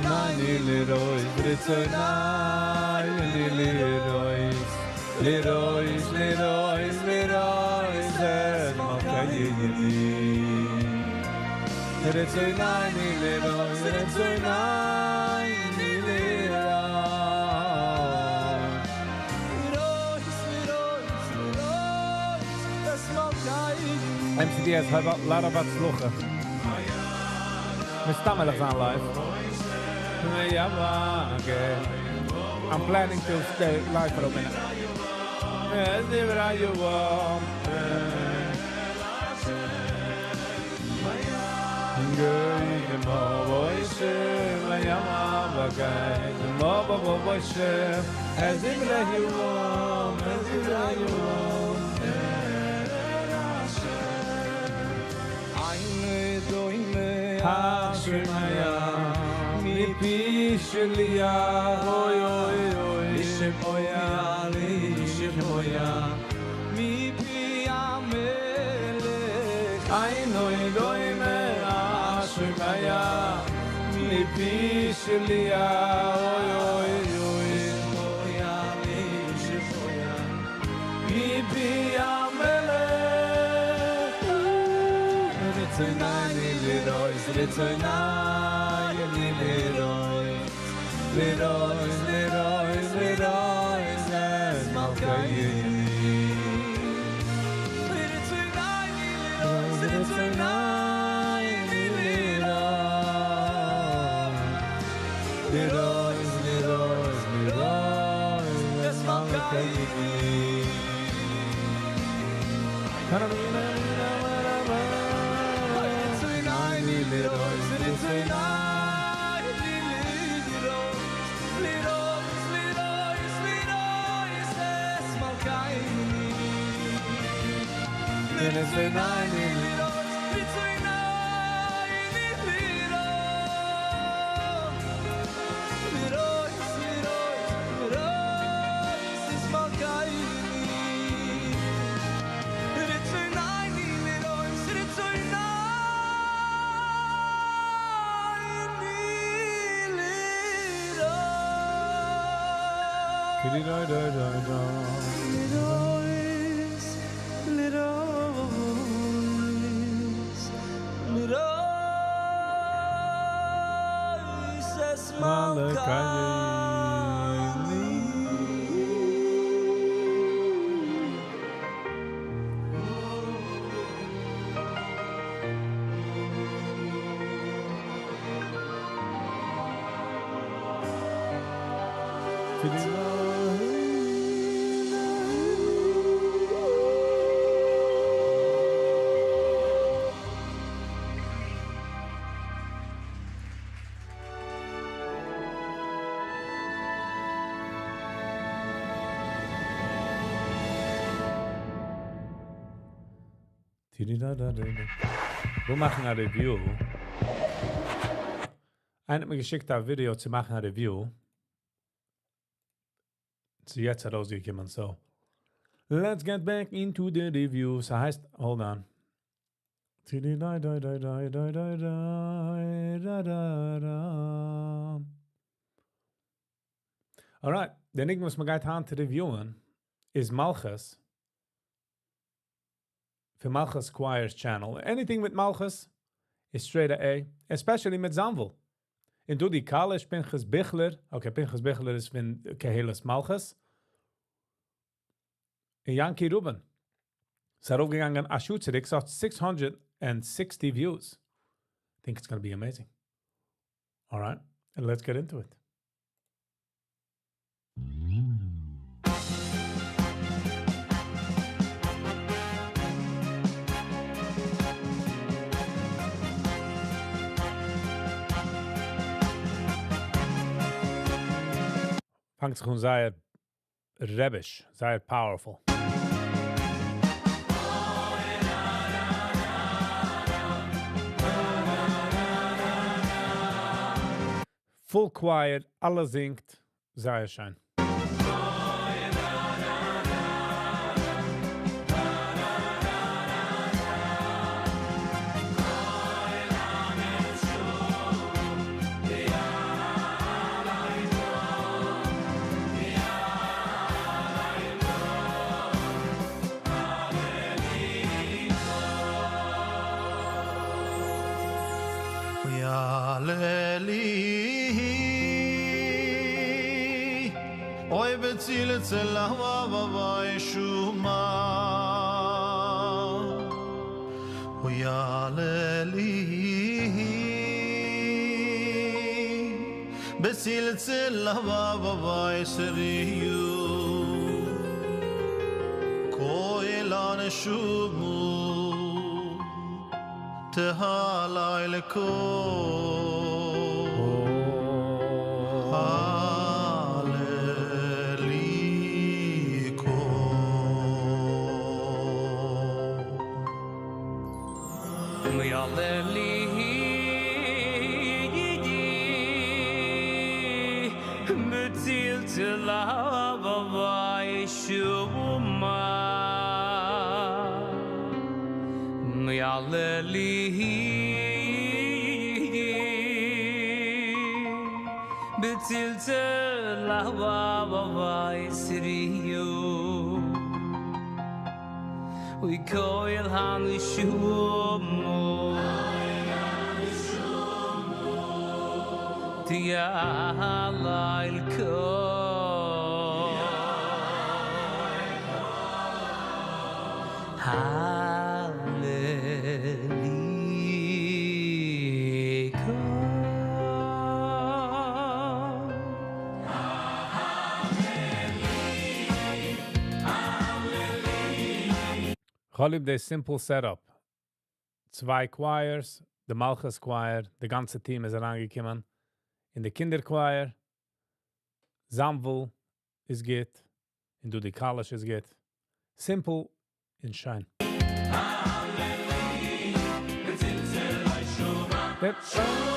ני לראות, רצוני לראות, לראות, לראות, לראות, את מלכי רצוני לראות, רצוני לראות. MCDS, האב א lot of הצלחה. מסתם וועל איך זיין live. I'm planning to stay live for a minute. מיר מאכן א review. איינער האט מיר געשיקט א video צו מאכן א review. ס'איז יעצט ארויסגעקומען, so. Let's get back into the review. ס'הייסט, hold on. Da da da da da da da da da. Alright, דער ניגון וואס מ'גייט היינט reviewen איז מלכות. פון מלכות Choir's channel. Anything with מלכות is straight A, especially מיט Zanvel. און Dudi Kalish, Pinchas Bichler. Okay, Pinchas Bichler איז פון קהילת מלכות. און Yanky Rubin. ס'איז ארויפגעגאנגען א שעה צוריק, ס'האט 660 views. I think it's going to be amazing. All right, and let's get into it. פאנגט זיך אן זייער רביש, זייער powerful. Full choir, אלע זינגט, זייער שיין. אוי בציל אצל אהבה ושומע. ויעלה לי בצלצל ויסריו כל הנשומו תהלי לכל We koil han shumo Tia lail ko כ'האב ליב די simple setup. צוויי choirs, די מלכות choir, די גאנצע team איז אריינגעקומען. אין די קינדער choir, זאנוויל איז גוט, און דודי קאליש איז גוט. Simple און שיין. Yep.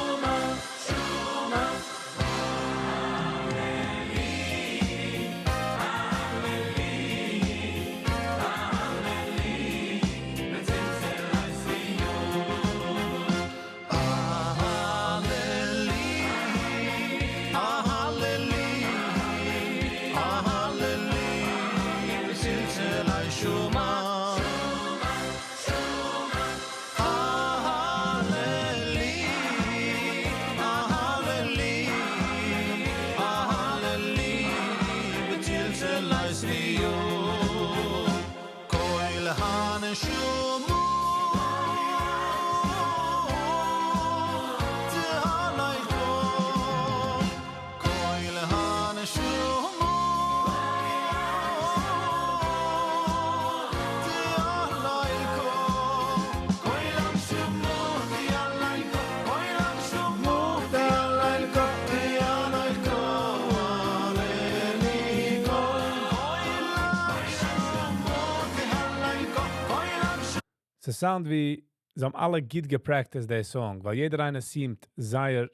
ס'sound ווי זיי האבן אלע גוט געpracticed די song, ווייל יעדער איינער seemed זייער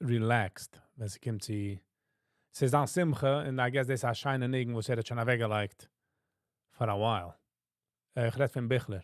relaxed, ווען ס'קומט צו, ס'איז א שמחה, און I guess דאס איז א שיינע ניגון, וואס ער האט שוין אוועקגעלייגט for a while. איך רעד פון ביכלער.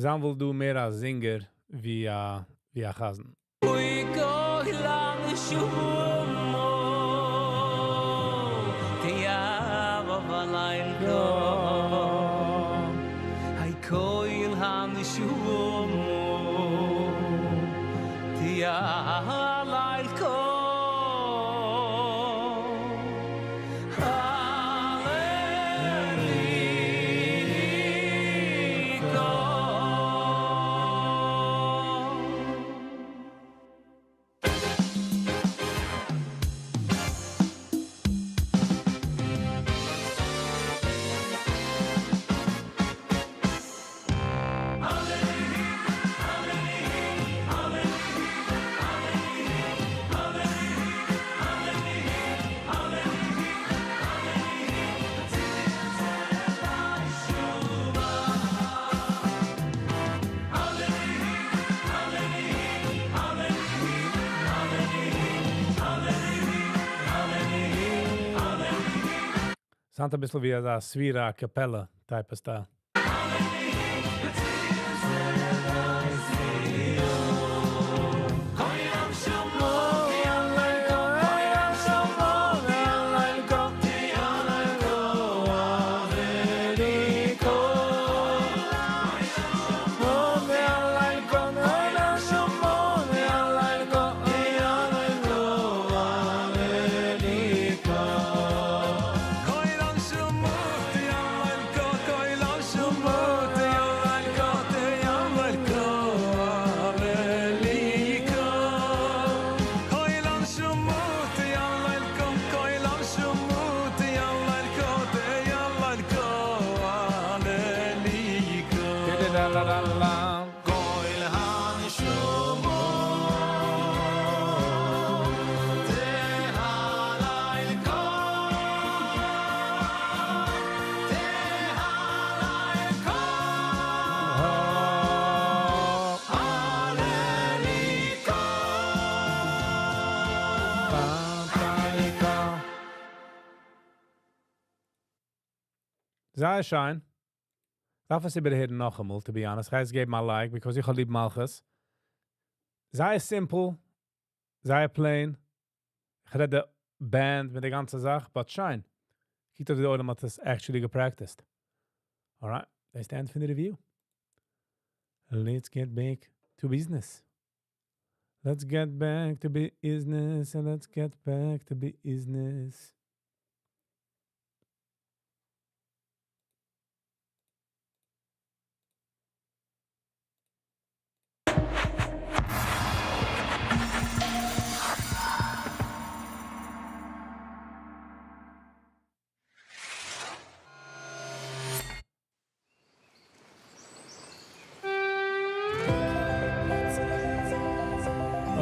זאנוויל דא מער א singer. ווי א ווי א חזן. Sound אביסל ווי אזא סווירא a cappella type of style. זייער שיין. דארף עס איבערהערן נאכאמאל, to be honest. כ'גיי עס געבן א like, because איך האב ליב מלכות. זייער simple, זייער plain. איך רעד די band מיט די גאנצע זאך, but שיין. קוקט אויס ווי די עולם האט עס actually גע practiced. Alright, that's the end פון די review. Let's get back to business. Let's get back to business and let's get back to business.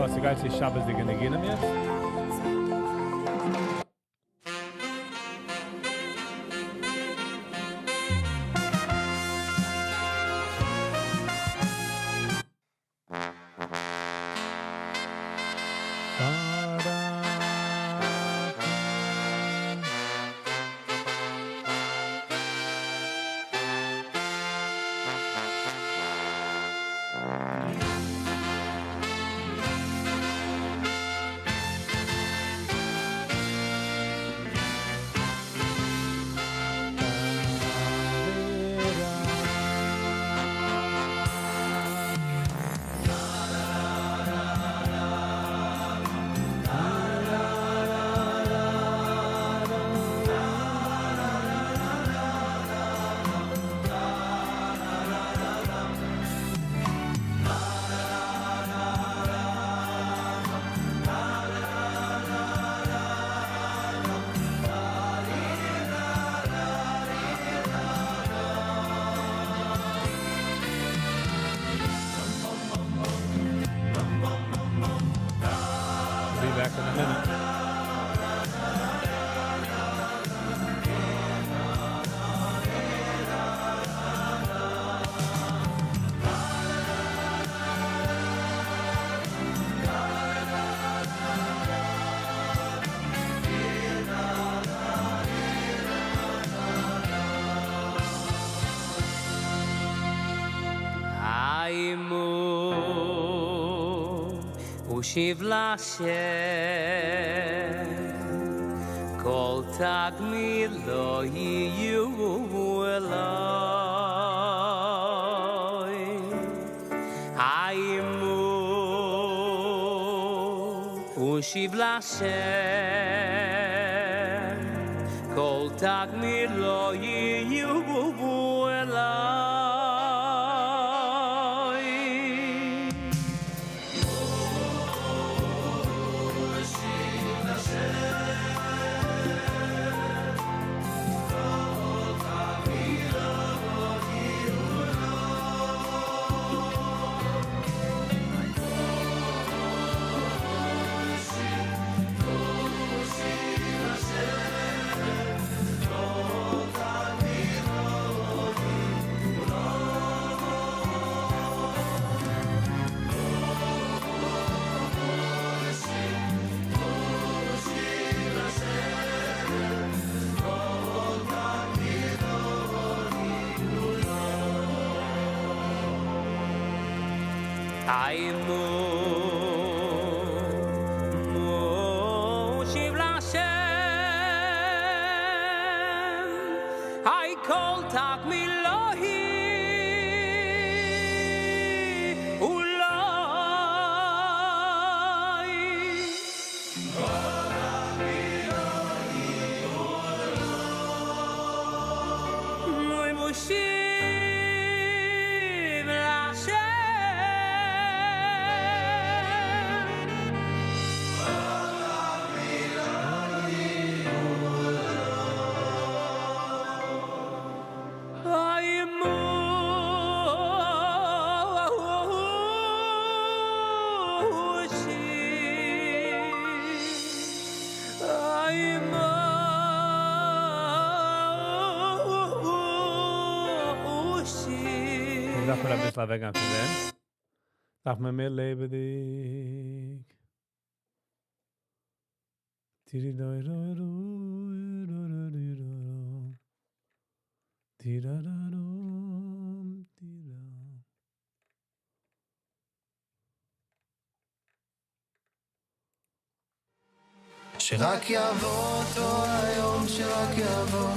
Oh, ס'גייט צו שבת'דיגע ניגונים יעצט? Be back in a minute. I'm ושיב להשם כל תגמיל לא יהיו אלוי היימו ושיב להשם כל תגמיל לא יהיו אלוי דארף מען א ביסל אוועקגיין פון דעם. דארף מען מער לעבעדיג. Tiri-doi-roi-roi, roi-roi-roi-roi. Tira-ra-rom, tira. שרק יבוא אותו היום, שרק יבוא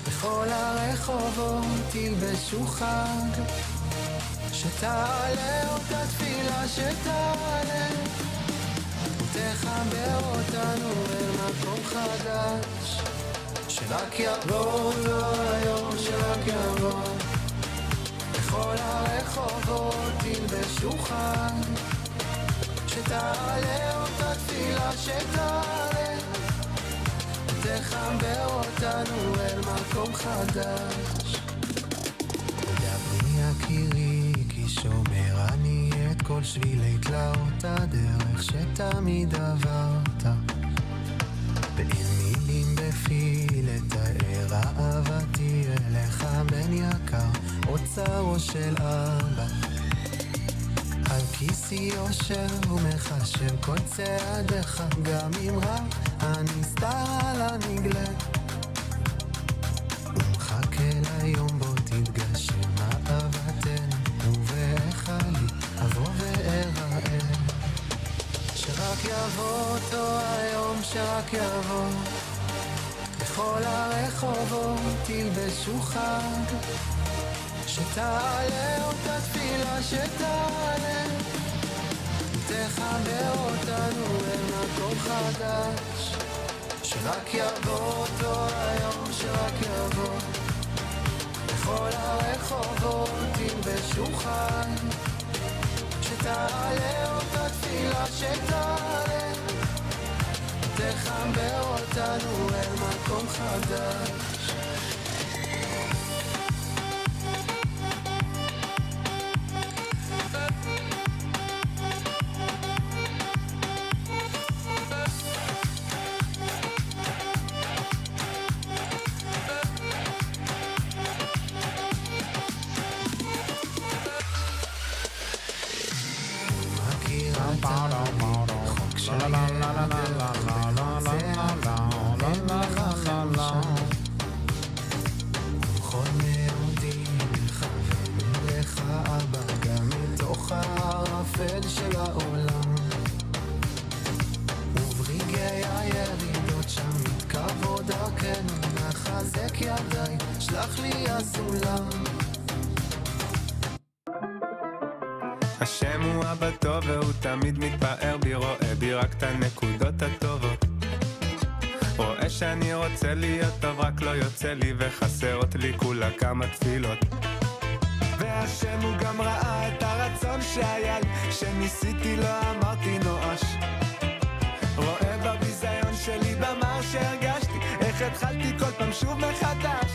בכל הרחובות ילבשו חג שתעלה אותה תפילה שתעלה ותחבר אותנו אל מקום חדש שרק יבוא אותו היום, שרק יבוא בכל הרחובות ילבשו חג שתעלה אותה תפילה שתעלה ותחבר אותנו אל מקום חדש דברי יקירי כי שומר אני את כל שבילי תלאות הדרך שתמיד עברת ואין מילים בפי לתאר אהבתי אליך בן יקר אוצרו של אבא על כיסי יושב ומחשב כל צעדיך גם אם רב הנסתר על הנגלה ומחכה ליום בו תתגשם אהבתנו ובהיכלי אבוא ואראה שרק יבוא אותו היום שרק יבוא בכל הרחובות ילבשו חג שתעלה אותה תפילה שתעלה ותחבר אותנו אל מקום חדש שרק יבוא אותו היום שרק יבוא בכל הרחובות ילבשו חג שתעלה אותה תפילה שתעלה ותחבר אותנו אל מקום חדש בכל מאודי מכוון אליך אבא גם מתוך הערפל של העולם. אלוקינו, מחזק ידיי, שלח לי הסולם. השם הוא אבא טוב והוא תמיד מתפאר בי, רואה בי רק את הנקודות הטובות. רואה שאני רוצה להיות טוב, רק לא יוצא לי וחסרות לי כולה כמה תפילות. והשם הוא גם ראה את הרצון שהיה לי, שניסיתי לא אמרתי נואש. רואה בביזיון שלי במה שהרגשתי, איך התחלתי כל פעם שוב מחדש.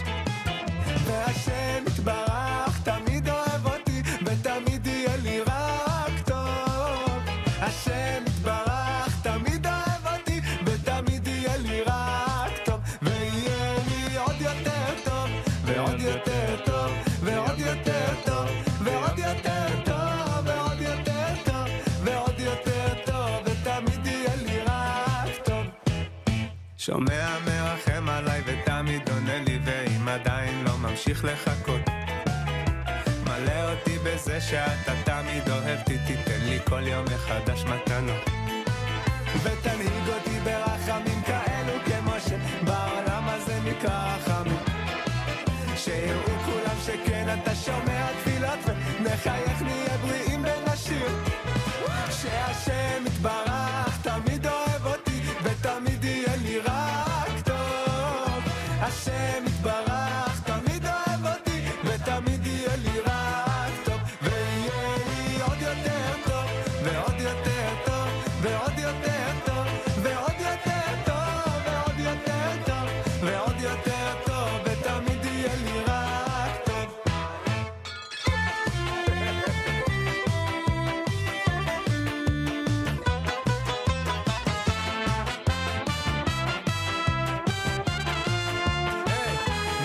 והשם יתברך תמיד אוהב אותי, ותמיד יהיה לי רק טוב. השם יתברך תמיד אוהב אותי, ותמיד יהיה לי רק טוב. ויהיה לי עוד יותר טוב, ועוד יותר טוב, ועוד יותר טוב, ועוד יותר טוב, ועוד יותר טוב, ועוד יותר טוב, ותמיד יהיה לי רק טוב. שומע מרחם עליי ותמיד עונה לי, ואם עדיין לא ממשיך לחכות, מלא אותי בזה שאתה תמיד אוהב אותי, תיתן לי כל יום מחדש מתנות. ותנהיג אותי ברחמים כאלו כמו שבעולם הזה נקרא רחמים. שיראו כולם שכן אתה שומע תפילות ונחייך נהיה בריאים ונשיר. שהשם יתברך תמיד אוהב אותי ותמיד יהיה לי רק טוב. השם יתברך תמיד אוהב אותי ותמיד יהיה לי רק טוב. ויהיה לי עוד יותר טוב ועוד יותר טוב ועוד יותר טוב ועוד יותר טוב ועוד יותר טוב ועוד יותר טוב ותמיד יהיה לי רק טוב.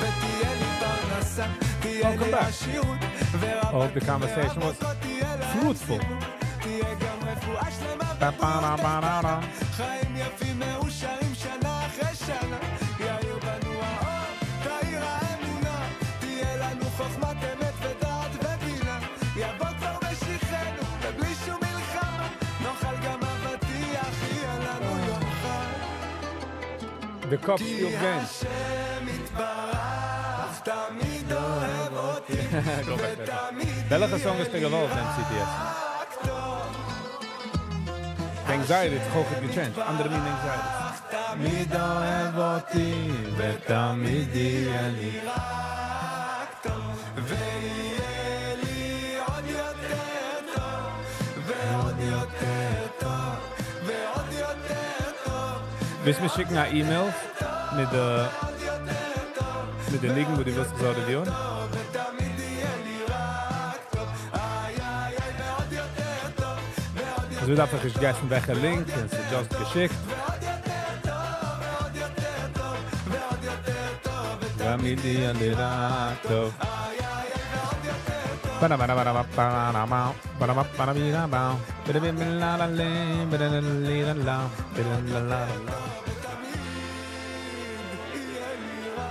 ותהיה לי פרנסה, תהיה Welcome לי back. עשירות, I hope the conversation was fruitful. תהיה גם רפואה שלמה Ba-ba-da-ba-da-da. חיים יפים מאושרים שנה אחרי שנה יאיר בנו האור, תאיר האמונה תהיה לנו חוכמת אמת ודעת ובינה יבוא כבר משיחנו ובלי שום מלחמה נאכל גם אבטיח, יהיה לנו יום חג. The cup still game. השם יתברך תמיד אוהב אותי Go back there. ותמיד וועלכע song איז געוואלד, MCTS? The anxiety איז אויך גע changed. אנדערע מין anxiety. תמיד אוהב אותי ותמיד יהיה לי רק טוב ויהיה לי עוד יותר טוב ועוד יותר טוב ועוד יותר טוב. ווילסט מיר שיקן אן email מיט די ניגון, וואו דו ווילסט געזאגט ווערן? ותמיד יהיה לי רק טוב איי איי איי ועוד יותר טוב ועוד עס ווערט איינפאך געגעבן וועלכע link, און עס איז just געשיקט. ועוד יותר טוב ועוד יותר טוב ועוד יותר טוב תמיד יהיה לי רק טוב. Ba-da-ba-da-ba-da-ba-ba-da-ba, ba-da-ba-ba-da-ba-da-ba, ba-da-ba-ba-la-la-la, ba-da-la-la-la-la, ba-da-la-la-la-la. יהיה לי רק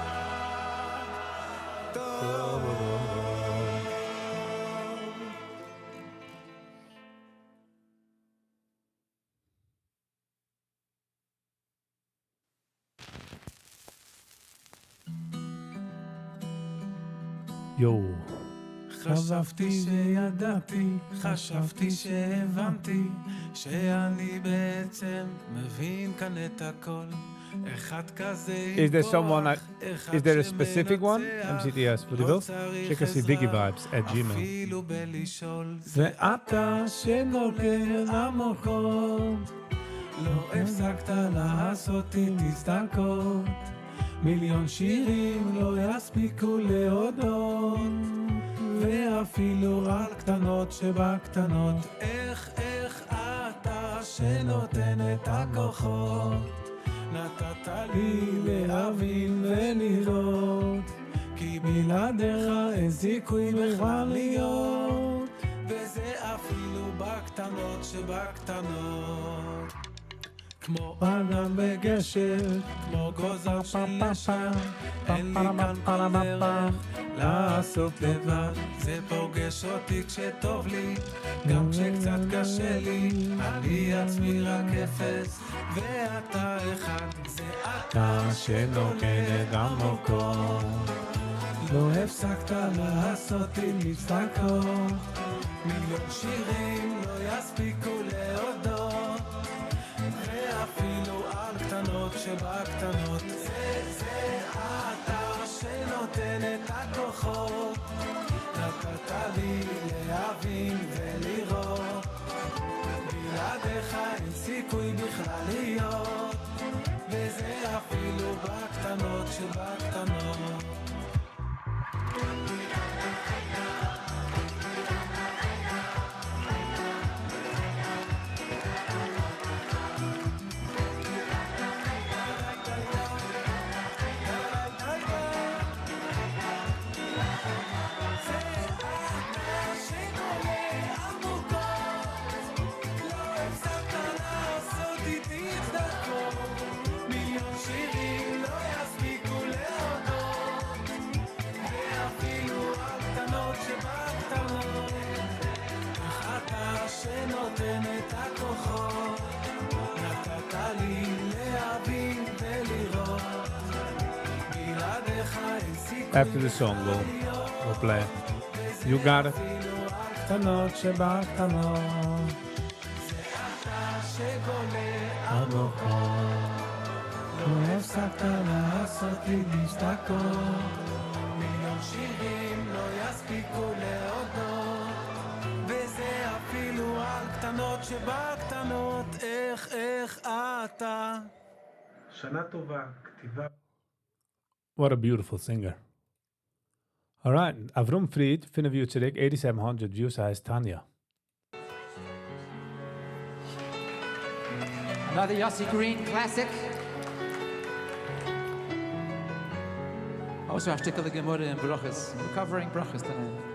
טוב. יו. חשבתי שידעתי, חשבתי שהבנתי, שאני בעצם מבין כאן את הכל. אחד כזה Is there someone, is there a specific one? MCTS, וואו דו ווילסט? שיק עס diggyvibes@gmail. אפילו בלשאול. זה אתה שנוגע עמוקות, לא הפסקת לעשות איתי צדקות. מיליון שירים לא יספיקו להודות, ואפילו על קטנות שבקטנות. איך, איך אתה שנותן את הכוחות, נתת לי להבין ולראות, כי בלעדיך אין סיכוי בכלל להיות, וזה אפילו בקטנות שבקטנות. כמו אדם בגשר, כמו גוזר של ישר, אין לי כאן כל דרך לעשות לבד. זה פוגש אותי כשטוב לי, גם כשקצת קשה לי, אני עצמי רק אפס, ואתה אחד, זה אתה שנותן את המקום. לא הפסקת לעשות לי מבזקות, מיליון שירים לא יספיקו להודות, ואפילו על קטנות שבקטנות. זה אתה שנותן את הכוחות, נתת לי להבין ולראות, בלעדיך אין סיכוי בכלל להיות, וזה אפילו בקטנות שבקטנות. שנותן את הכוחות, נתת לי להבין ולראות, בלעדיך אין סיכוי. After the song we'll play. You got it. קטנות שבקטנות, זה אתה שגולה עמוקות, לא הפסקת לעשות לי משתקות, מיליון שירים לא יספיקו להודות, וזה אפילו על קטנות שבקטנות. איך אתה. שנה טובה, כתיבה. What a beautiful singer. All right, Avrum Fried, פינף יאר צוריק, 8700 views, הייסט Tanya. Another Yossi Green classic. Also, a Gemara in Brachas. We're covering Brachas tonight.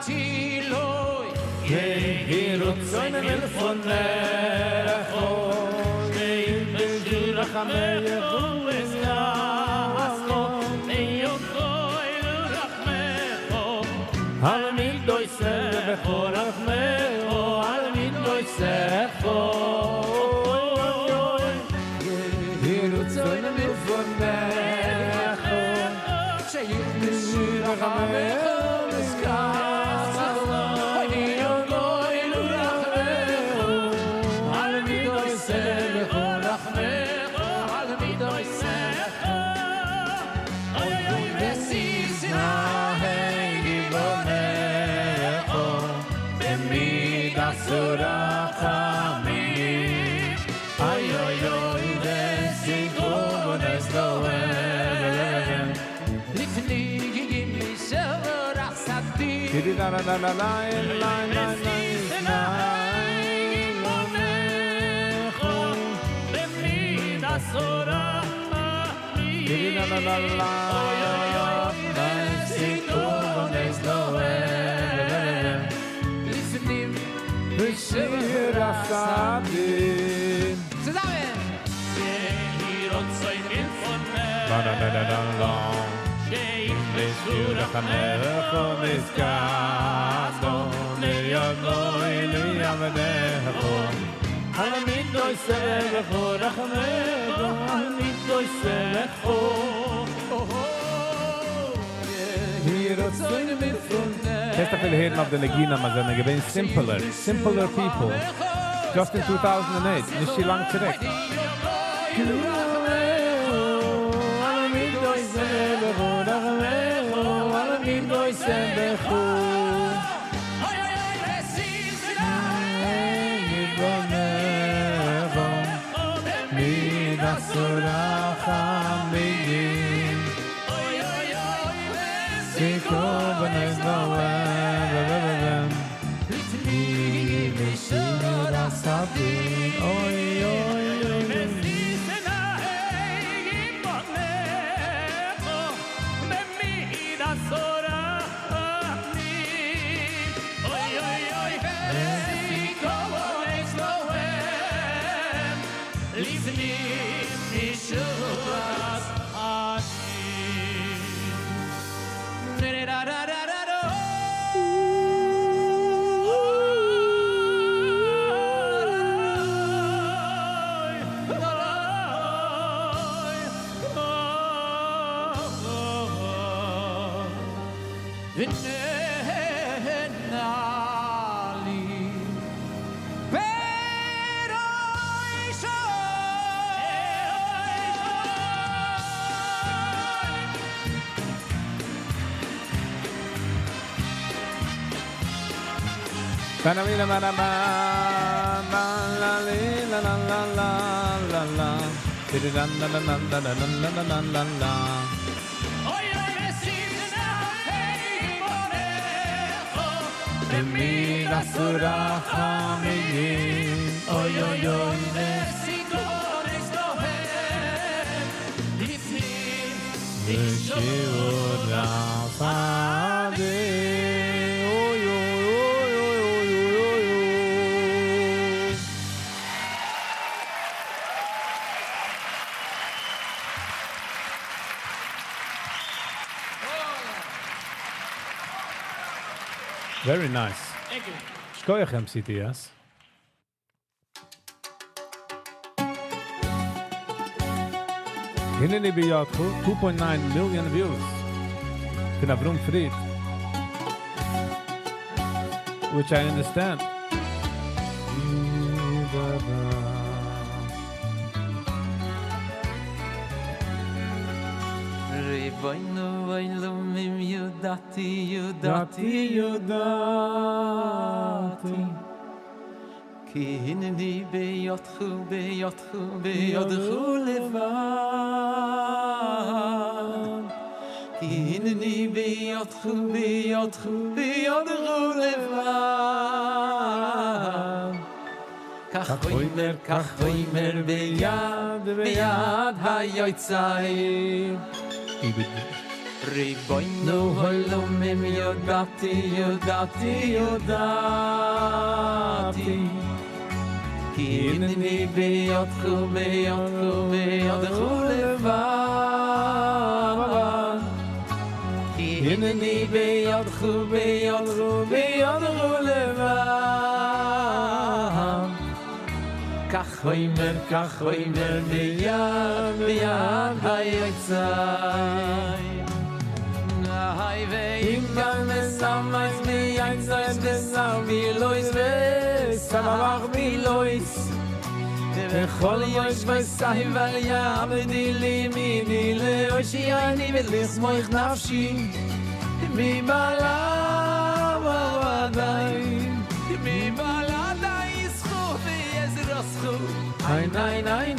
אמרתי לו יהי רצון מלפניך שיכבשו רחמיך ובזכות ויגואלו רחמיך על מידותיך רחמיך על מידותיך יהי רצון מלפניך שיכבשו רחמיך Zusammen! קענסט אפילו הערן אויף די נגינה, אז זענען געווען simpler, simpler people. Just in 2008, נישט צו לאנג צוריק. Very nice. Thank you. שכוח MCTS. הנני בידך, 2.9 million views. פון אברהם פריד. Which I understand. רבונו עולמים ידעתי ידעתי ידעתי כי הנני בידך בידך בידך לבד כי הנני בידך בידך בידך לבד כך אומר כך אומר ביד ביד היוצא. ריבונו העולמים ידעתי ידעתי ידעתי כי הנני בידך בידך בידך לבד כי הנני בידך בידך בידך לבד כך אומר כך אומר ביד ביד היוצא היי ואם גם מסמייס מייצייס וסם מילויס וסמך מילויס וכל יוש וסי ויעמדי לי מיני לאושי אני ולסמוך נפשי מבעלה ועדיין מבעלה די יזכו ויעזרסכו איי ניין ניין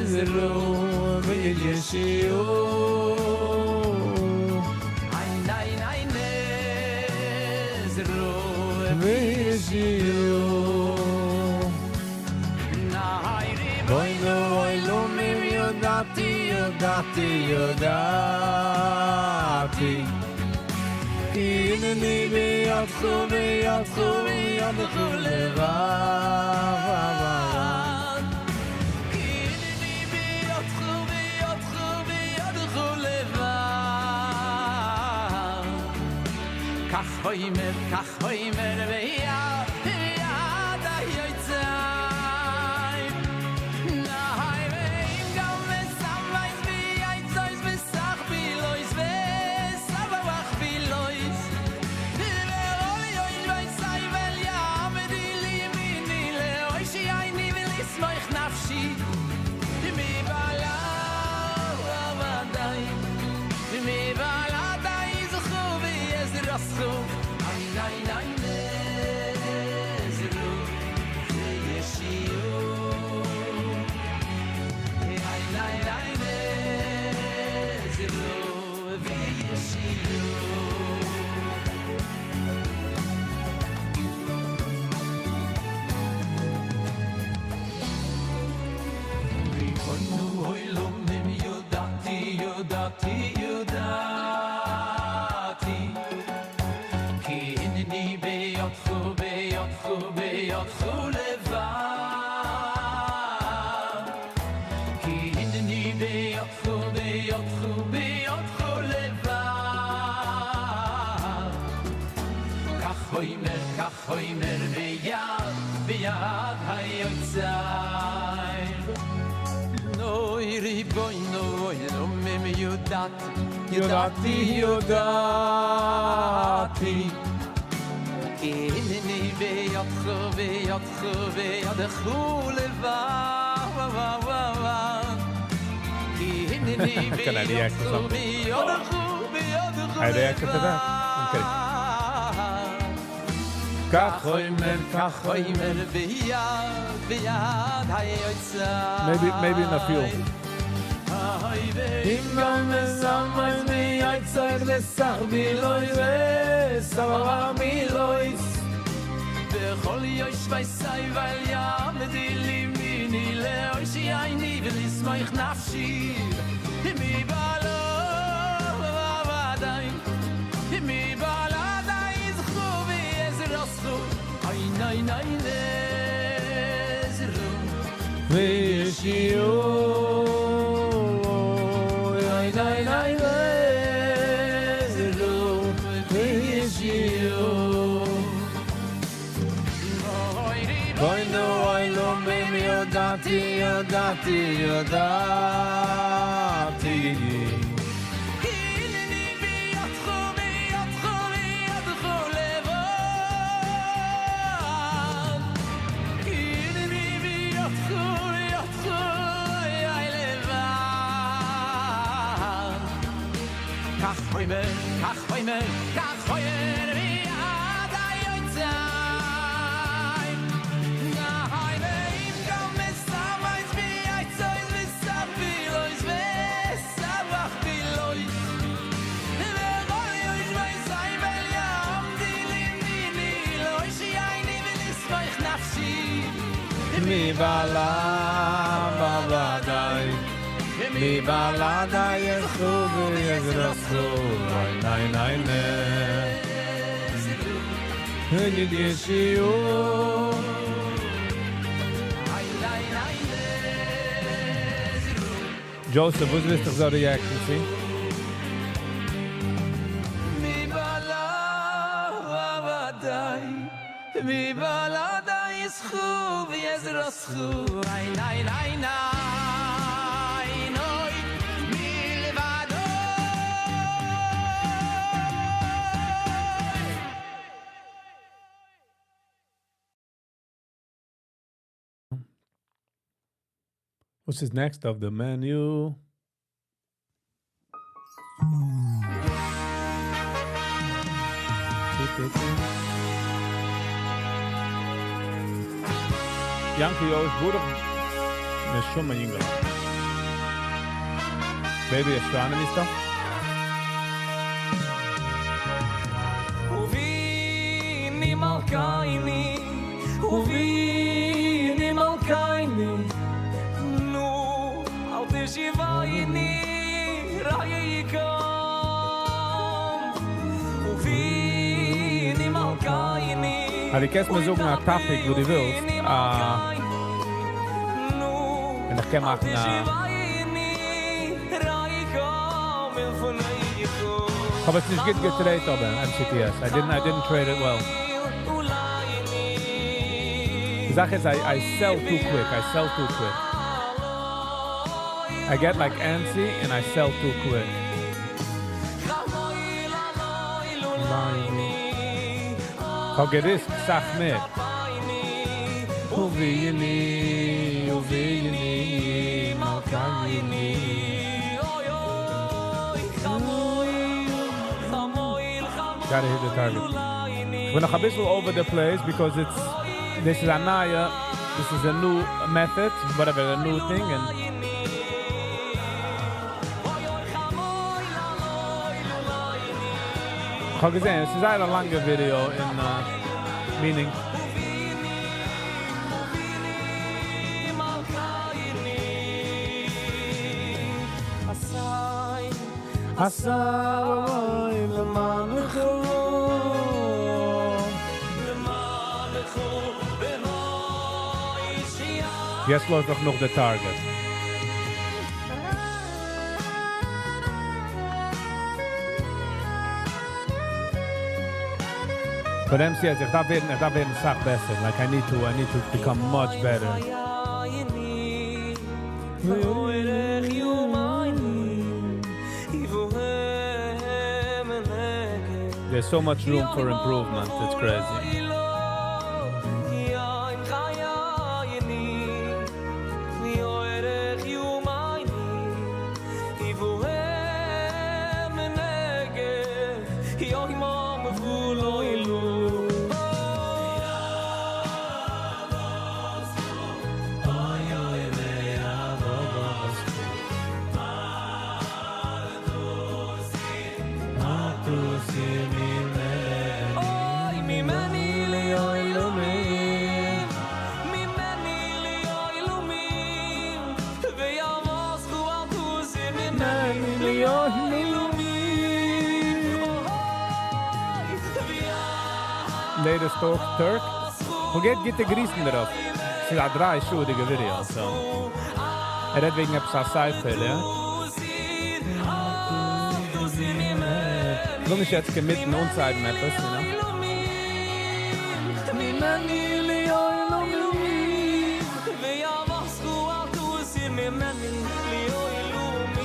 נזרו וישיעו איי ניין ניין נזרו וישיעו בוינו אוי לומים ידעתי ידעתי ידעתי כי הנני בידך בידך בידך לבד כי הנני בידך בידך בידך לבד כך אומר כך אומר ביד ביד היוצא נהי ואם גם מסמייס בייצויס וסח בילויס וסבח בילויס ואול יויל ויצאי ול יעמדי לימיני לאוישי עיני ולסמוך נפשי מבעלה ועדיין מבעלה די זכו ויעזרסכו איי ניין ניין נזרו וישיעו איי ניין ניין נזרו וישיעו ריבונו העולמים ידעתי ידעתי ידעתי כי הנני בידך בידך בידך לבד כי הנני בידך בידך בידך לבד כך אומר כך אומר ביד ביד היוצא נוי ריבונו עולמים ידעתי ידעתי ידעתי כי הנני בידך בידך בידך לבד כי הנני Can I react to בידך something? בידך בידך I reacted to that. I'm kidding. כך אומר, כך אומר ביד ביד היוצא Maybe in a few. אם גם מסמייס מייצר לסח בילוי וסבבה מילויס וכל יוש ויסי ול יעמדי לימיני לאוישי עיני ולסמוך נפשי מבעלה ועדיין מבעלה די זכו ויעזרסכו איי ניין ניין נזרו וישיעו איי ניין ניין נזרו וישיעו בוינו אוי לומים ידעתי ידעתי ידעתי כי הנני בידך בידך בידך לבד כי הנני בידך בידך איי לבד כך אומר כך אומר כך אומר ביד היוצא נהי ואם גם מסמייס בייצויס וסח בילויס וסבח בילויס וכל יוש ויסי ול יעמדי לימיני לאוישי עיני ולסמוך נפשי מבעלה בוודאי. מבלעדי זכו ועזרתך ניין ניין ניין ישיעו Joseph, וואס ווילסטו איך זאל react ן צו? What's is next of the menu? Yanky Yosh, Buddha Neshama Yingala. Baby astronomy stuff? וביני מלכייני, וביני מלכייני, נו, אל תשיבייני, ראי יקום. וביני מלכייני, אז דו קענסט מיר זאגן א topic, וואס דו ווילסט. און איך קען מאכן א... האב עס נישט גוט גע trade, אבער MCTS. I didn't trade it well. די זאך איז, I sell too quick. I sell too quick. I get like antsy and I sell too quick. האב גע risk ט אסאך מער. וביני, וביני, מלכייני. Gotta hit the target. איך בין נאך א ביסל over the place because it's this is a נייע, this is a new method, whatever, a new thing, and איך האב געזען, עס איז א לאנגע video in meaning. עשה למענך למענך יעצט לויפט דאך נאך די target. But MCS, איך דארף ווערן, איך דארף ווערן אסאך בעסער. Like I need to become much better. ואורך יומייני יבוהם מנגד There's so much room for improvement. It's crazy. יום חייני ואורך יומייני יבוהם מנגד יום מבולו אילו. אוי ממני לעולמים ממני לעולמים ויעמוסו אל תוסי ממני לעולמים Latest Talk Turk. וואו גייט גוטע גריסן דערויף? עס איז א דריי שעה'דיגע video, so. ער רעדט וועגן עפעס א ספר, יא? איך וויל נישט יעצט commit ן אנצוהייבן עפעס, you know? ממני לעולמים ויעמוסו אל תוסי ממני לעולמים.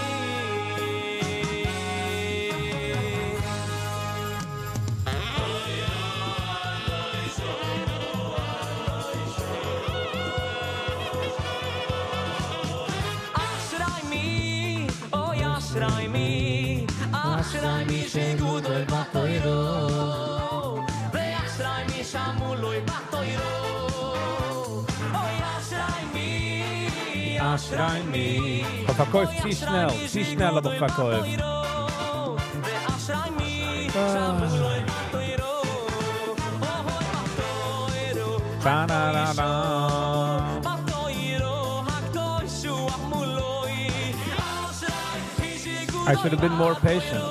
אשרי מי, אוי אשרי מי, אשרי מי שגודל בתוירו, ואשרי מי שמולוי בתוירו, אוי אשרי מי, אשרי מי. איך האב פארקויפט צו שנעל, צו שנעל האב איך פארקויפט. ואשרי מי שמולוי בתוירו, אוי בתוירו, Ba-na-na-na. בתוירו, הקדוש הוא המולוי. I should have been more patient.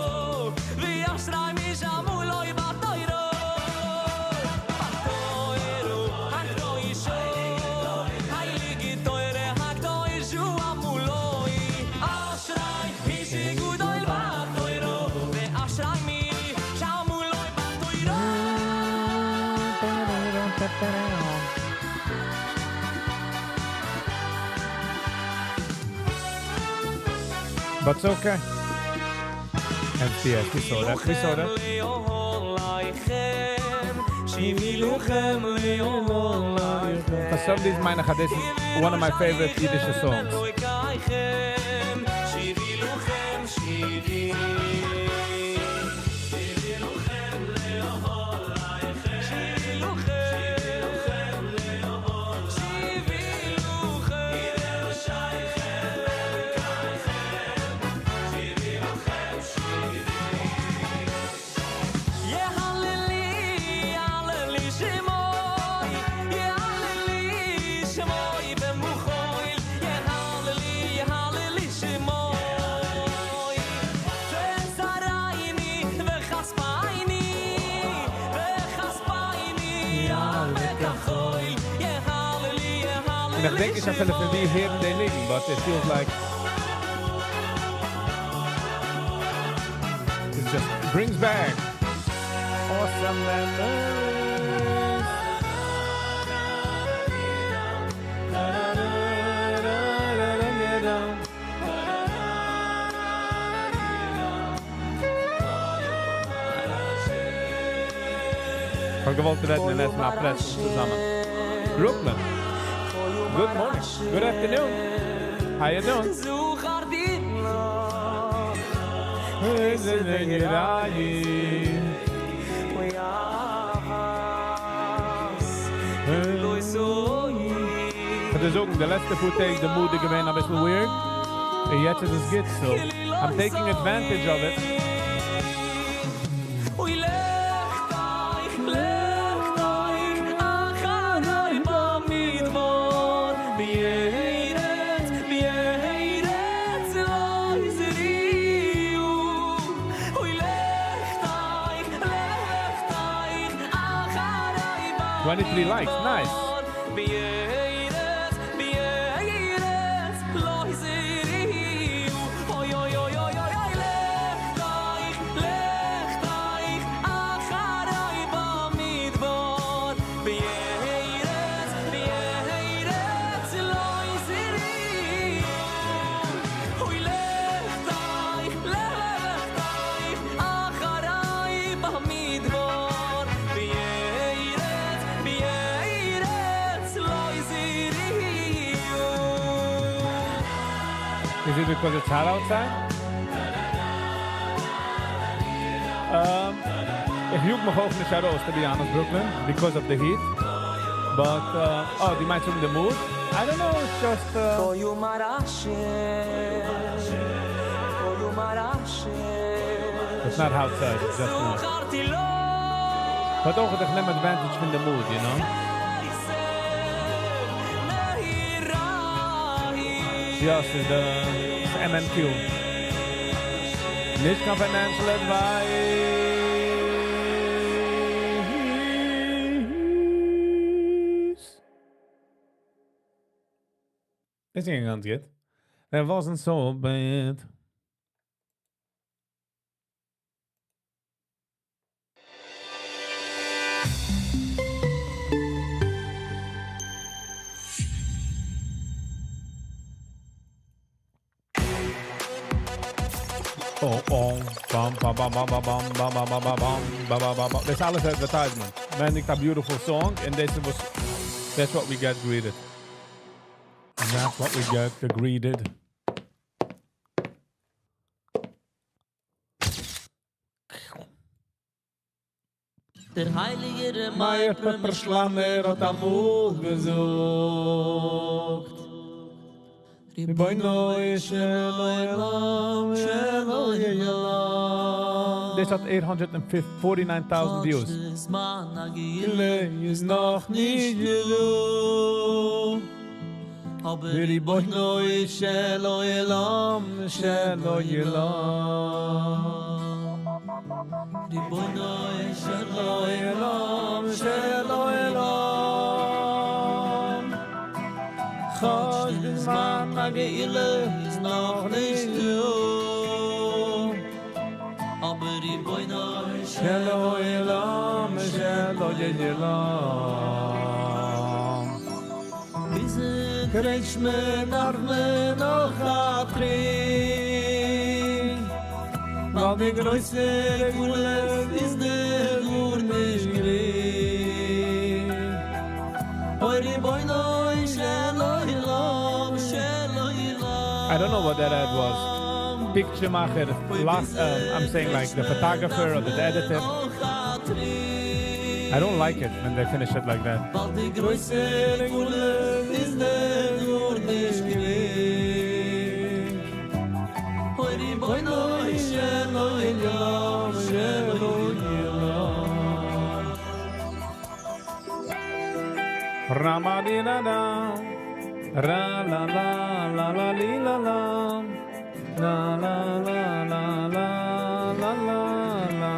But it's okay. MCS, we saw that, we saw that. For some reason, מיין איך, this is one of my favorite Yiddish songs. און איך דענק, איך האב אפילו פון וואו הערן די ניגון, but it feels like it just brings back awesome memories. איך האב געוואלט רעדן און עסן א pretzel צוזאמען. Brooklyn. Good morning. Good afternoon. How you doing? איך וועל זאגן, די לעצטע פאר טעג די mood איז געווען א ביסל weird. און יעצט איז עס גוט, so I'm taking advantage of it. 23 likes, nice. Is it because it's hot outside? איך יאג מיך אויך נישט ארויס, to be honest, Brooklyn, because of the heat. But, oh, דו מיינסט וועגן the mood? I don't know, it's just... It's not outside, it's just me. But אויך, איך נעם advantage פון the mood, you know? יא, ס'איז די MMQ. נישט קיין financial advice. איז גאנץ גוט. That wasn't so bad. Oh, oh, bam, bam, bam, bam, bam, bam, bam, bam, bam, bam, bam, bam, bam, bam. דאס איז אלעס advertisement. מען נישט a beautiful song, and this was, that's what we get greeted. That's what we get greeted. דער הייליגער מאיר פרעמישלאנער האט אמאל געזאגט. רבונו של עולם, שלא יהיה דאס האט 849,000 views. איז נאך נישט גענוג. אבער רבונו של עולם של עולם רבונו של עולם של עולם כאטש דער זמן הגאולה איז נאך נישט דא אבער רבונו של עולם של עולם ביז קרעטשמע דארף מען נאך א טריט ווייל די גרויסע גאולה איז דער גארנישט גרינג אוי רבונו של עולם של עולם I don't know what that ad was. Picture מאכער, last, I'm saying like the photographer or the editor. I don't like it when they finish it like that. ווייל די גרויסע גאולה איז דער גארנישט גרינג אוי רבונו של עולם של עולם Ramadinada, ra la la la la li la la, la la la la la la la la.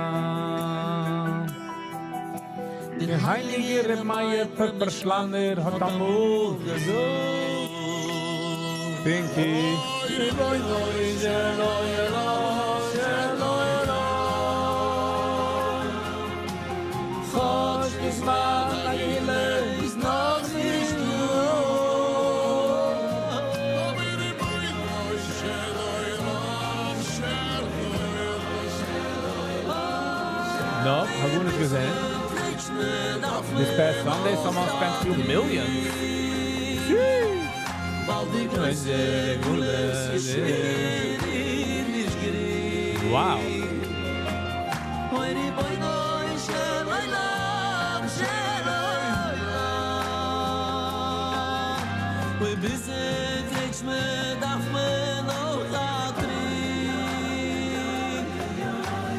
דער הייליגער ר' מאיר פרעמישלאנער האט אמאל געזאגט. Pinky. רבונו של עולם של עולם כאטש דער זמן הגאולה איז נאך נישט דא אבער רבונו של עולם של No, האב איך נישט געזען. This past Sunday, someone spent few millions. ווייל די גרויסע גאולה איז נישט גרינג Wow. אוי רבונו של עולם של עולם אוי ביז קרעטשמע דארף מען נאך א טריט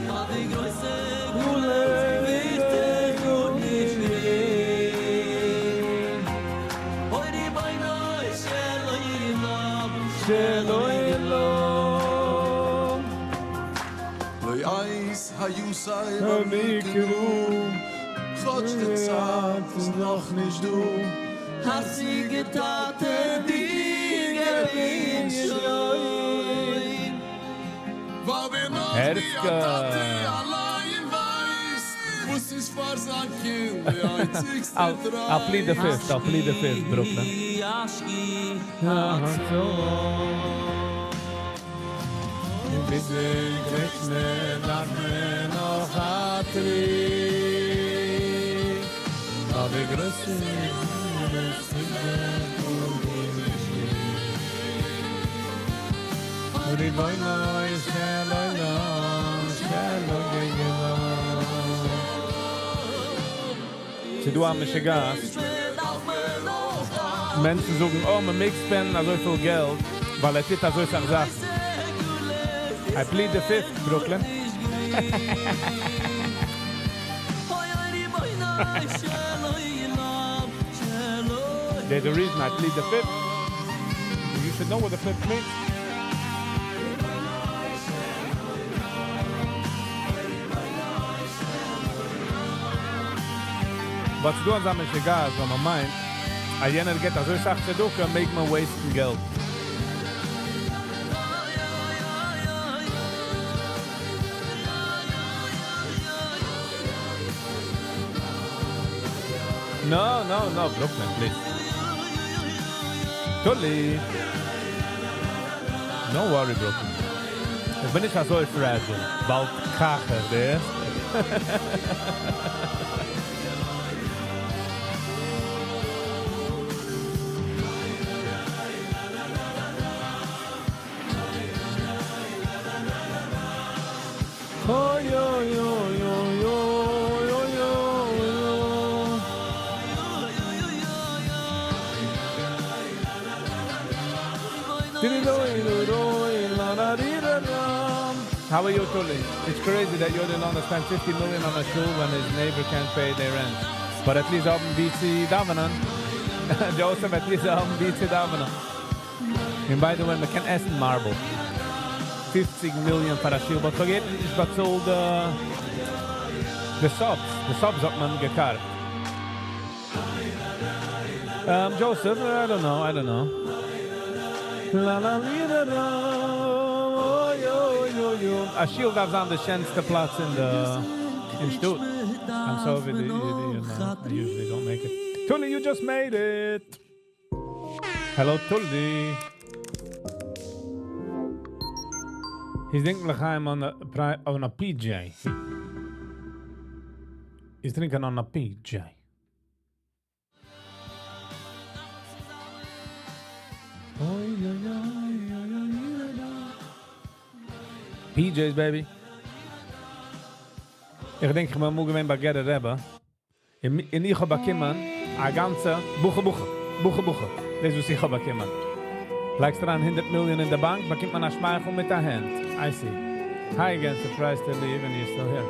ווייל די גרויסע גאולה ווערט גארנישט גרינג אוי רבונו של עולם של עולם לא עת היו סיי במקרו כאטש די צייט איז נאך נישט דא הארציגע טאטע די געווינס שוין ווייל ווער נאך ווי א הערצקע. טאטע אליין ווייסט וואס איז פאר זיין קינד די איינציגסטע I'll, I'll plead the fifth. I'll plead the fifth, Brooklyn. ישקי הצאן ביז קרעטשמע דארף מען נאך א טריט. ווייל די גרויסע גאולה איז גארנישט גרינג. רבונו של עולם, של עולם. ס'דא א משוגעת. מענטשן זאגן, oh, מען מעג spend אזוי פיל געלט, ווייל ער טוט אזוי אסאך זאכן. I plead the fifth, Brooklyn. There's a reason I plead the fifth. You should know what the fifth means. וואס דו אנזאמען משוגעת, ווען מען מיינט, אז יענער גיט אזוי אסאך צדקה, מעג מען waste ן געלט. No, no, no, Brooklyn, please. Tully. No worry, Brooklyn. איך בין נישט אזוי fragile. באלד קראך איך, ווייסט? אוי אוי אוי אוי אוי אוי אוי אוי. How are you, Tully? It's crazy that you're the one that spent 50 million on a shul when his neighbor can't pay their rent. But at least האבן וואו צו דאווענען. Joseph וועט נישט האבן וואו צו דאווענען. און by the way, מען קען עסן marble. 50 מיליאן פאר א שול, but כ'האב נישט באצאלט די subs. די subs האט מען געקארגט. Joseph, I don't know, I don't know. La la li da da, oh, yo, yo, yo. א שול דארף זיין די שענסטע פלאץ אין די אין שטאט. I'm sorry, I usually don't make it. Tully, you just made it. Hello, Tully. He's drinking לחיים on a PJ. He's drinking on a PJ. Oy, oy, oy, oy, oy, oy, oy. PJs, baby. איך געדענק, איך בין אמאל געווען ביי גערער רבי. און איך האב באקומען א גאנצע בחור בחור. בחור בחור. דאס וואס איך האב באקומען. לייגסט אריין 100 מיליאן אין די באנק, באקומט מען א שמייכל מיט די האנט. I see. Hi again, surprised to leave and you're still here.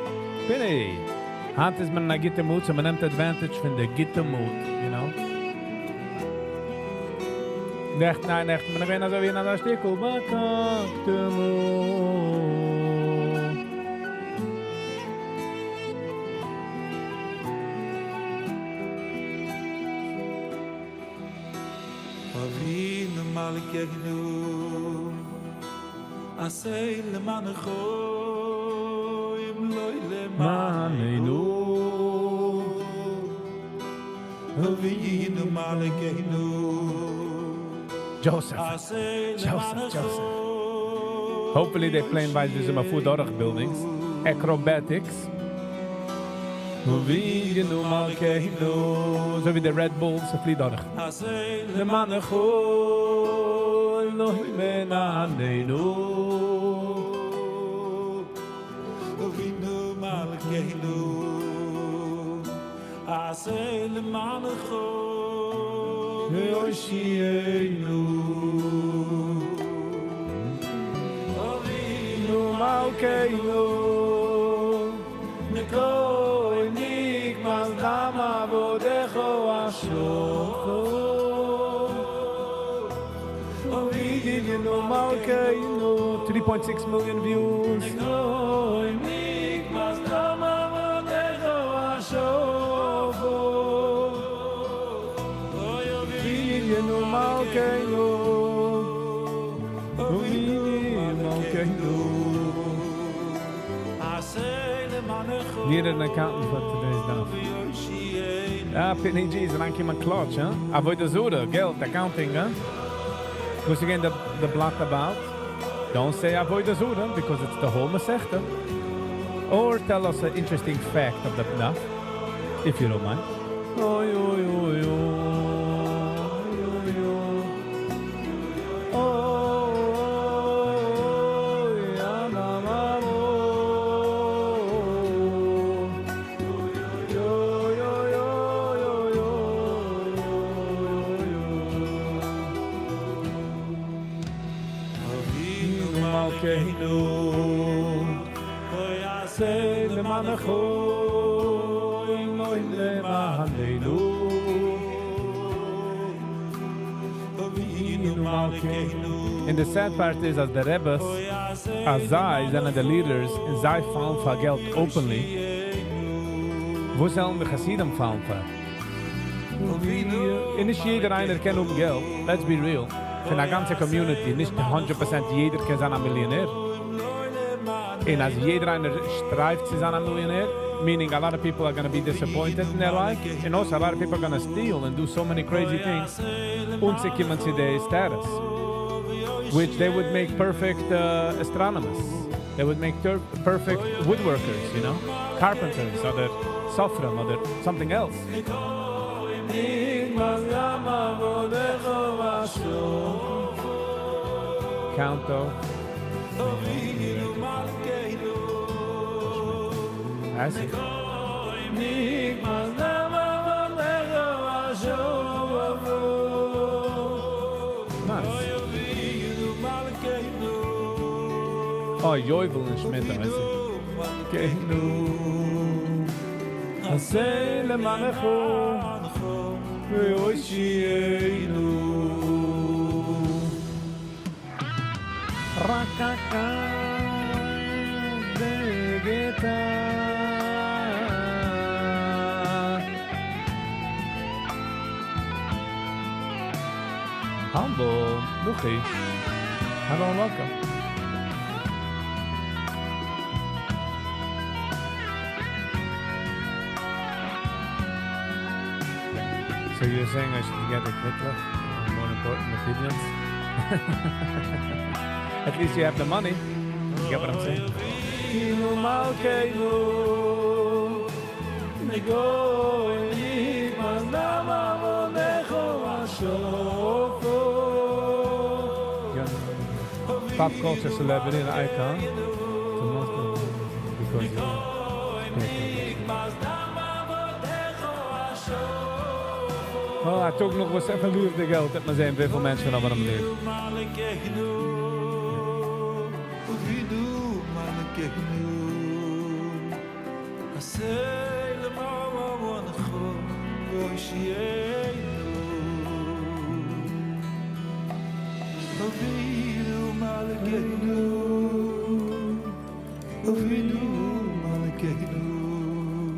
Benny! היינט איז מען אין א גוטע mood, so מען נעמט advantage פון די גוטע mood, you know? נעכטן, ניין, נעכטן, בין איך געווען אזוי ווי אין א שטיקל באקאקטע mood. אבינו מלכנו עשה למענך אם לא למעננו אבינו מלכנו Joseph. Joseph, Joseph. Hopefully they playing ווייסט ווי מען פארט דורך buildings. Acrobatics. אבינו מלכנו. אזוי ווי די Red Bull, ס'פליט דורך. למענך לא למעננו. אבינו מלכנו עשה למענך והושיענו. אבינו מלכנו נקום נקמת דם עבדיך השפוך אבינו מלכנו 3.6 million views. נקמת דם עבדיך השפוך אבינו מלכנו אבינו מלכנו Need an accountant for today's דף. Ah, Pitney G איז אריינגעקומען clutch, huh? עבודה זרה, געלט, accounting, huh? Once again, the בלאט about. Don't say עבודה זרה because it's the whole מסכתא. Or tell us an interesting fact of the דף, if you don't mind. Oy, oy, oy, oy, oy, oy. Oy, ana, mamo. Yo, yo, yo, yo, yo, yo, yo. אבינו מלכנו עשה למענך אם לא למעננו אבינו מלכנו. And the sad part is, אז די רביס, אז זיי זענען די leaders, און זיי פאלן פאר געלט openly, וואו זאלן די חסידים פאלן פאר? און נישט יעדער איינער קען האבן געלט, let's be real. פון א גאנצע community, נישט 100% יעדער קען זיין א מיליאנער. און אז יעדער איינער strive ט צו זיין א מיליאנער, meaning a lot of people are going to be disappointed in their life, and also a lot of people are going to steal and do so many crazy things, אנצוקומען צו די status, which they would make perfect astronomers. They would make perfect woodworkers, carpenters, אדער סופרים, אדער something else. עבדיך השפוך. Count of. אבינו מלכנו I see. נקמת דם עבדיך השפוך. Nice. אבינו מלכנו Oh, יובל און שמיטה, I see. מלכנו עשה למענך. והושיענו. רק אתה בגטה. Humble, Luchi. Hello and welcome. So you're saying I should get a kvitlach? More important opinions? At least you have the money. You get what I'm saying? אבינו מלכנו, מגוי נגמז דם עוונך השופו. Pop culture celebrity and icon to most of them because you Oh, א טאג נאך וואס ער פארלירט די געלט, וועט מען זען וויפיל מענטשן האבן אים ליב.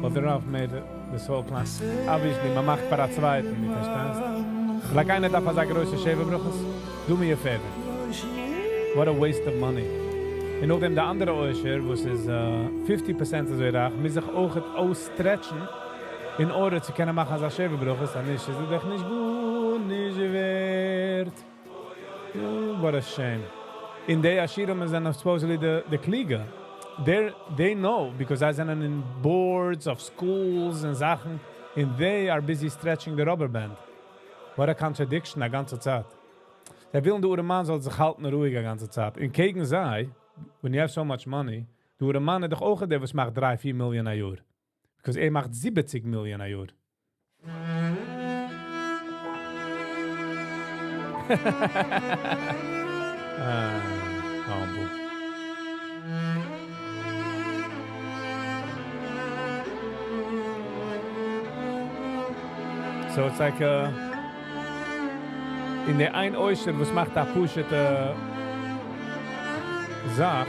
But the Rav made this whole plan. Obviously, מען מאכט פאר א צווייטן, דו פארשטייסט? Like איינער דארף אזא גרויסע שבע ברכות? Do me a favor. What a waste of money. און נאכדעם דער אנדערע עושר, וואס איז 50% אזוי רייך, מוז זיך אויך אויססטרעטשן, in order צו קענען מאכן אזא שבע ברכות, אז נישט איז ער דאך נישט גארנישט ווערט. What a shame. און די עשירים זענען supposedly די קלוגע. They're, they know, because זיי זענען אין boards of schools און זאכן, and they are busy stretching the rubber band. What a contradiction א גאנצע צייט. זיי ווילן די ארעמאן זאל זיך האלטן רואיג א גאנצע צייט. און קעגן זיי, when you have so much money, די ארעמאן איז דאך אויך דער וואס מאכט דריי, פיר מיליאן א יאר. Because ער מאכט זיבעציג מיליאן א יאר. אה, humble. So it's like a אין דער איין עושר וואס מאכט א פשוטע זאך,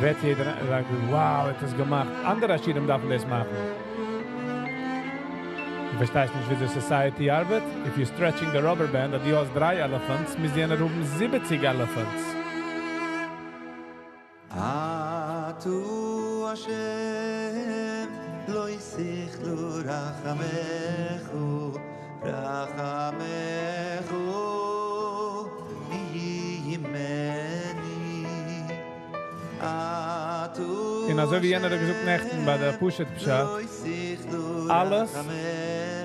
רעדט יעדער like wow, ער האט עס געמאכט. אנדערע עשירים דארפן דאס מאכן. דו פארשטייסט נישט וויאזוי society ארבעט? If you're stretching the rubber band, אז דו האסט דריי elephants, מוז יענער האבן זיבעציג elephants. אתה השם לא יסכלו רחמך רחמך מימני אתה און אזוי ווי יענער האט געזאגט נעכטן ביי דער פשוט פשט, אלעס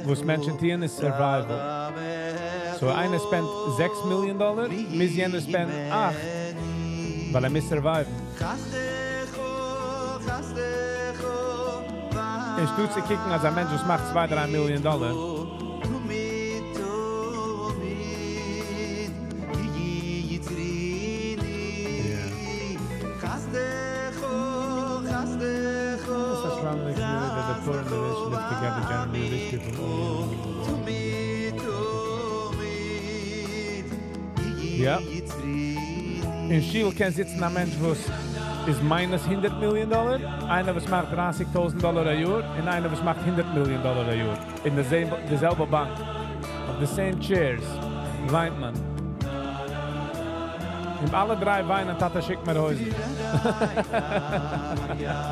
וואס מענטשן טוען איז survival. So איינער spend זעקס מיליאן דאלער, מוז יענער spend אכט, ווייל ער מוז survive ן. אנשטאט צו קוקן אז א מענטש וואס מאכט צוויי דריי מיליאן דאלער, יא. אין שול קען זיצן א מענטש וואס איז minus הונדערט מיליאן דאלער, איינער וואס מאכט דרייסיג טויזנט דאלער א יאר, און איינער וואס מאכט הונדערט מיליאן דאלער א יאר, אין די זעלבע באנק, אויף די same chairs וויינט מען. און אלע דריי וויינען טאטע שיק מיר הויזן. איי איי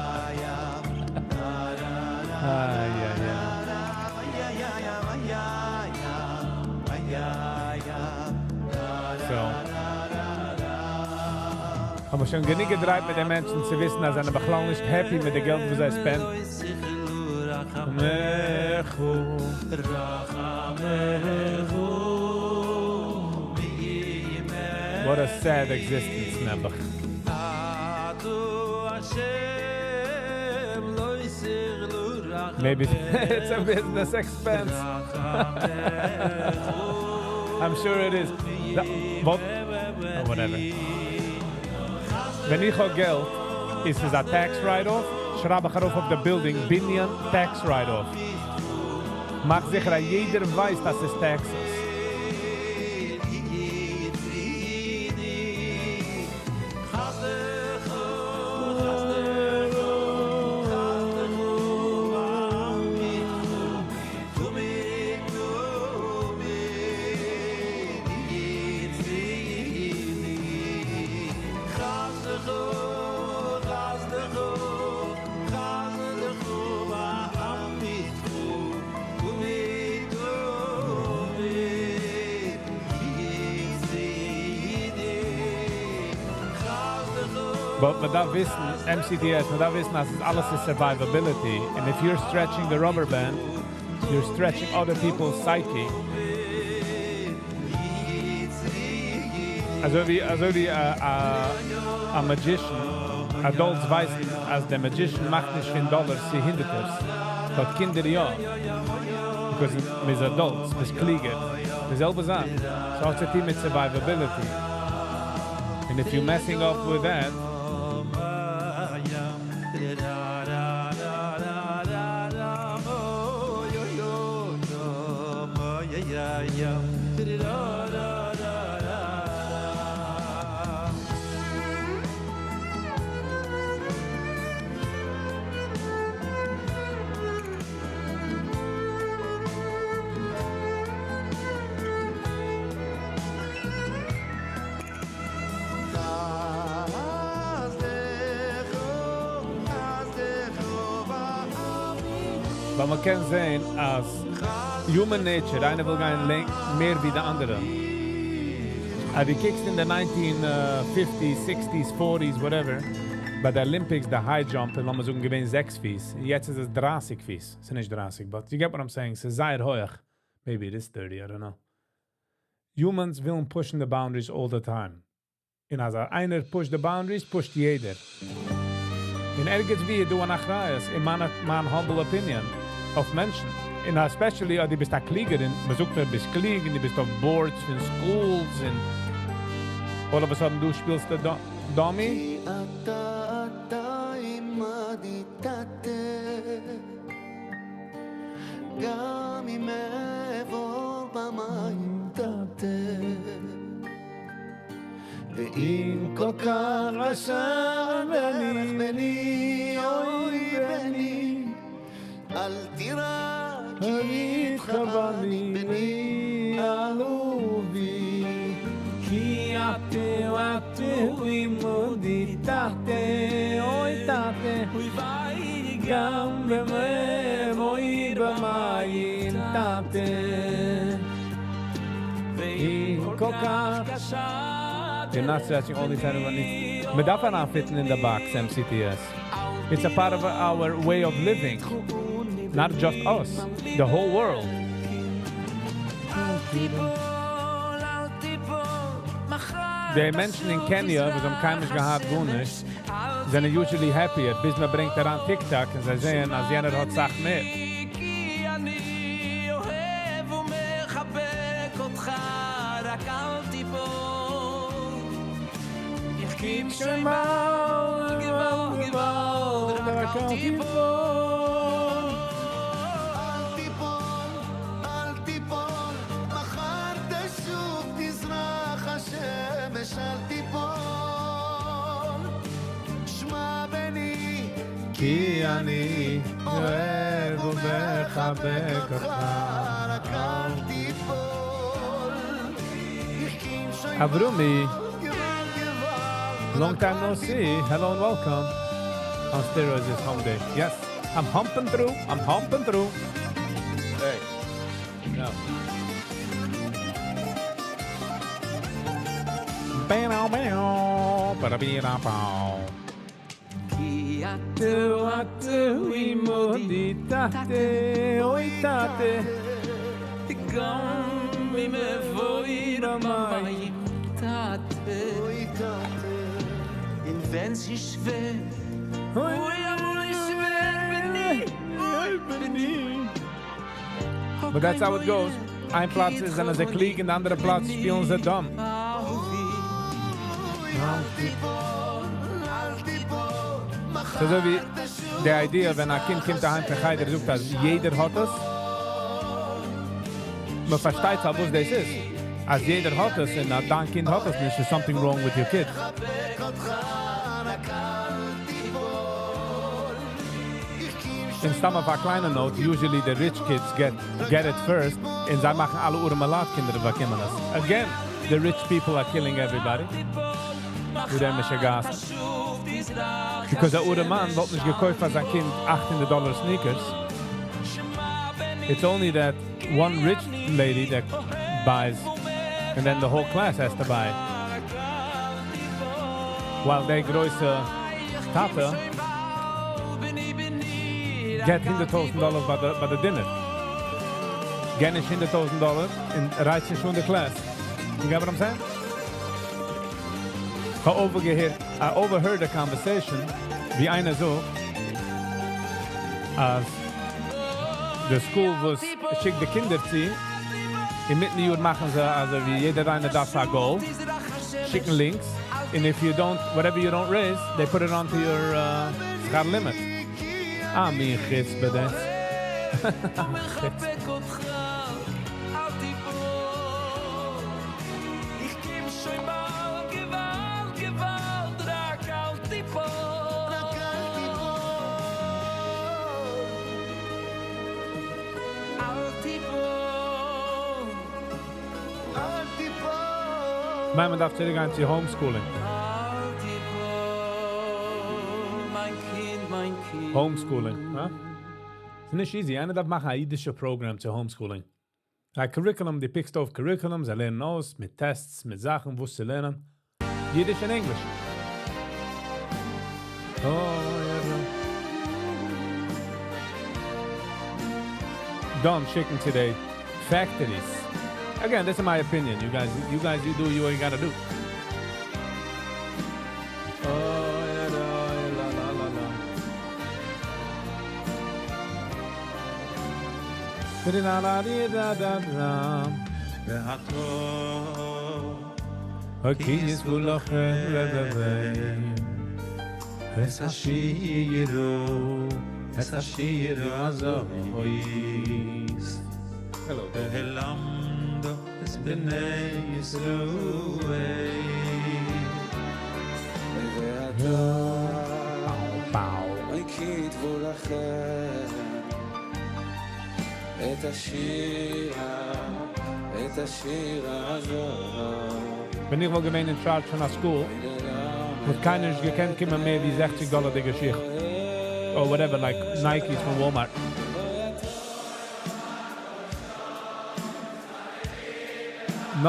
איי. So. האבן מיר שוין גענוג געדרייט מיט די מענטשן צו וויסן אז זיי זענען בכלל נישט happy מיט די געלט וואס זיי spend ן. What a sad existence נעבעך. Maybe it's a business expense. I'm sure it is. Whatever. ווען איך האב געלט, איז עס א tax write off, שרייב איך ארויף אויף די building, בנין tax write off. מאך זיכער אז יעדער ווייסט אז ס'איז taxes. But מען דארף וויסן, MCTS, מען דארף וויסן אז עס אלעס איז survivability. And if you're stretching the rubber band, you're stretching other people's psyche. אזוי ווי, אזוי ווי א, א, א magician, adults ווייסן, אז דער magician מאכט נישט פון dollars צו הונדערטערס. But קינדער יא. Because מ'איז adults, מ'איז קליגער. די זעלבע זאך. ס'האט צו טון מיט survivability. And if you're messing up with that, ווייל מען קען זען אז human nature, איינער וויל גיין מער ווי די אנדערע. אז דו קוקסט אין די 1950s, 60s, 40s, whatever, ביי די Olympics, די high jump, און לאמיר זאגן, געווען 6 פיס, יעצט איז עס 30 פיס. ס'איז נישט 30, but you get what I'm saying, ס'איז זייער הויך. Maybe it is 30, I don't know. Humans ווילן pushing the boundaries all the time. און אז איינער push the boundaries, push ט יעדער. און ערגעץ וואו איז דא אן אחריות, אין מיין, מיין humble opinion, אויף מענטשן. און especially, אז דו ביסט א קליגער, און מען זאגט, דו ביסט קלוג, און דו ביסט אויף boards פון schools, און all of a sudden דו שפילסט די dummy. אתה אתה עמדי תתה גם אם אעבור במים תתה ואם כל כך קשה הדרך בני אוי בני אל תירא כי איתך אני בני אהובי כי אתה אתה עמדי תתה אוי תתה גם אם אעבור במים תתה ואם כל כך You're not stretching only anyone needs. מ'דארף אריינפיטן in the box, MCTS. It's a part of our way of living. Not just us, the whole world. די מענטשן אין Kenya, וואס האבן קיינמאל נישט געהאט גארנישט, זענען usually happier, ביז מען ברענגט אריין TikTok און זיי זעען, אז יענער האט אסאך מער. כי אני אוהב ומחבק אותך, רק אל תיפול. איך קום שוין באלד, געוואלד, געוואלד, רק אל תיפול. אל תיפול, אל תיפול, מחר תשוב תזרח השמש, אל תיפול. שמע בני, כי אני אוהב ומחבק אותך. רק אל תיפול. איך קום שוין Avrumi, געוואלד, געוואלד, long time no see. Hello and welcome. On steroids is home day. Yes, I'm humping through. I'm humping through. Hey. No. Bow, bow, ba-da-bee-da-bow. כי אתה אתה עמדי תתה, אוי תתה. גם אם אעבור במים תתה. אוי תתה. און ווען ס'איז שווער, אוי אמאל איז שווער, בני, אוי בני. But that's how it goes. איין פלאץ איז זענען זיי קלוג, און די אנדערע פלאץ שפילן זיי dumb. אל תיפול, אל תיפול, ס'איז אזוי ווי די idea, ווען א קינד קומט אהיים פון חדר, זאגט אז יעדער האט עס. מען פארשטייט פארוואס דאס איז. אז יעדער האט עס און אז דיין קינד האט עס נישט איז something wrong with your kid. און סתם אויף א קליינע note, usually די rich kids get get it first און זיי מאכן אלע ארעמע לייט קינדער באקומען עס. Again, די rich people are killing everybody. מיט די משוגעת. Because א ארעמאן וואלט נישט געקויפט פאר זיין קינד 800 dollar sneakers. It's only that one rich lady that buys and then the whole class has to buy. While דער גרויסע טאטע געט 100,000 dollar ביי די dinner. געט נישט 100,000 dollar און רייצט נישט אן די class. You get what I'm saying? איך האב overgehört, I overheard a conversation ווי איינער זאגט, אז די school וואס שיקט די קינדער צו, אינמיטן יאר מאכן זיי, אזוי ווי יעדער איינער דארף א goal, שיקן links, and if you don't, whatever you don't raise, they put it onto your שכר לימוד. אה, מין חוצפה דאס. מחבק אותך, אל תיפול. איך קום שוין באלד, געוואלד, געוואלד, רק אל תיפול. רק אל תיפול. אל תיפול. אל תיפול. מיין, מען דארף צוריקגיין צו homeschooling. אל תיפול, מיין קינד, מיין קינד. Homeschooling, הא? ס'איז נישט easy. איינער דארף מאכן א אידישע program צו homeschooling. Like curriculum, דו pick סט אויף curriculum, זיי לערנען אויס מיט tests, מיט זאכן, וואס צו לערנען. Yiddish and English. Oh, yeah, yeah. דאן שיקן צו די factories. Again, this is my opinion. You guys, you guys, you do what you gotta do. Oh, yeah, la, la, la, la. Da-da-da-da-da-da. ועתה כי יסגו לכם את השירו, את השירו הזאת. Hello. והלמדו את בני ישראל. ועתה כתבו לכם את השירה, את השירה הזאת. ווען איך וואלט געווען in charge פון א school, וואלט קיינער נישט געקענט קומען מער ווי 60 דאלערדיגע שיך. Or whatever, like Nikes from Walmart.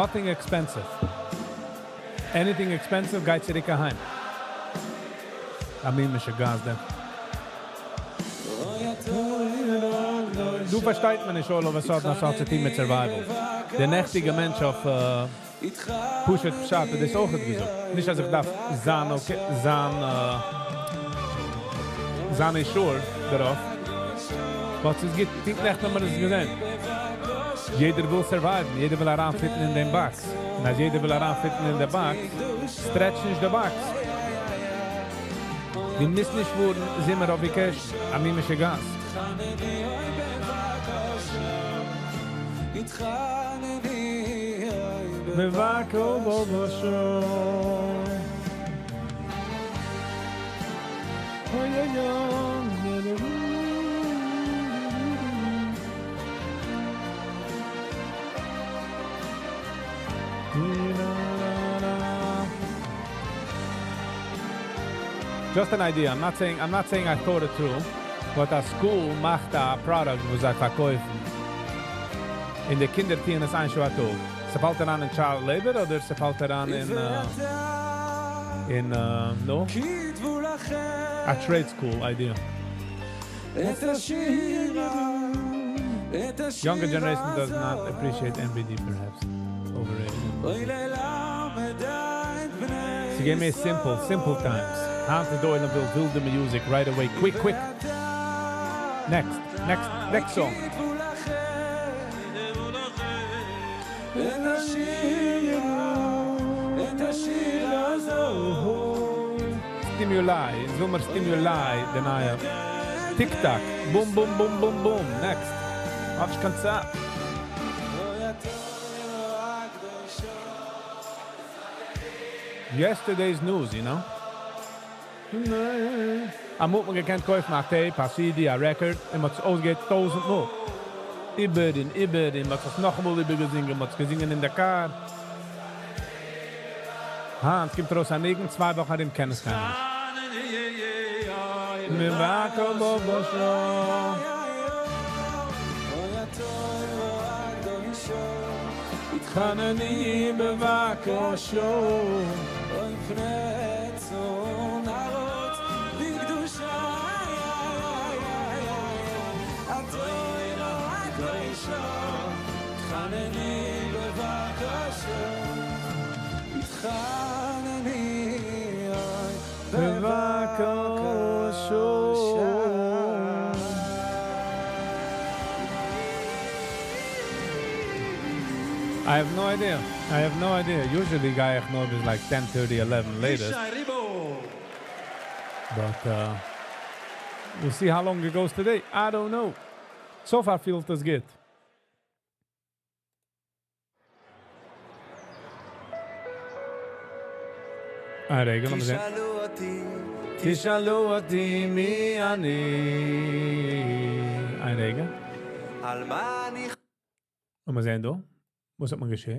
Nothing expensive. Anything expensive גייט צוריק אהיים. I mean, משוגעת דען. דא פארשטייט מען נישט all of a sudden אז ס'האט צו טון מיט survival. דער נעכטיגער מענטש אויף פשוט פשט האט דאס אויך געזאגט. נישט אז איך דארף זיין okay, זיין אישור דערויף. וואס עס גיט, פונקט נעכטן האבן מיר עס געזען. יעדער וויל survive ן, יעדער וויל אריינfit ן אין דעם box. און אז יעדער וויל אריינfit ן אין דער box, stretch נישט די box. מיר מוזן נישט פארן זומער אויף vacation, א מין משוגעת. בבקשה. אוי אוי אוי. Just an idea. I'm not saying I thought it through, but a school מאכט א product וואס זיי פארקויפן. און די קינדער טוען עס איין שעה א טאג. ס'פאלט אריין אין child labor אדער ס'פאלט אריין אין no? A trade school idea. Younger generation does not appreciate MVD perhaps. Overrated. So give me simple, simple times. היינט איז דא וויל ווילדע music right away. Quick, quick. Next, next, next song. את השירה, את השיר הזאת. Stimuli, זומער stimuli, די נייע. TikTok, boom, boom, boom, boom, boom. Next. האב איך קיין צייט. Yesterday's news, you know? אמאל האט מען געקענט קויפן א tape, א CD, א record, און מ'האט עס אויסגעהערט טויזנט מאל. איבער און איבער, און מ'האט עס נאכאמאל איבערגעזינגען, מ'האט עס געזינגען אין די קאר. היינט קומט ארויס א ניגון, צוויי וואכן ארום קען עס קיינער נישט. התחנני בבקשה. בבקשה. I have no idea. I have no idea. Usually גיי איך נאר ביז like 10:30, 11 latest. But we'll see how long it goes today. I don't know. So far פילט עס גוט. א רגע, לאמיר זען. תשאלו אותי, תשאלו אותי מי אני. איין רגע. על מה אני לאמיר זען דא. וואס האט מען געשיקט?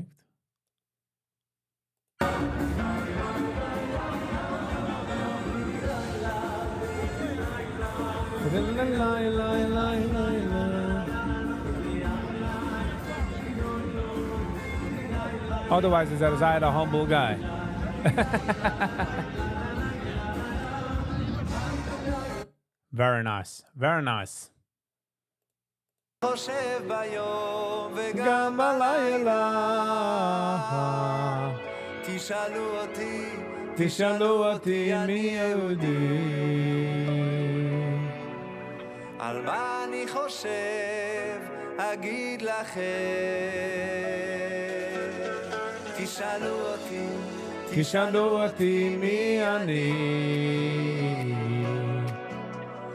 Otherwise איז ער זייער א humble guy. Very nice, very nice. חושב ביום וגם גם בלילה. תשאלו אותי, תשאלו אותי מי יהודי. על מה אני חושב, אגיד לכם. תשאלו אותי, תשאלו אותי מי אני.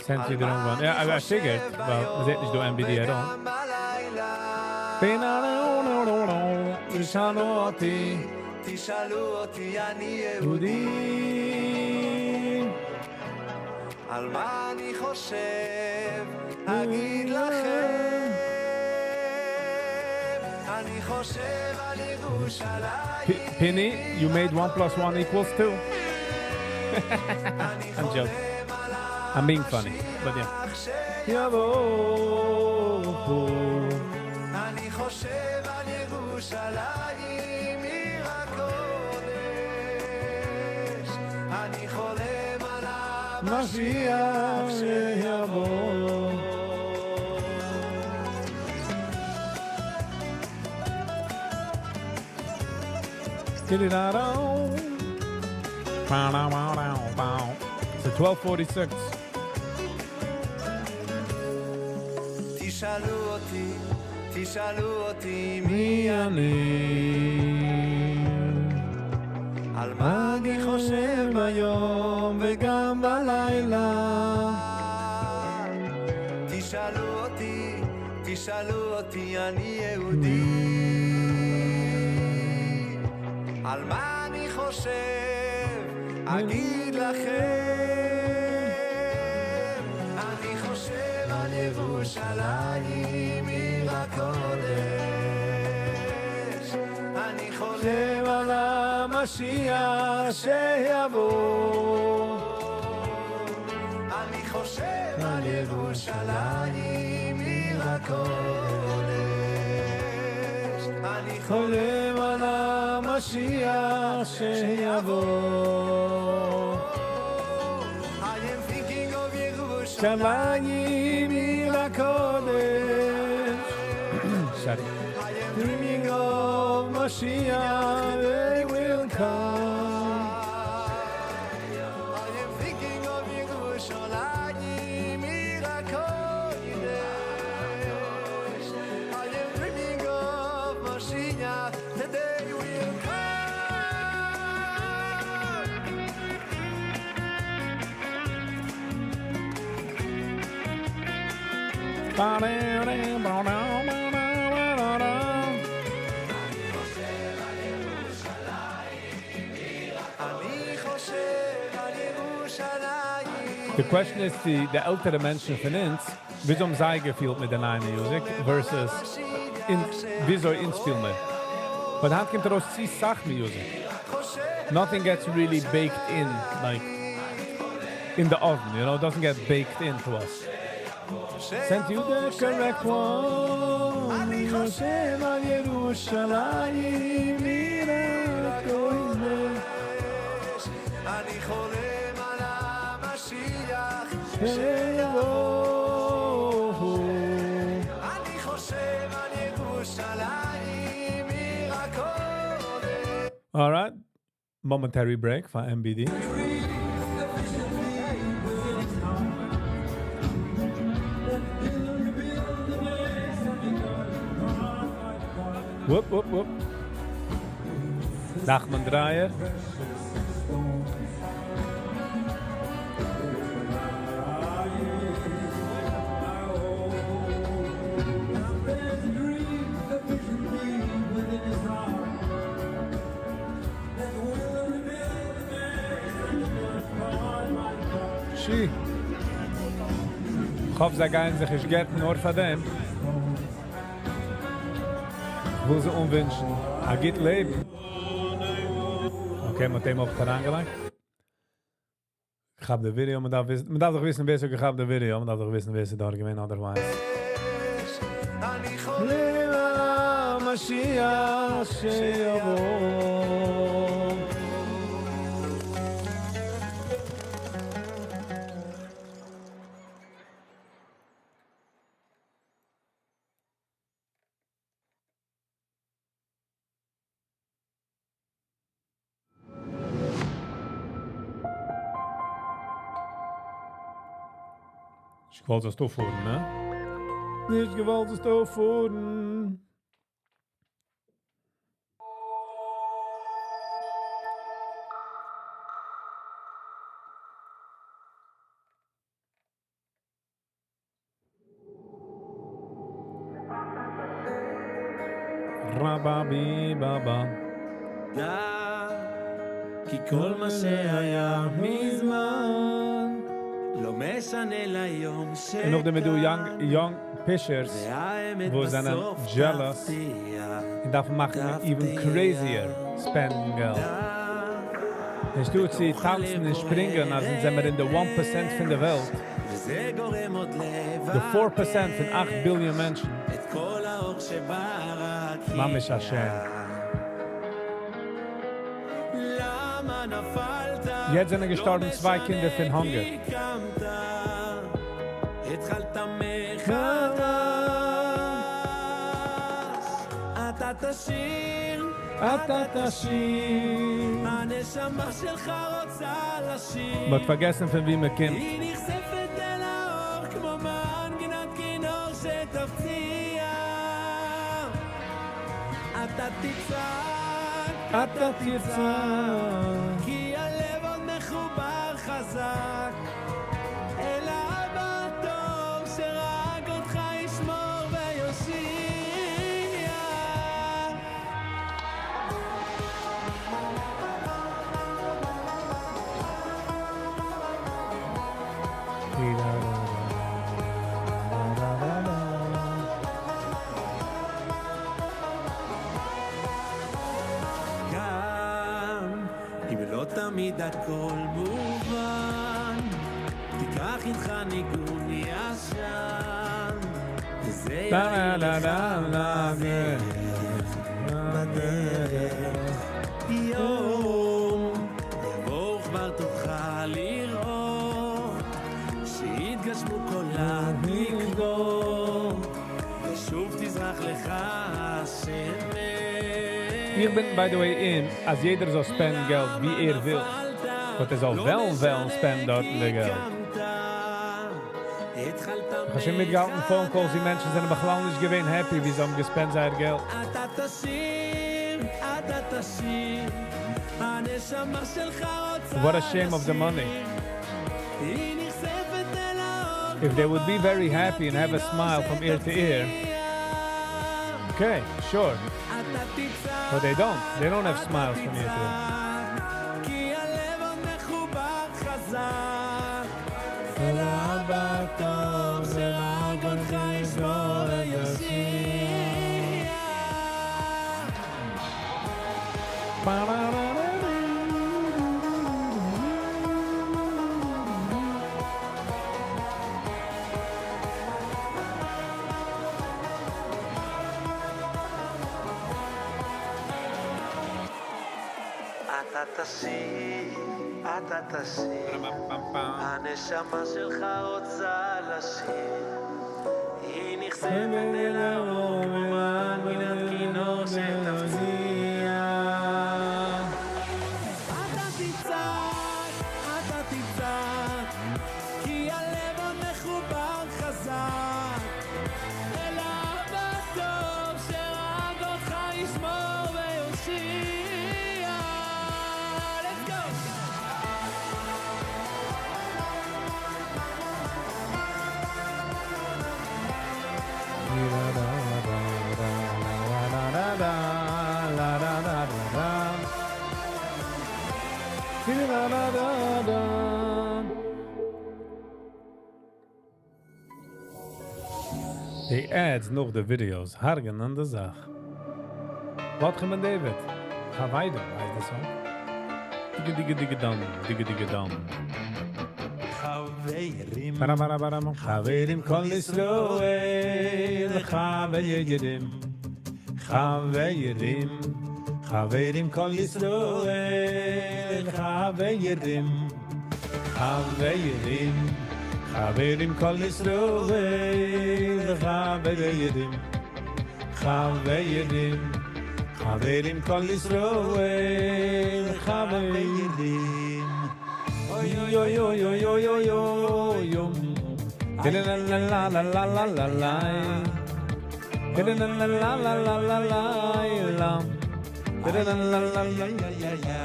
Sent you the wrong one. Yeah, I figured. Well, מ'זעט נישט דא MBD at all. תשאלו אותי, תשאלו אותי, אני יהודי. על מה אני חושב, אגיד לכם. אני חושב על ירושלים. Pini, you made 1 plus 1 equals 2. I'm joking. I'm being funny, but yeah. יבוא. אני חושב על ירושלים, עיר הקודש. אני חולם על משיח שיבוא. It's a 12:46. תשאלו אותי, תשאלו אותי מי אני. על מה אני חושב ביום וגם בלילה. תשאלו אותי, תשאלו אותי, אני יהודי. על מה אני חושב, אגיד לכם. אני חושב על ירושלים, עיר הקודש. אני חולם על המשיח שיבוא. אני חושב על ירושלים, עיר הקודש. אני חולם על המשיח שיבוא. I am thinking of ירושלים עיר הקודש. Sorry. I am dreaming of משיח they will come. I am thinking of ירושלים, עיר הקודש. I am dreaming of משיח, the day will come. The question איז די די עלטערע מענטשן פון אונז, וויאזוי האבן זיי געפילט מיט די נייע music versus וויאזוי אונז פילן מיר. But היינט קומט ארויס צו סאך music. Nothing gets really baked in like in the oven, you know, it doesn't get baked into us. Sent you the correct one. אני חושב על ירושלים עיר הקודש. אני חולם על המשיח שיבוא. אני חושב על ירושלים עיר הקודש All right. Momentary break for MBD. Whoop, whoop, whoop. Nachman Dreier. שי. כ'האף זיי גייען זיך נישט גט'ן נאר פאר דעם. כ'וויל זיי אנווינטשן א גוט לעבן. Okay, מ'האט אים אויך אריינגעלייגט. כאפ די ווידעא, מען דארף וויסן, מען דארף דאך וויסן ווער ס'האט געכאפט די ווידעא, מען דארף דאך וויסן ווער ס'איז דארט געווען otherwise. אני חולם על המשיח שיבוא. נישט געוואלט זאלסטו פארן, נע? נישט געוואלט זאלסטו פארן. רבא בי באבא. דע, כי כל מה שהיה מזמן לא משנה ליום און נאכדעם איז דא young, young pishers והאמת וואס זענען בסוף jealous תפתיע, און דארפן מאכן even crazier spendן געלט. אנשטאט צו טאנצן און שפרינגען אז אונז זעמער אין די one percent פון די וועלט, וזה גורם עוד די four percent פון אכט ביליאן מענטשן. את כל האור שברקיע. ממש א shame. למה נפלת? יעצט זענען געשטארבן צוויי קינדער פון הונגער. כי קמת, התחלת מחדש. אתה תשיר, אתה תשיר. הנשמה שלך רוצה לשיר. מ'האט פארגעסן פון ווי מ'קומט. היא נחשפת אל האור כמו מנגינת כינור שתפציע. אתה תצעק, אתה תצעק, כי הלב עוד מחובר חזק אל האבא הטוב שרק אותך ישמור ויושיע. גם אם לא תמיד הכל מובן, תיקח איתך ניגון ישן, וזה יאיר לך בדרך. יום יבוא וכבר תוכל לראות שיתגשמו כל התקוות, ושוב תזרח לך השמש. איך בין by the way in אז יעדער זאל spendן געלט ווי ער וויל. But ער זאל וועלן וועלן spendן דארט די געלט. איך האב שוין מיטגעהאלטן phone calls ווי מענטשן זענען בכלל נישט געווען happy ווי זיי האבן געspent זייער געלט. אתה תשיר, אתה תשיר, הנשמה שלך רוצה What a shame of the money. היא נחשפת אל האור If they would be very happy and have a smile from ear to ear, okay, sure. But they don't. They don't have smiles from ear to ear. כי הלב עוד מחובר חזק אתה תשיר, אתה תשיר, הנשמה שלך רוצה לשיר. היא נחשפת אל האור כמו מנגינת כינור שתפציע. אתה תצעק, אתה תצעק, כי הלב עוד מחובר חזק. אל האבא הטוב שרק אותך ישמור ויושיע. Let's go! די ads נאך די videos הרג'נען די זאך. מרדכי בן דוד, חברים הייסט די song. דיגע דיגע דיגע דאם, דיגע דיגע דאם. חברים, ברם חברים כל ישראל, חברים, חברים, חברים כל ישראל, חברים, חברים, חברים כל ישראל, חברים, חברים, חברים כל ישראל, חברים. אוי אוי אוי אוי אוי אוי אוי אוי. לה לה לה לה לה לה לה לה. לה לה לה לה לה לה לה לה. לה לה לה לה לה לה לה.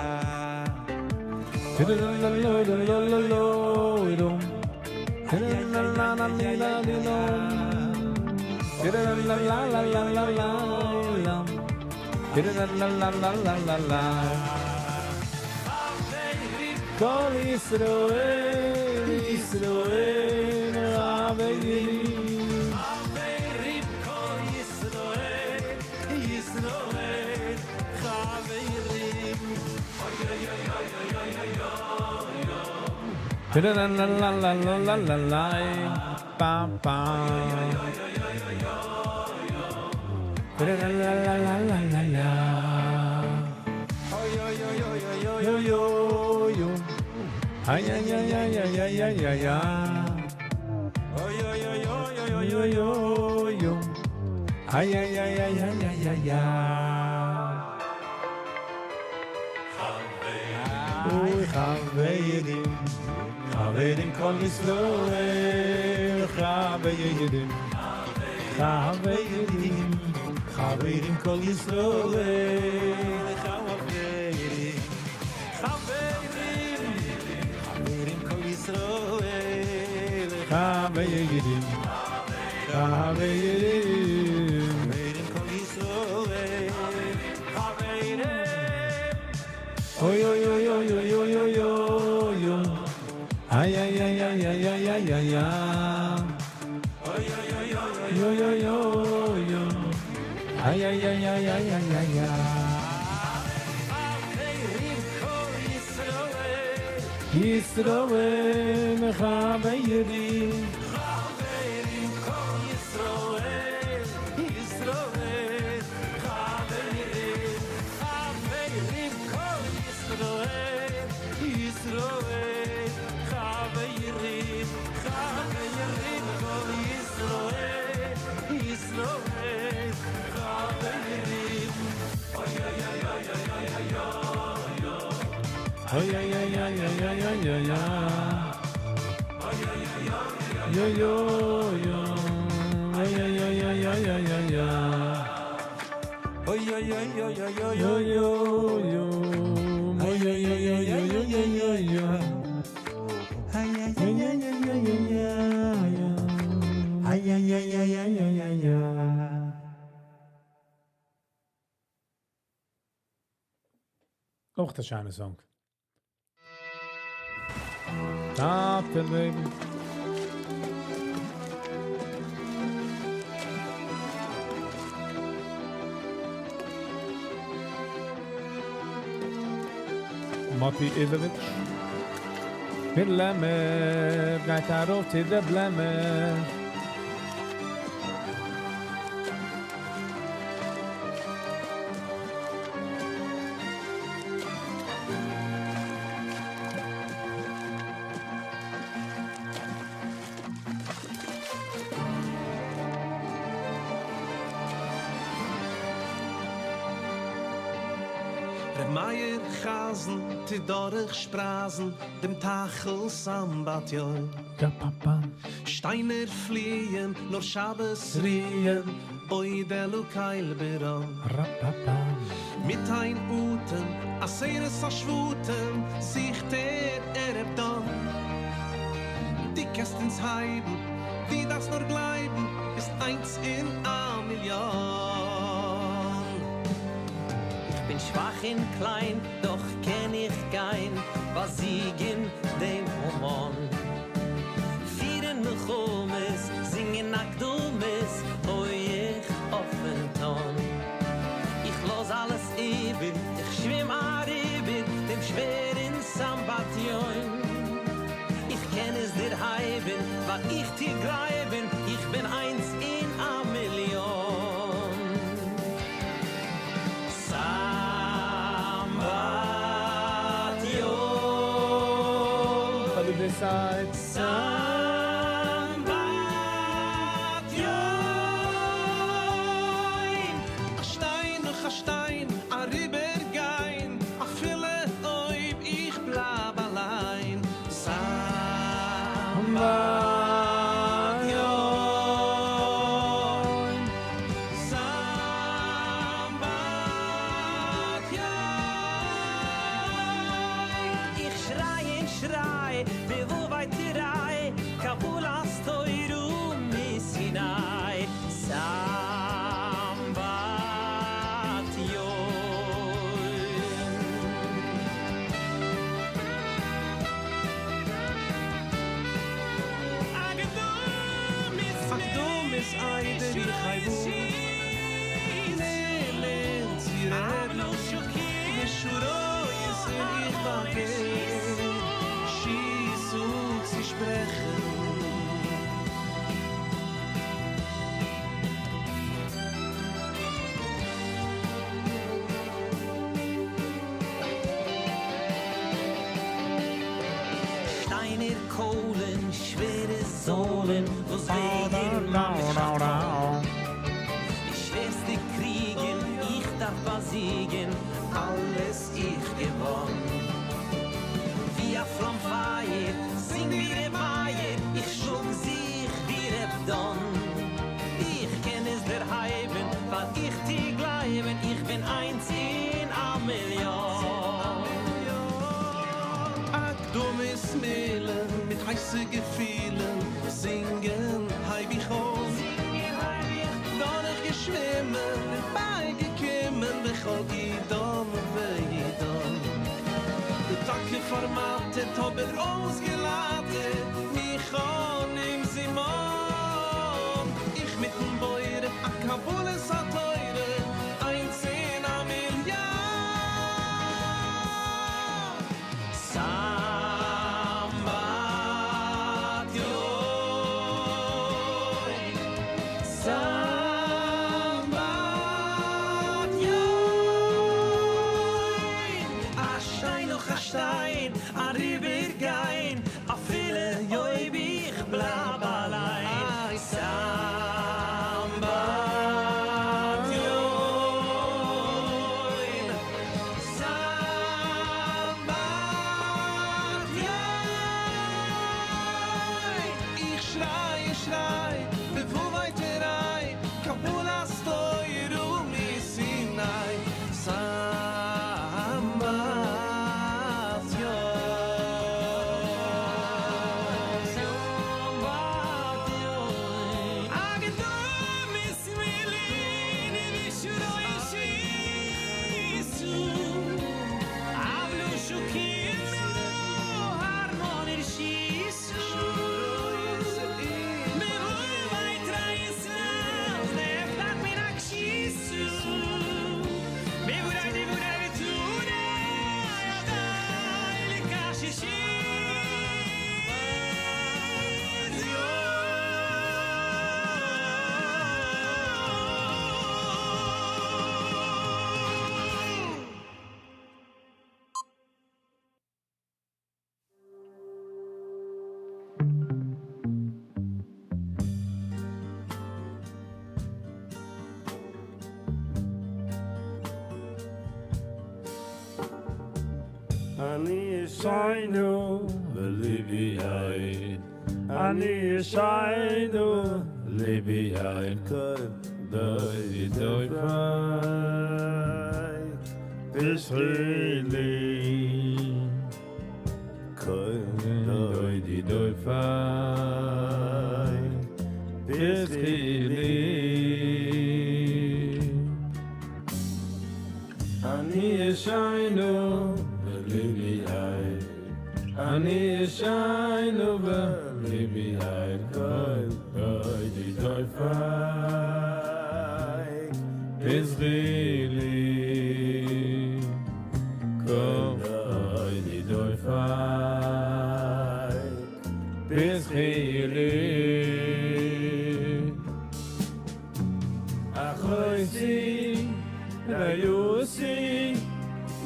לה לה לה לה לה לה לה. לה לה לה לה לה לה. לה לה לה לה לה לה לה. לה לה לה לה לה לה לה. כל ישראל, ישראל, חברים. חברים כל ישראל, ישראל, חברים. אוי אוי אוי אוי אוי אוי אוי. לה לה לה לה לה לה לה לה. פם פם. לה לה לה לה לה לה לה. אוי אוי אוי אוי אוי אוי אוי אוי. איי איי איי איי איי איי איי איי. אוי אוי אוי אוי אוי אוי אוי אוי. איי איי איי איי איי איי איי. אוי חברים, חברים כל ישראל, חברים, חברים, חברים כל ישראל, חברים, חברים, חברים כל ישראל, חברים, חברים, חברים כל ישראל, חברים. אוי אוי אוי אוי אוי אוי אוי אוי אוי. איי איי איי איי איי איי איי איי איי. אוי אוי אוי אוי אוי אוי אוי אוי. איי איי איי איי איי איי איי איי. חברים כל ישראל, ישראל חברים. חברים כל ישראל, ישראל, חברים, חברים כל ישראל, ישראל, חברים, חברים כל ישראל, ישראל, חברים. אוי אוי אוי אוי אוי אוי אוי איי איי איי איי איי איי איי איי. יו יו יו. איי איי איי איי איי איי איי איי. אוי אוי אוי אוי אוי אוי יו יו יו. אוי אוי אוי אוי אוי אוי אוי אוי. איי איי איי איי איי איי איי איי איי איי איי איי איי איי. אויך א שיינע song. טאטע לעבן. Mati Ivovich. מיט לעמער, גייט ארויף צו די בלעמער. ר' מאיר חזן טוט דורכשפּרייזן דעם טייכל סמבטיון. שטיינער פליען, נאר שבת רוען, אוי דער קל ברם. מיט איין אטעם, עשרת השבטים, זוכט ער ערב דן. דו קענסט אונז הייבן, דו דארפסט נאר גלייבן, ביסט איינס אין א מיליאן. איך בין שוואך און קליין, דאך קען איך גיין, באזיגן דעם המן. פירן מלחמות, זינגען אקדמות, הויך אויפן טאן. איך לאז אלעס איבער, איך שווים אריבער דעם שווערן סמבטיון. איך קען עס דערהייבן, ווייל איך טו גלייבן, איך בין איינס אין א מיליאן. סמבטיון. Follow this side. סמבטיון. א שטיין נאך א שטיין אריבערגיין, אפילו אויב איך בלייב אליין. סמבטיון. סמבטיון. איך שריי און שריי, וואו ווייט ריי, קבלת התורה מסיני. סמבטיון. אקדמות איידער איך הייב אן לערנען צו רעדן, לשורות איך באגין שיס אן צו שפרעכן. שטיינער, קוילן, שווערע זוילן, וואס וועגן ממש א טאן. די שווערסטע קריגן, איך דארף באזיגן, אלעס איך געוואן. ווי א פלאם פייער, זינג ווי ר' מאיר, איך שלאג זיך ווי ר' דן. איך קען עס דערהייבן, ווייל איך טו גלייבן, איך בין איינס אין א מיליאן. אקדמות מילין מיט הייסע געפילן, זינגען הייב איך אן. דורכגעשווימען, בייגעקומען, בכל עידן ועידן. די טאקע פארמאטערט, אבער אויסגעלייטערט, מיך אן עם זימון. איך מיטן בורא, א קבלת התורה, איינס אין א מיליאן. סמבטיון. סמבטיון. א שטיין נאך א שטיין, אריבערגיין, אפילו אויב איך בלייב אליין. סמבטיון. סמבטיון. איך שריי, איך שריי, וואו ווייט ריי, ישיינו וליבי יין אני ישיינו ליבי יין כל דוי דוי פאי תשרי לי כל דוי די דוי פאי תשרי לי אני ישיינו וליבי יין אני ישיינו וליבי יין כל דוי די דוי פאי תשרי לי כל דוי די דוי פאי תשרי לי אחויסי ריוסי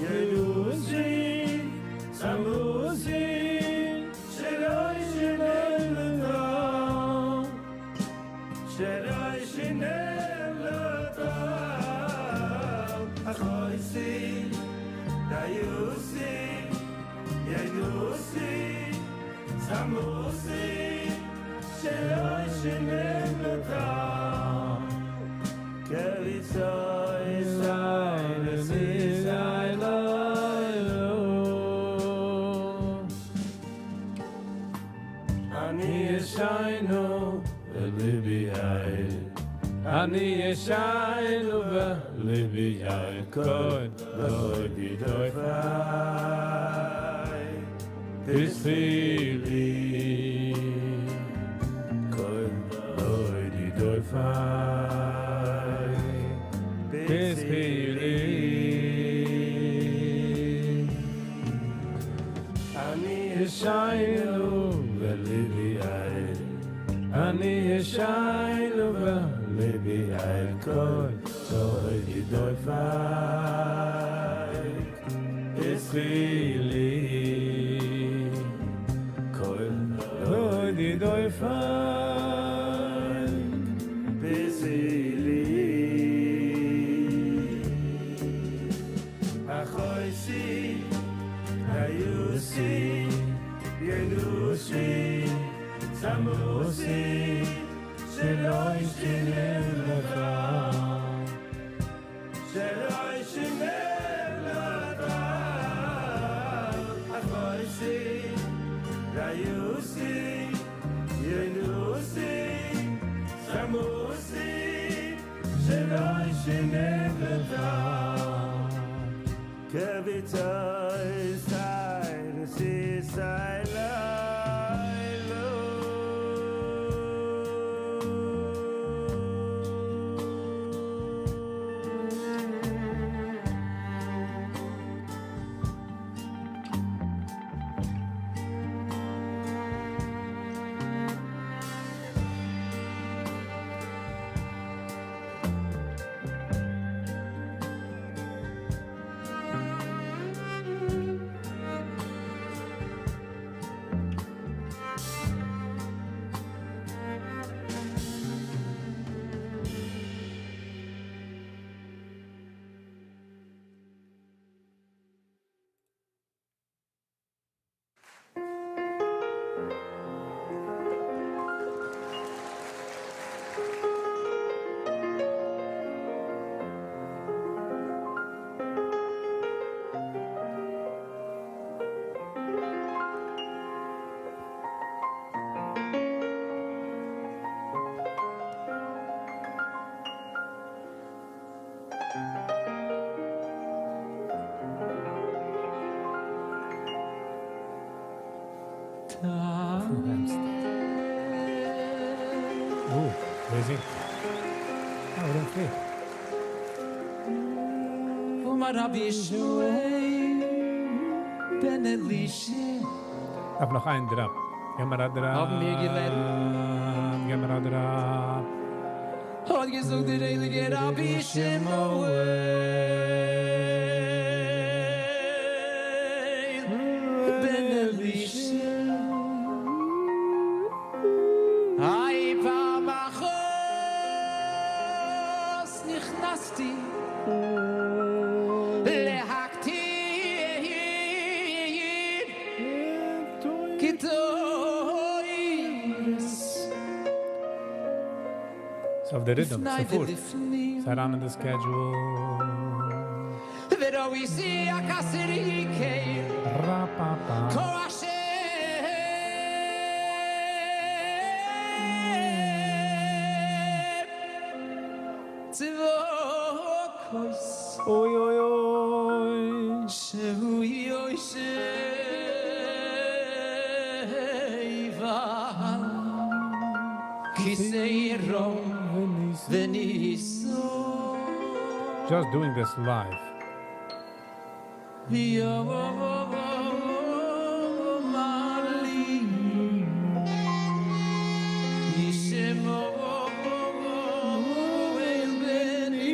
ילוסי סמוסי שלא ישנה לטוב שלא ישנה לטוב אחויסי ריוסי ילוסי סמוסי שלא ישנה לטוב כביצוי זי לסי זי לו אני ישיינו וליבי יין אני ישיינו וליבי יין כל דוי דוי פאי תשרי לי כל דוי דוי פאי תשרי לי אני ישיינו וליבי יין אני ישיינו וליבי יין כל דוי דוי פאי תשרי לי כל דוי דוי פאי תשרי לי אחויסי ריוסי ינוסי סמוסי שלא ישנה לך שלא ישנה לך אחויסי ריוסי ינוסי סמוסי שלא ישנה לך כביצוי סי נשי סי לו Ooh, crazy. Oh, we didn't flee. אמר רבי ישמעאל בן אלישע Ich hab noch einen drop. Gib mir a drop. האבן מיר געלערנט. גיב מיר א drop. האט געזאגט דער הייליגער רבי ישמעאל בן אלישע היי פעם אחת נכנסתי להקטיר. אויף די rhythm, לפני ס'פארט. ולפנים. ס'איז אריין אין די schedule. וראיתי הכסר יקר Ra-pa-pa. כה אשר צבאקוס אוי אוי אוי שהוא יושב על כיסא רום ונישא Just doing this live. אמר לי ישמעאל בני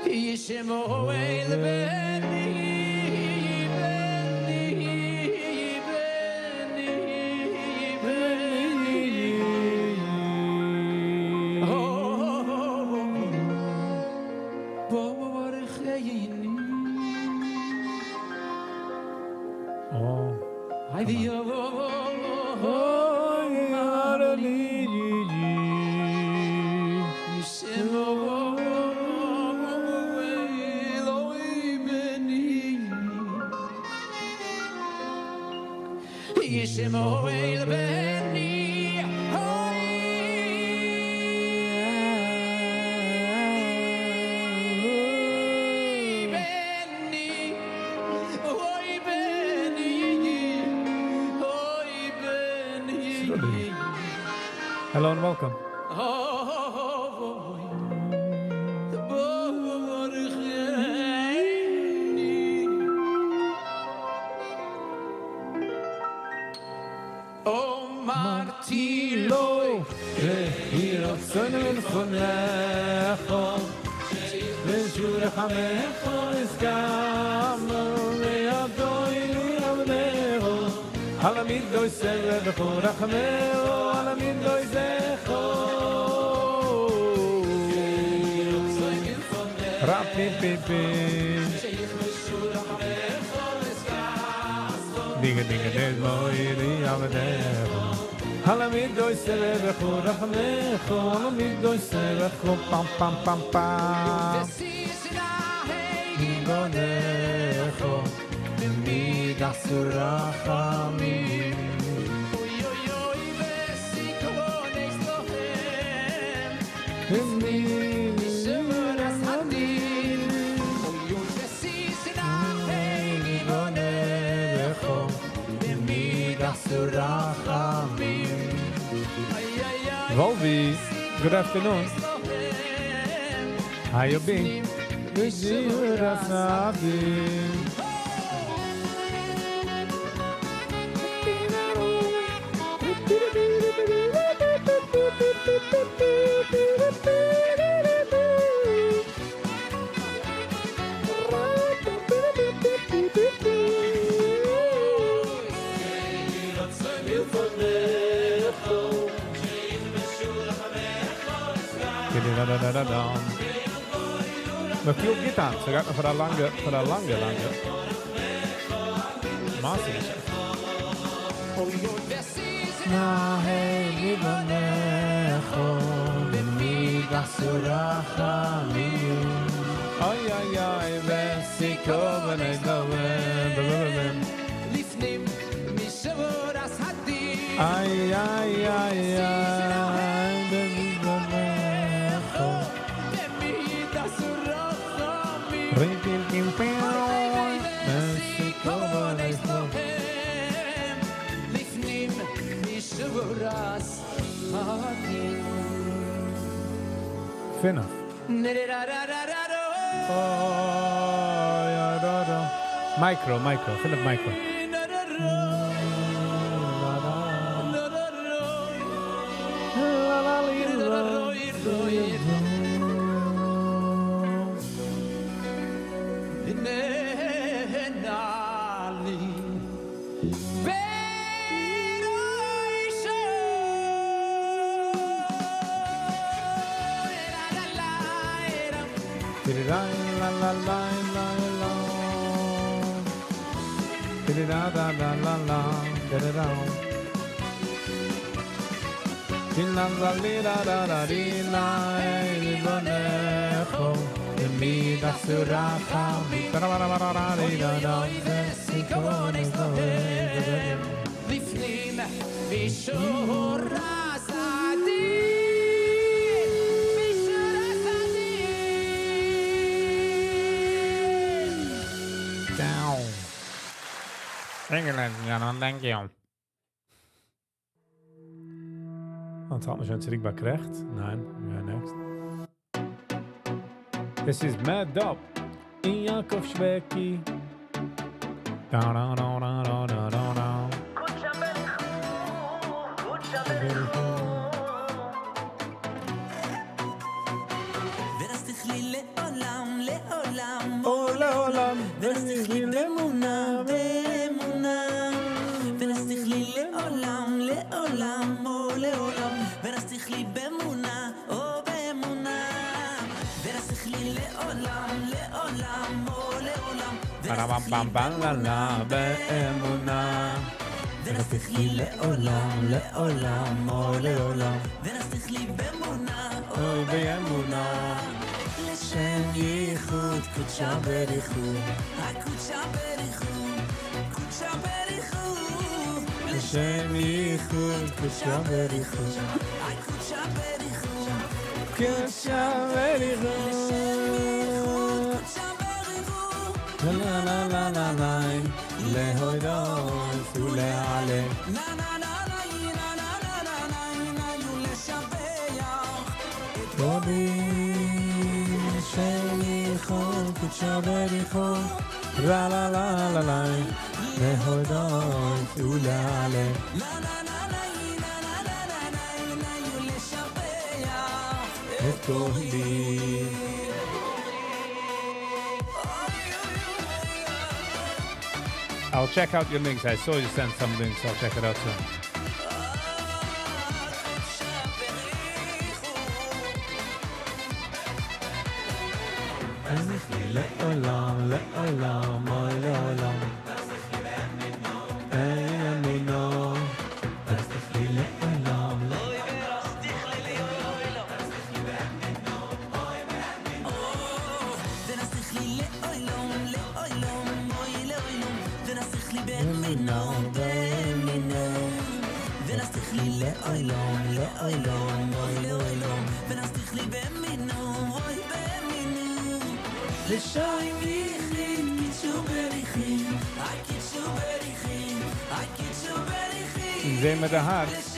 ישמעאל בני בני בני בני ברכני Oh. אמר לי ישמעאל אוי בני ישמעאל בני אוי בני אוי בני אוי בני Hello and welcome. אוי ברכני אמרתי לו יהי רצון מלפניך ושוב רחמך נזכרנו וידוי עבדיך על המידוי סבב וכל רחמהו על המידוי זכו Ra pi pi pi. Dinga dinga des moiri avdecho. Halamidoy sevecho rachmecho, halamidoy sevecho pam pam pam pam. Gigonecho, b'midas rachamim. Volvi, good afternoon. How you been? Da-da-da-da-da. מען פילט גוט אן. ס'גייט נאך פאר א לאנגע, פאר א לאנגע, לאנגע. מאסיוו. נא גבעונך במידת רחמים. אוי אוי אוי וסיקו בני לפנים משורת הדין איי איי איי איי בגבעונך במידת רחמים רים פים פים פים וסיקו בני לפנים משורת הדין פינף. Oh, ja, da, da. Micro, micro, Philip Micro. La la la la la la. Da da da la la da da da. לפנים משורת הדין, משורת הדין. Down. Thank you, ladies and gentlemen. Thank you. און האט מען שוין צוריק ביי קרעכץ? ניין, we are next. This is Mad Up אין Yaakov Shwekey. Da da da da da da da da. ורסתך לי לעולם, לעולם, או לעולם, ורסתך לי באמונה, באמונה. ורסתך לי לעולם, לעולם, או לעולם. ורסתך לי באמונה, או באמונה. ורסתך לי לעולם, לעולם, או לעולם. Ba bam bam la la באמונה. ורסתך לי לעולם, לעולם, או לעולם. ורסתך לי באמונה, אוי באמונה. לשם ייחוד קודשא בריך הוא, הקודשא בריך הוא, קודשא בריך הוא. לשם ייחוד קודשא בריך הוא. הקודשא בריך הוא, קודשא בריך הוא. La la la la la la להודות ולהלל. נה נה נה נה נה נה נה נה נה ולשבח את רבי לשם ייחוד קודשא בריך הוא. La la la la la להודות ולהלל. נה נה נה נה נה נה נה נה נה ולשבח את כהלי. I'll check out your links. I saw you send some links. I'll check it out soon. לעולם, לעולם, אוי לעולם. באמונה. לי לעולם. ורסתך לי לעולם, לעולם, אוי לעולם. ורסתך לי באמונה, באמונה. ורסתך לי לעולם, לעולם, אוי לעולם. ורסתך לי באמונה, אוי באמונה. לשם ייחוד קודשא בריך הוא, הקודשא בריך הוא, הקודשא בריך הוא. זעען מיר די הארץ.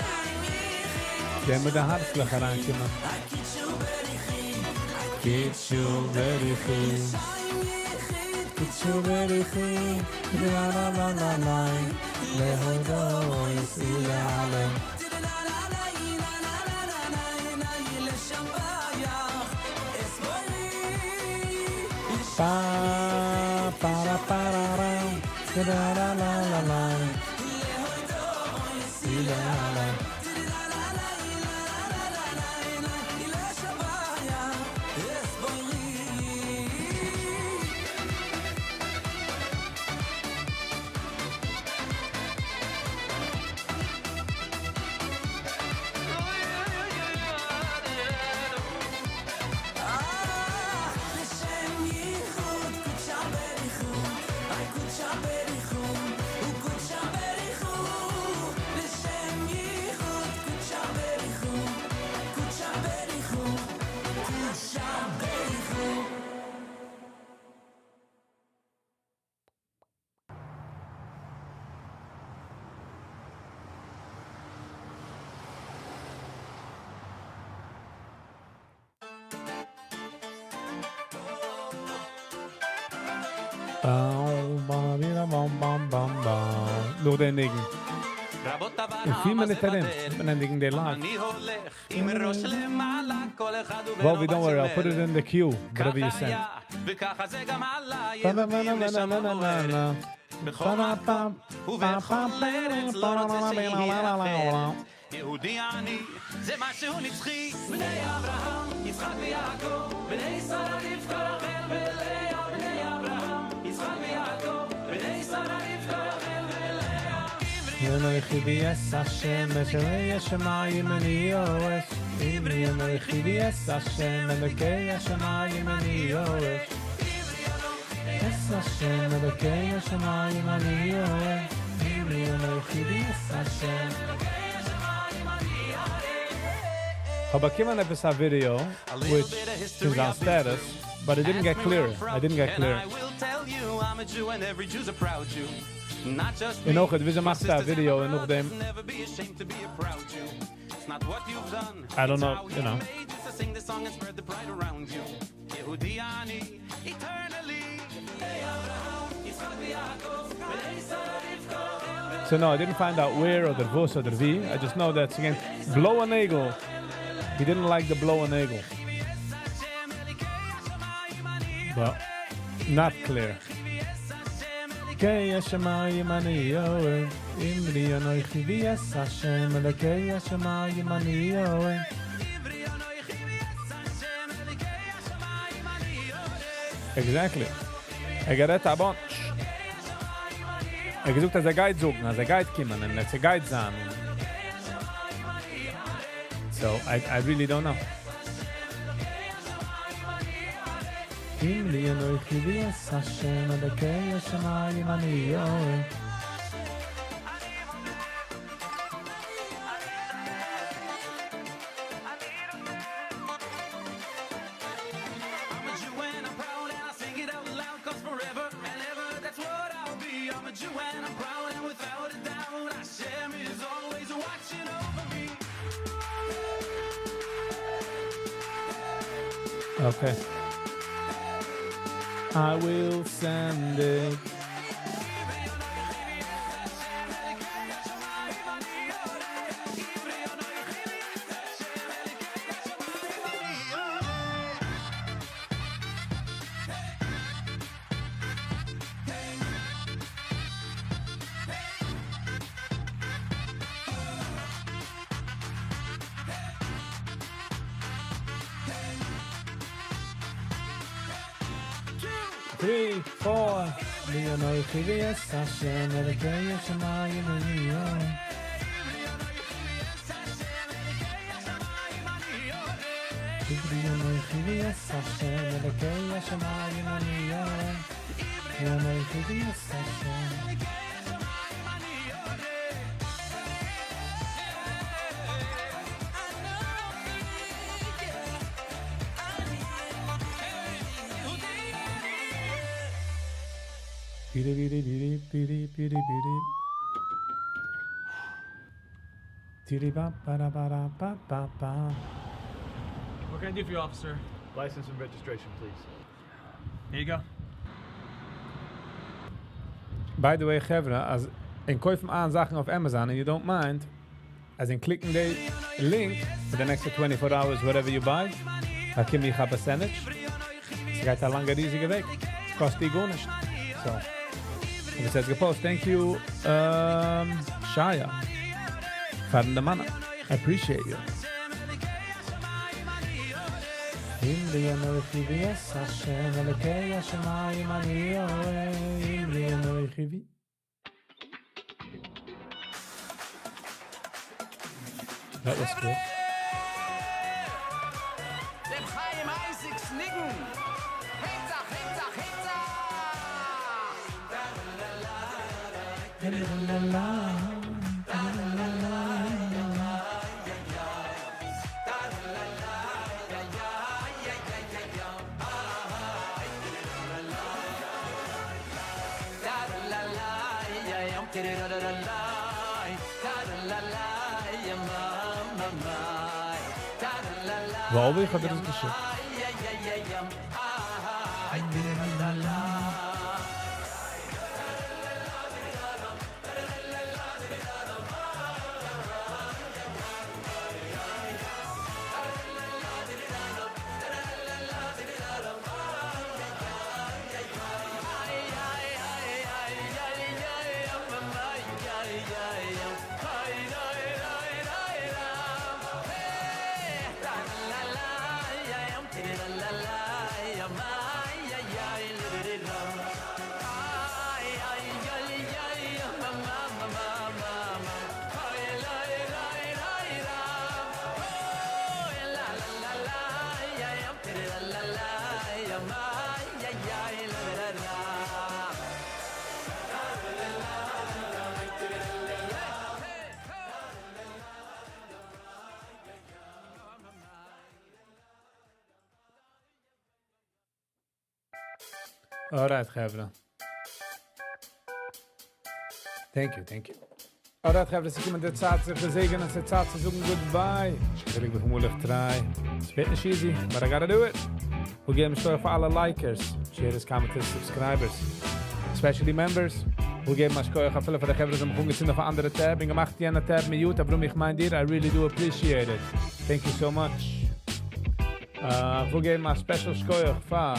זעען מיר די הארץ לאך אריינקומען. קודשא בריך הוא. קודשא בריך הוא. La la la la la. להודות ולהלל. Pa pa ra pa ra ra. La la la la la. ולהלל. לשם ייחוד קודשא בריך הוא, הקודשא בריך הוא, וקודשא בריך הוא. לשם ייחוד קודשא בריך הוא, קודשא בריך הוא, קודשא בריך הוא. Bam, bam, bam, bam, bam, bam, bam. נאר דער ניגון. אין 4 מינוט ארום, מיר ענדיגן די live. אני הולך עם ראש למעלה, כל אחד הוא Well, don't worry, I'll put it in the queue, whatever you send. וככה זה גם הלאה, Na, na, na, na, na, na, na, na. בכל מקום ובכל ארץ, לא רוצה שיהיה אחרת. יהודי אני, זה משהו נצחי. בני אברהם, יצחק ויעקב, בני שרה, רבקה, רחל ולאה, בני אברהם, יצחק ויעקב, בני שרה, רבקה, רחל ולאה. אנוכי ואת השם אלוקי השמים אני יורש. עברי אנוכי ואת השם אלוקי השמים אני יורש. את השם אלוקי השמים אני יורש. עברי אנוכי ואת השם האב באקומען עפעס א video, which is on status, but it didn't get clearer. I didn't get clearer. און אויך, וויאזוי מאכסטו א video און נאכדעם I don't know, you know. So no, I didn't find out where אדער וואס אדער ווי. I just know that again, בלויע נעגל. He didn't like the בלויע נעגל. But not clear. אלוקי השמים אני יורש, עברי אנוכי ואת השם, אלוקי השמים אני יורש. Exactly. ער גערעדט א bunch. ער געזאגט אז ער גייט זאגן, אז ער גייט קומען און אז ער גייט זיין. So I I really don't know. עברי אנוכי ואת השם אלוקי השמים אני יורש. Okay. I will send it. Three, four. עברי אנוכי ואת השם אלוקי השמים אני יורש. עברי אנוכי ואת השם אלוקי השמים אני יורש. עברי אנוכי ואת השם. בירי בירי בירי בירי בירי בירי. טירי ba ba da ba da ba ba ba. What can I do for you, officer? License and registration, please. Here you go. By the way, חברה, אז אין קויפן אן זאכן אויף Amazon and you don't mind, אז אין קליקן די link for the next 24 hours whatever you buy, באקום איך א percentage. ס'גייט א לאנגע ריזיגע וועג. ס'קאסט דיר גארנישט. So, און עס האט געפאוסט, thank you, um, Shaya, פארן דערמאנען. I appreciate you. עברי אנוכי ואת השם אלוקי השמים אני יורש עברי אנוכי ו That was cool. דעם חיים אייזיקס ניגון. היצח, היצח, היצח! וואו, איך האט ער דאס געשיקט? Alright, חברה. Thank you, thank you. Alright, חברה, עס איז געקומען די צייט זיך געזעגענען, עס איז צייט צו זאגן goodbye. איך וויל איך איך try. עס ווערט נישט easy, but I gotta do it. מיר געבן שטייער פאר אלע likers, sharers, commenters, subscribers, especially members. מיר געבן א שכוח אפילו פאר די חברה, וואס האבן אנגעצינדן אויף אנדערע tab, און געמאכט יענע tab mute, אבער איך מיין דיר, I really do appreciate it. Thank you so much. מיר געבן א special שכוח פאר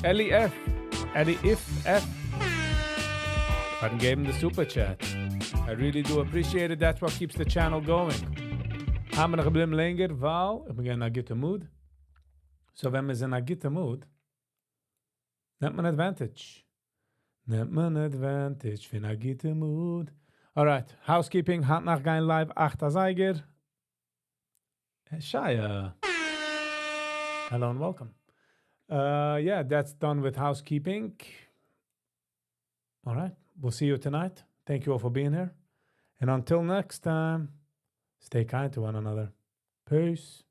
Eli F. Eli If F. פארן געבן the super chat. I really do appreciate it. That's what keeps the channel going. האבן מיר נאך געבליבן לענגער, ווייל איך בין אין א גוטע mood. So ווען מ'איז אין א גוטע mood, נעמט מען advantage. נעמט מען advantage פון א גוטע mood. Alright, housekeeping, היינט נאכט גיין live 8 אזייגער. Shia. Hello and welcome. Yeah, that's done with housekeeping. All right, we'll see you tonight. Thank you all for being here. And until next time, stay kind to one another. Peace.